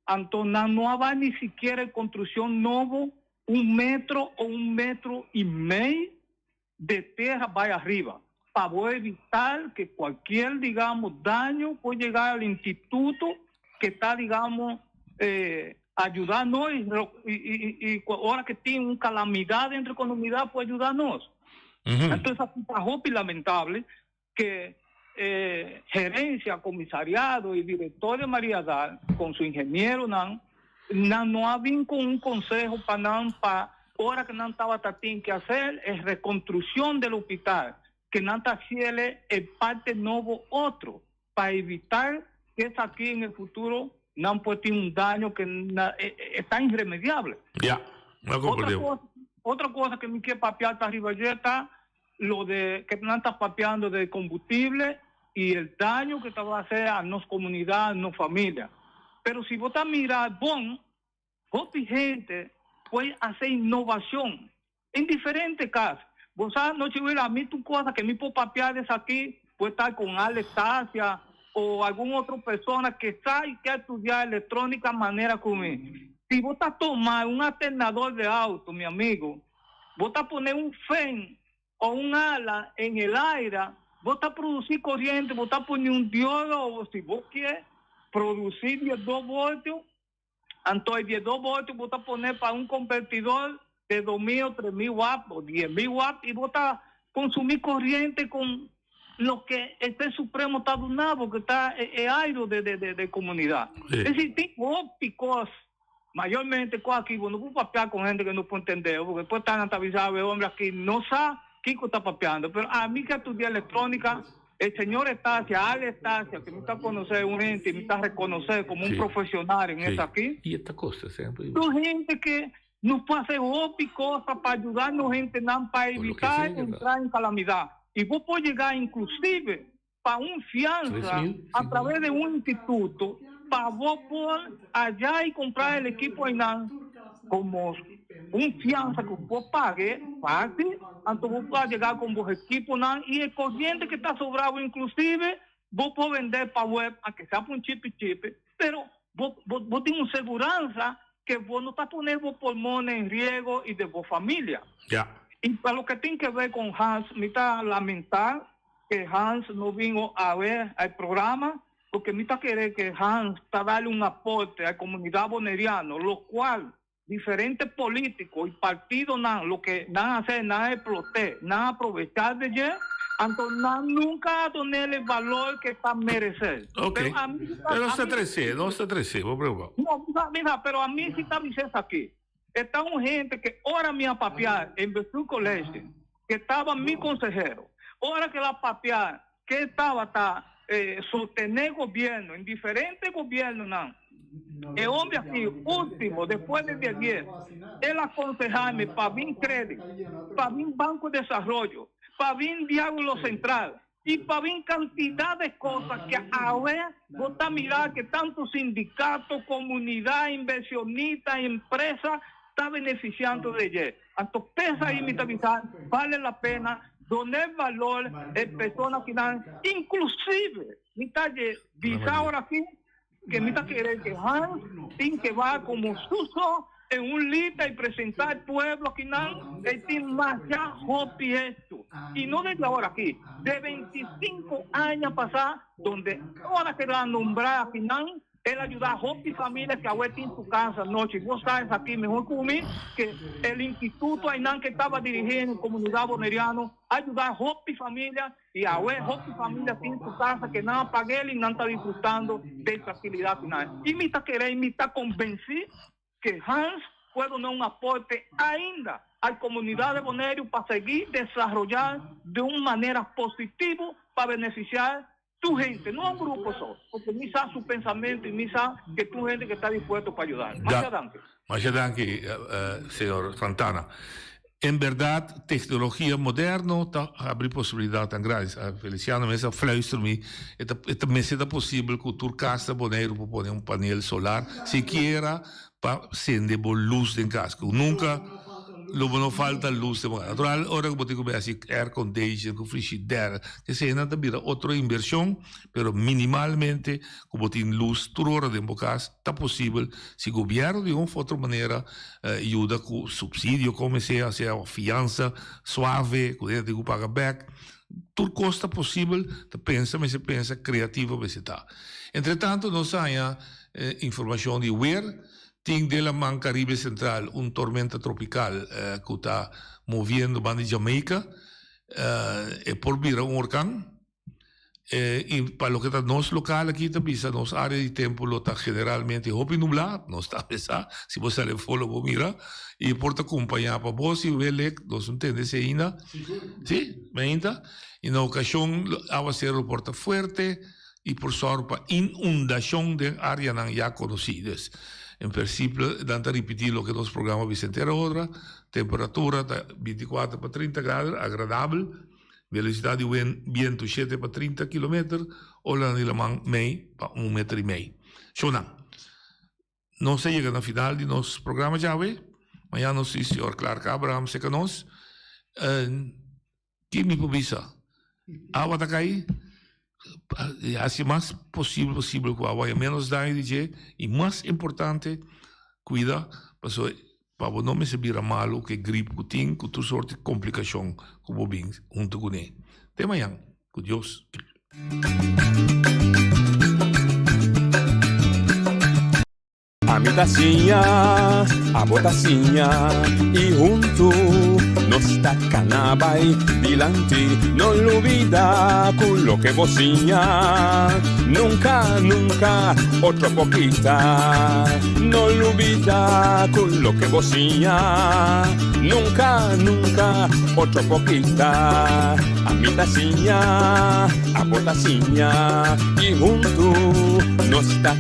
anto nan no a bai ni sikiera e construccion nobo un metro o un metro y mei de tera bai ariba, pa bo evitar que cualkier, digamos, daño por yega al instituto que ta, digamos, ayuda nos y, y, y, ora que tin un calamidad dentro di comunidad por ayuda nos. Entonces aki ta hopi lamentable que eh, gerencia, comisariado y director de Maria Daal con su ingenieronan, nan no a bin con un conseho pa nan pa ora que nan tabata tin que hacer es reconstrucción del hospital, que nan ta haciele e parte nobo otro pa evitar que esaki en el futuro nan por tin un daño que na, e, e, ta irremediable. Ja, mi a Otra comprende. cosa, otra cosa que mi kier papia ta riba dje ta lo de que nan ta papiando de combustible y el daño que ta va hacer a nos comunidad, a nos familia. Pero si bo ta mira bon, hopi hende puede hacer innovacion en diferente cas. Bo sa, Noche Willa, a mi tur cosa que mi por papia des aki, puede estar con Alex Tasia o algun otro persona que sa y que a estudia electronica manera cu mi. Si bo ta toma un alternador de auto, mi amigo, Bo ta pone un fen o un ala en el aire, bo ta produci coriente, bo ta pone un diodo o si bo kier produci diesdos voltio, anto e diesdos voltio bo ta pone pa un convertidor de 2000 o 3000 watt o 10000 watt y bo ta consumi coriente con loke e Ser Supremo ta duna bo, que ta e aire de comunidad. Es decir, tin hopi cos Mayormente ku aki bo no por papia ku hende ku no por entende bo, porque por ta nan ta bisa awe hombre aki no sa kiko ta papiando. Pero ami ke a studia electronica, e señor Estacia, Ale Estacia, ke mi ta konosé un hende, mi ta rekonosé komo un profesional en esaki, tur hende ke nos por hasi hopi cosa pa yuda nos hendenan pa evita entra en calamidad. Y bo por yega inclusive pa un fianza a través de un instituto pa bo por allá y comprar el equipo aynan como un fianza cu bo pague fácil, anto bo por llega con bo equiponan y e corriente que ta sobrabo inclusive bo por vender pa web aunque sea pa un chipi chipi, pero bo bo tin un seguranza que bo no ta pone bo pulmones en riesgo y de bo familia. Ya. Y pa loke tin ke ver con Hans, mi ta lamenta ke Hans no vino awe al programa, porque mi ta kere ke Hans ta dale un aporte al comunidad boneriano, lo cual diferente politico y partidonan loke nan a hacer nan a explote, nan a aprovecha de dje, anto nan nunca a donele valor ke ta merece. Ok, Pero ami si ta, pero nos ta ami trece, nos ta trece, bo preocupa. No, mira, mira, pero ami si ta bisa esaki. E ta un hende ke ora mi a papia en bestuurcollege, ke taba mi consehero, ora ke el a papia ke e tabata sostene gobierno en diferente gobiernonan, e hombre aki ultimo despues de dia dies, el a conseha mi pa bin Credit, pa bin Banco Desarrollo, pa bin Diagulo Central, Y pa bin cantidad de cosas que awe bo ta mira que tanto sindicato, comunidad, inversionista, empresa ta beneficiando de dje. Anto pesa ahí mi ta bisa vale la pena done valor e persona kinan, inclusive mi ta dje bisa ahora aki Ke mi ta kere ke Hans tin ke ba komo suso en un lista i presentá e pueblo akinan e tin masha hopi hecho. I no desde awor aki, de 25 aña pasá donde ora ke a nombrá akinan el a yuda hopi familia ke awe tin su casa nochi. Bo sa esaki mehor ku mi ke el instituto ainan ke taba dirigí en comunidad boneriano a yuda hopi familia. I awe hopi familia tin su casa ke nan a pag'el i nan ta disfrutando den trankilidat i nan. I mi ta kere i mi ta konbensí ke Hans puede duna un aporte ainda al komunidat de Boneiru pa sigui desaroyá di un manera positivo pa benefisiá tur hende, no un grupo so, porque mi sa su pensamentu i mi sa ke tur hende ke ta dispuesto pa yuda. Masha danki. Masha danki, señor Santana. En berdad, tecnologia moderno ta habri posibilidadnan grandi. Feliciano mes a fluister mi, e ta e ta mester ta posibel cu tur cas na Boneiru por pone un panel solar, sikiera pa sende bo luz den cas, cu nunca lo bo no falta luz den bo cas. Natural, ora cu bo tin cu bay haci aircondition, cu frigidaire, eseinan ta bira otro inversion, pero minimalmente cu bo tin luz tur ora den bo cas, ta posibel si gobierno di un of otro manera yuda cu subsidio como sea, sea fianza suave cu hende tin cu paga bek, tur cos ta posibel, ta pensa mester pensa creativo mester ta. Entre tanto nos a haña informacion di weer, tin den laman Caribe Central un tormenta tropical cu ta moviendo banda di Jamaica, e por bira un orkan. I pa loke ta nos lokal aki ta bisa nos área di tempu lo ta generalmente hopi nublá, nos ta bisa, si bo sali afó lo bo mira, i por ta kompañá pa bo si welek, nos no tende esei ainda, si, mainta, i na okashon awaseru lo por ta fuerte i por sòru pa inundashon den áreanan ya konosí. Dus, en prinsipio nan ta ripití loke nos programa bisa entera ora, temperatura ta 24 pa 30 grado, agradabel. Velosidat di wen bientu shete pa 30 kilometer, olanan di laman mei pa un meter i mei. Shownan, nos a yega na final di nos programa djawe. Mañana nos tin señor Clark Abraham serka nos. Ki mi por bisa? Awa ta kai, hasi mas posibel posibel ku awa haya menos daño di dje i mas importante kuida pasobra Pa bo no mester bira malu ku e grip ku tin ku tur sorti komplikashon ku bo bin huntu kuné. Te mañan, ku Dios. Ami ta siña, abo ta siña y huntu nos ta cana bay dilanti. No lubida cu loke bo siña nunca, nunca otro por kita. No lubida cu loke bo siña nunca, nunca otro por kita. Ami ta siña, abo ta siña y huntu nos ta.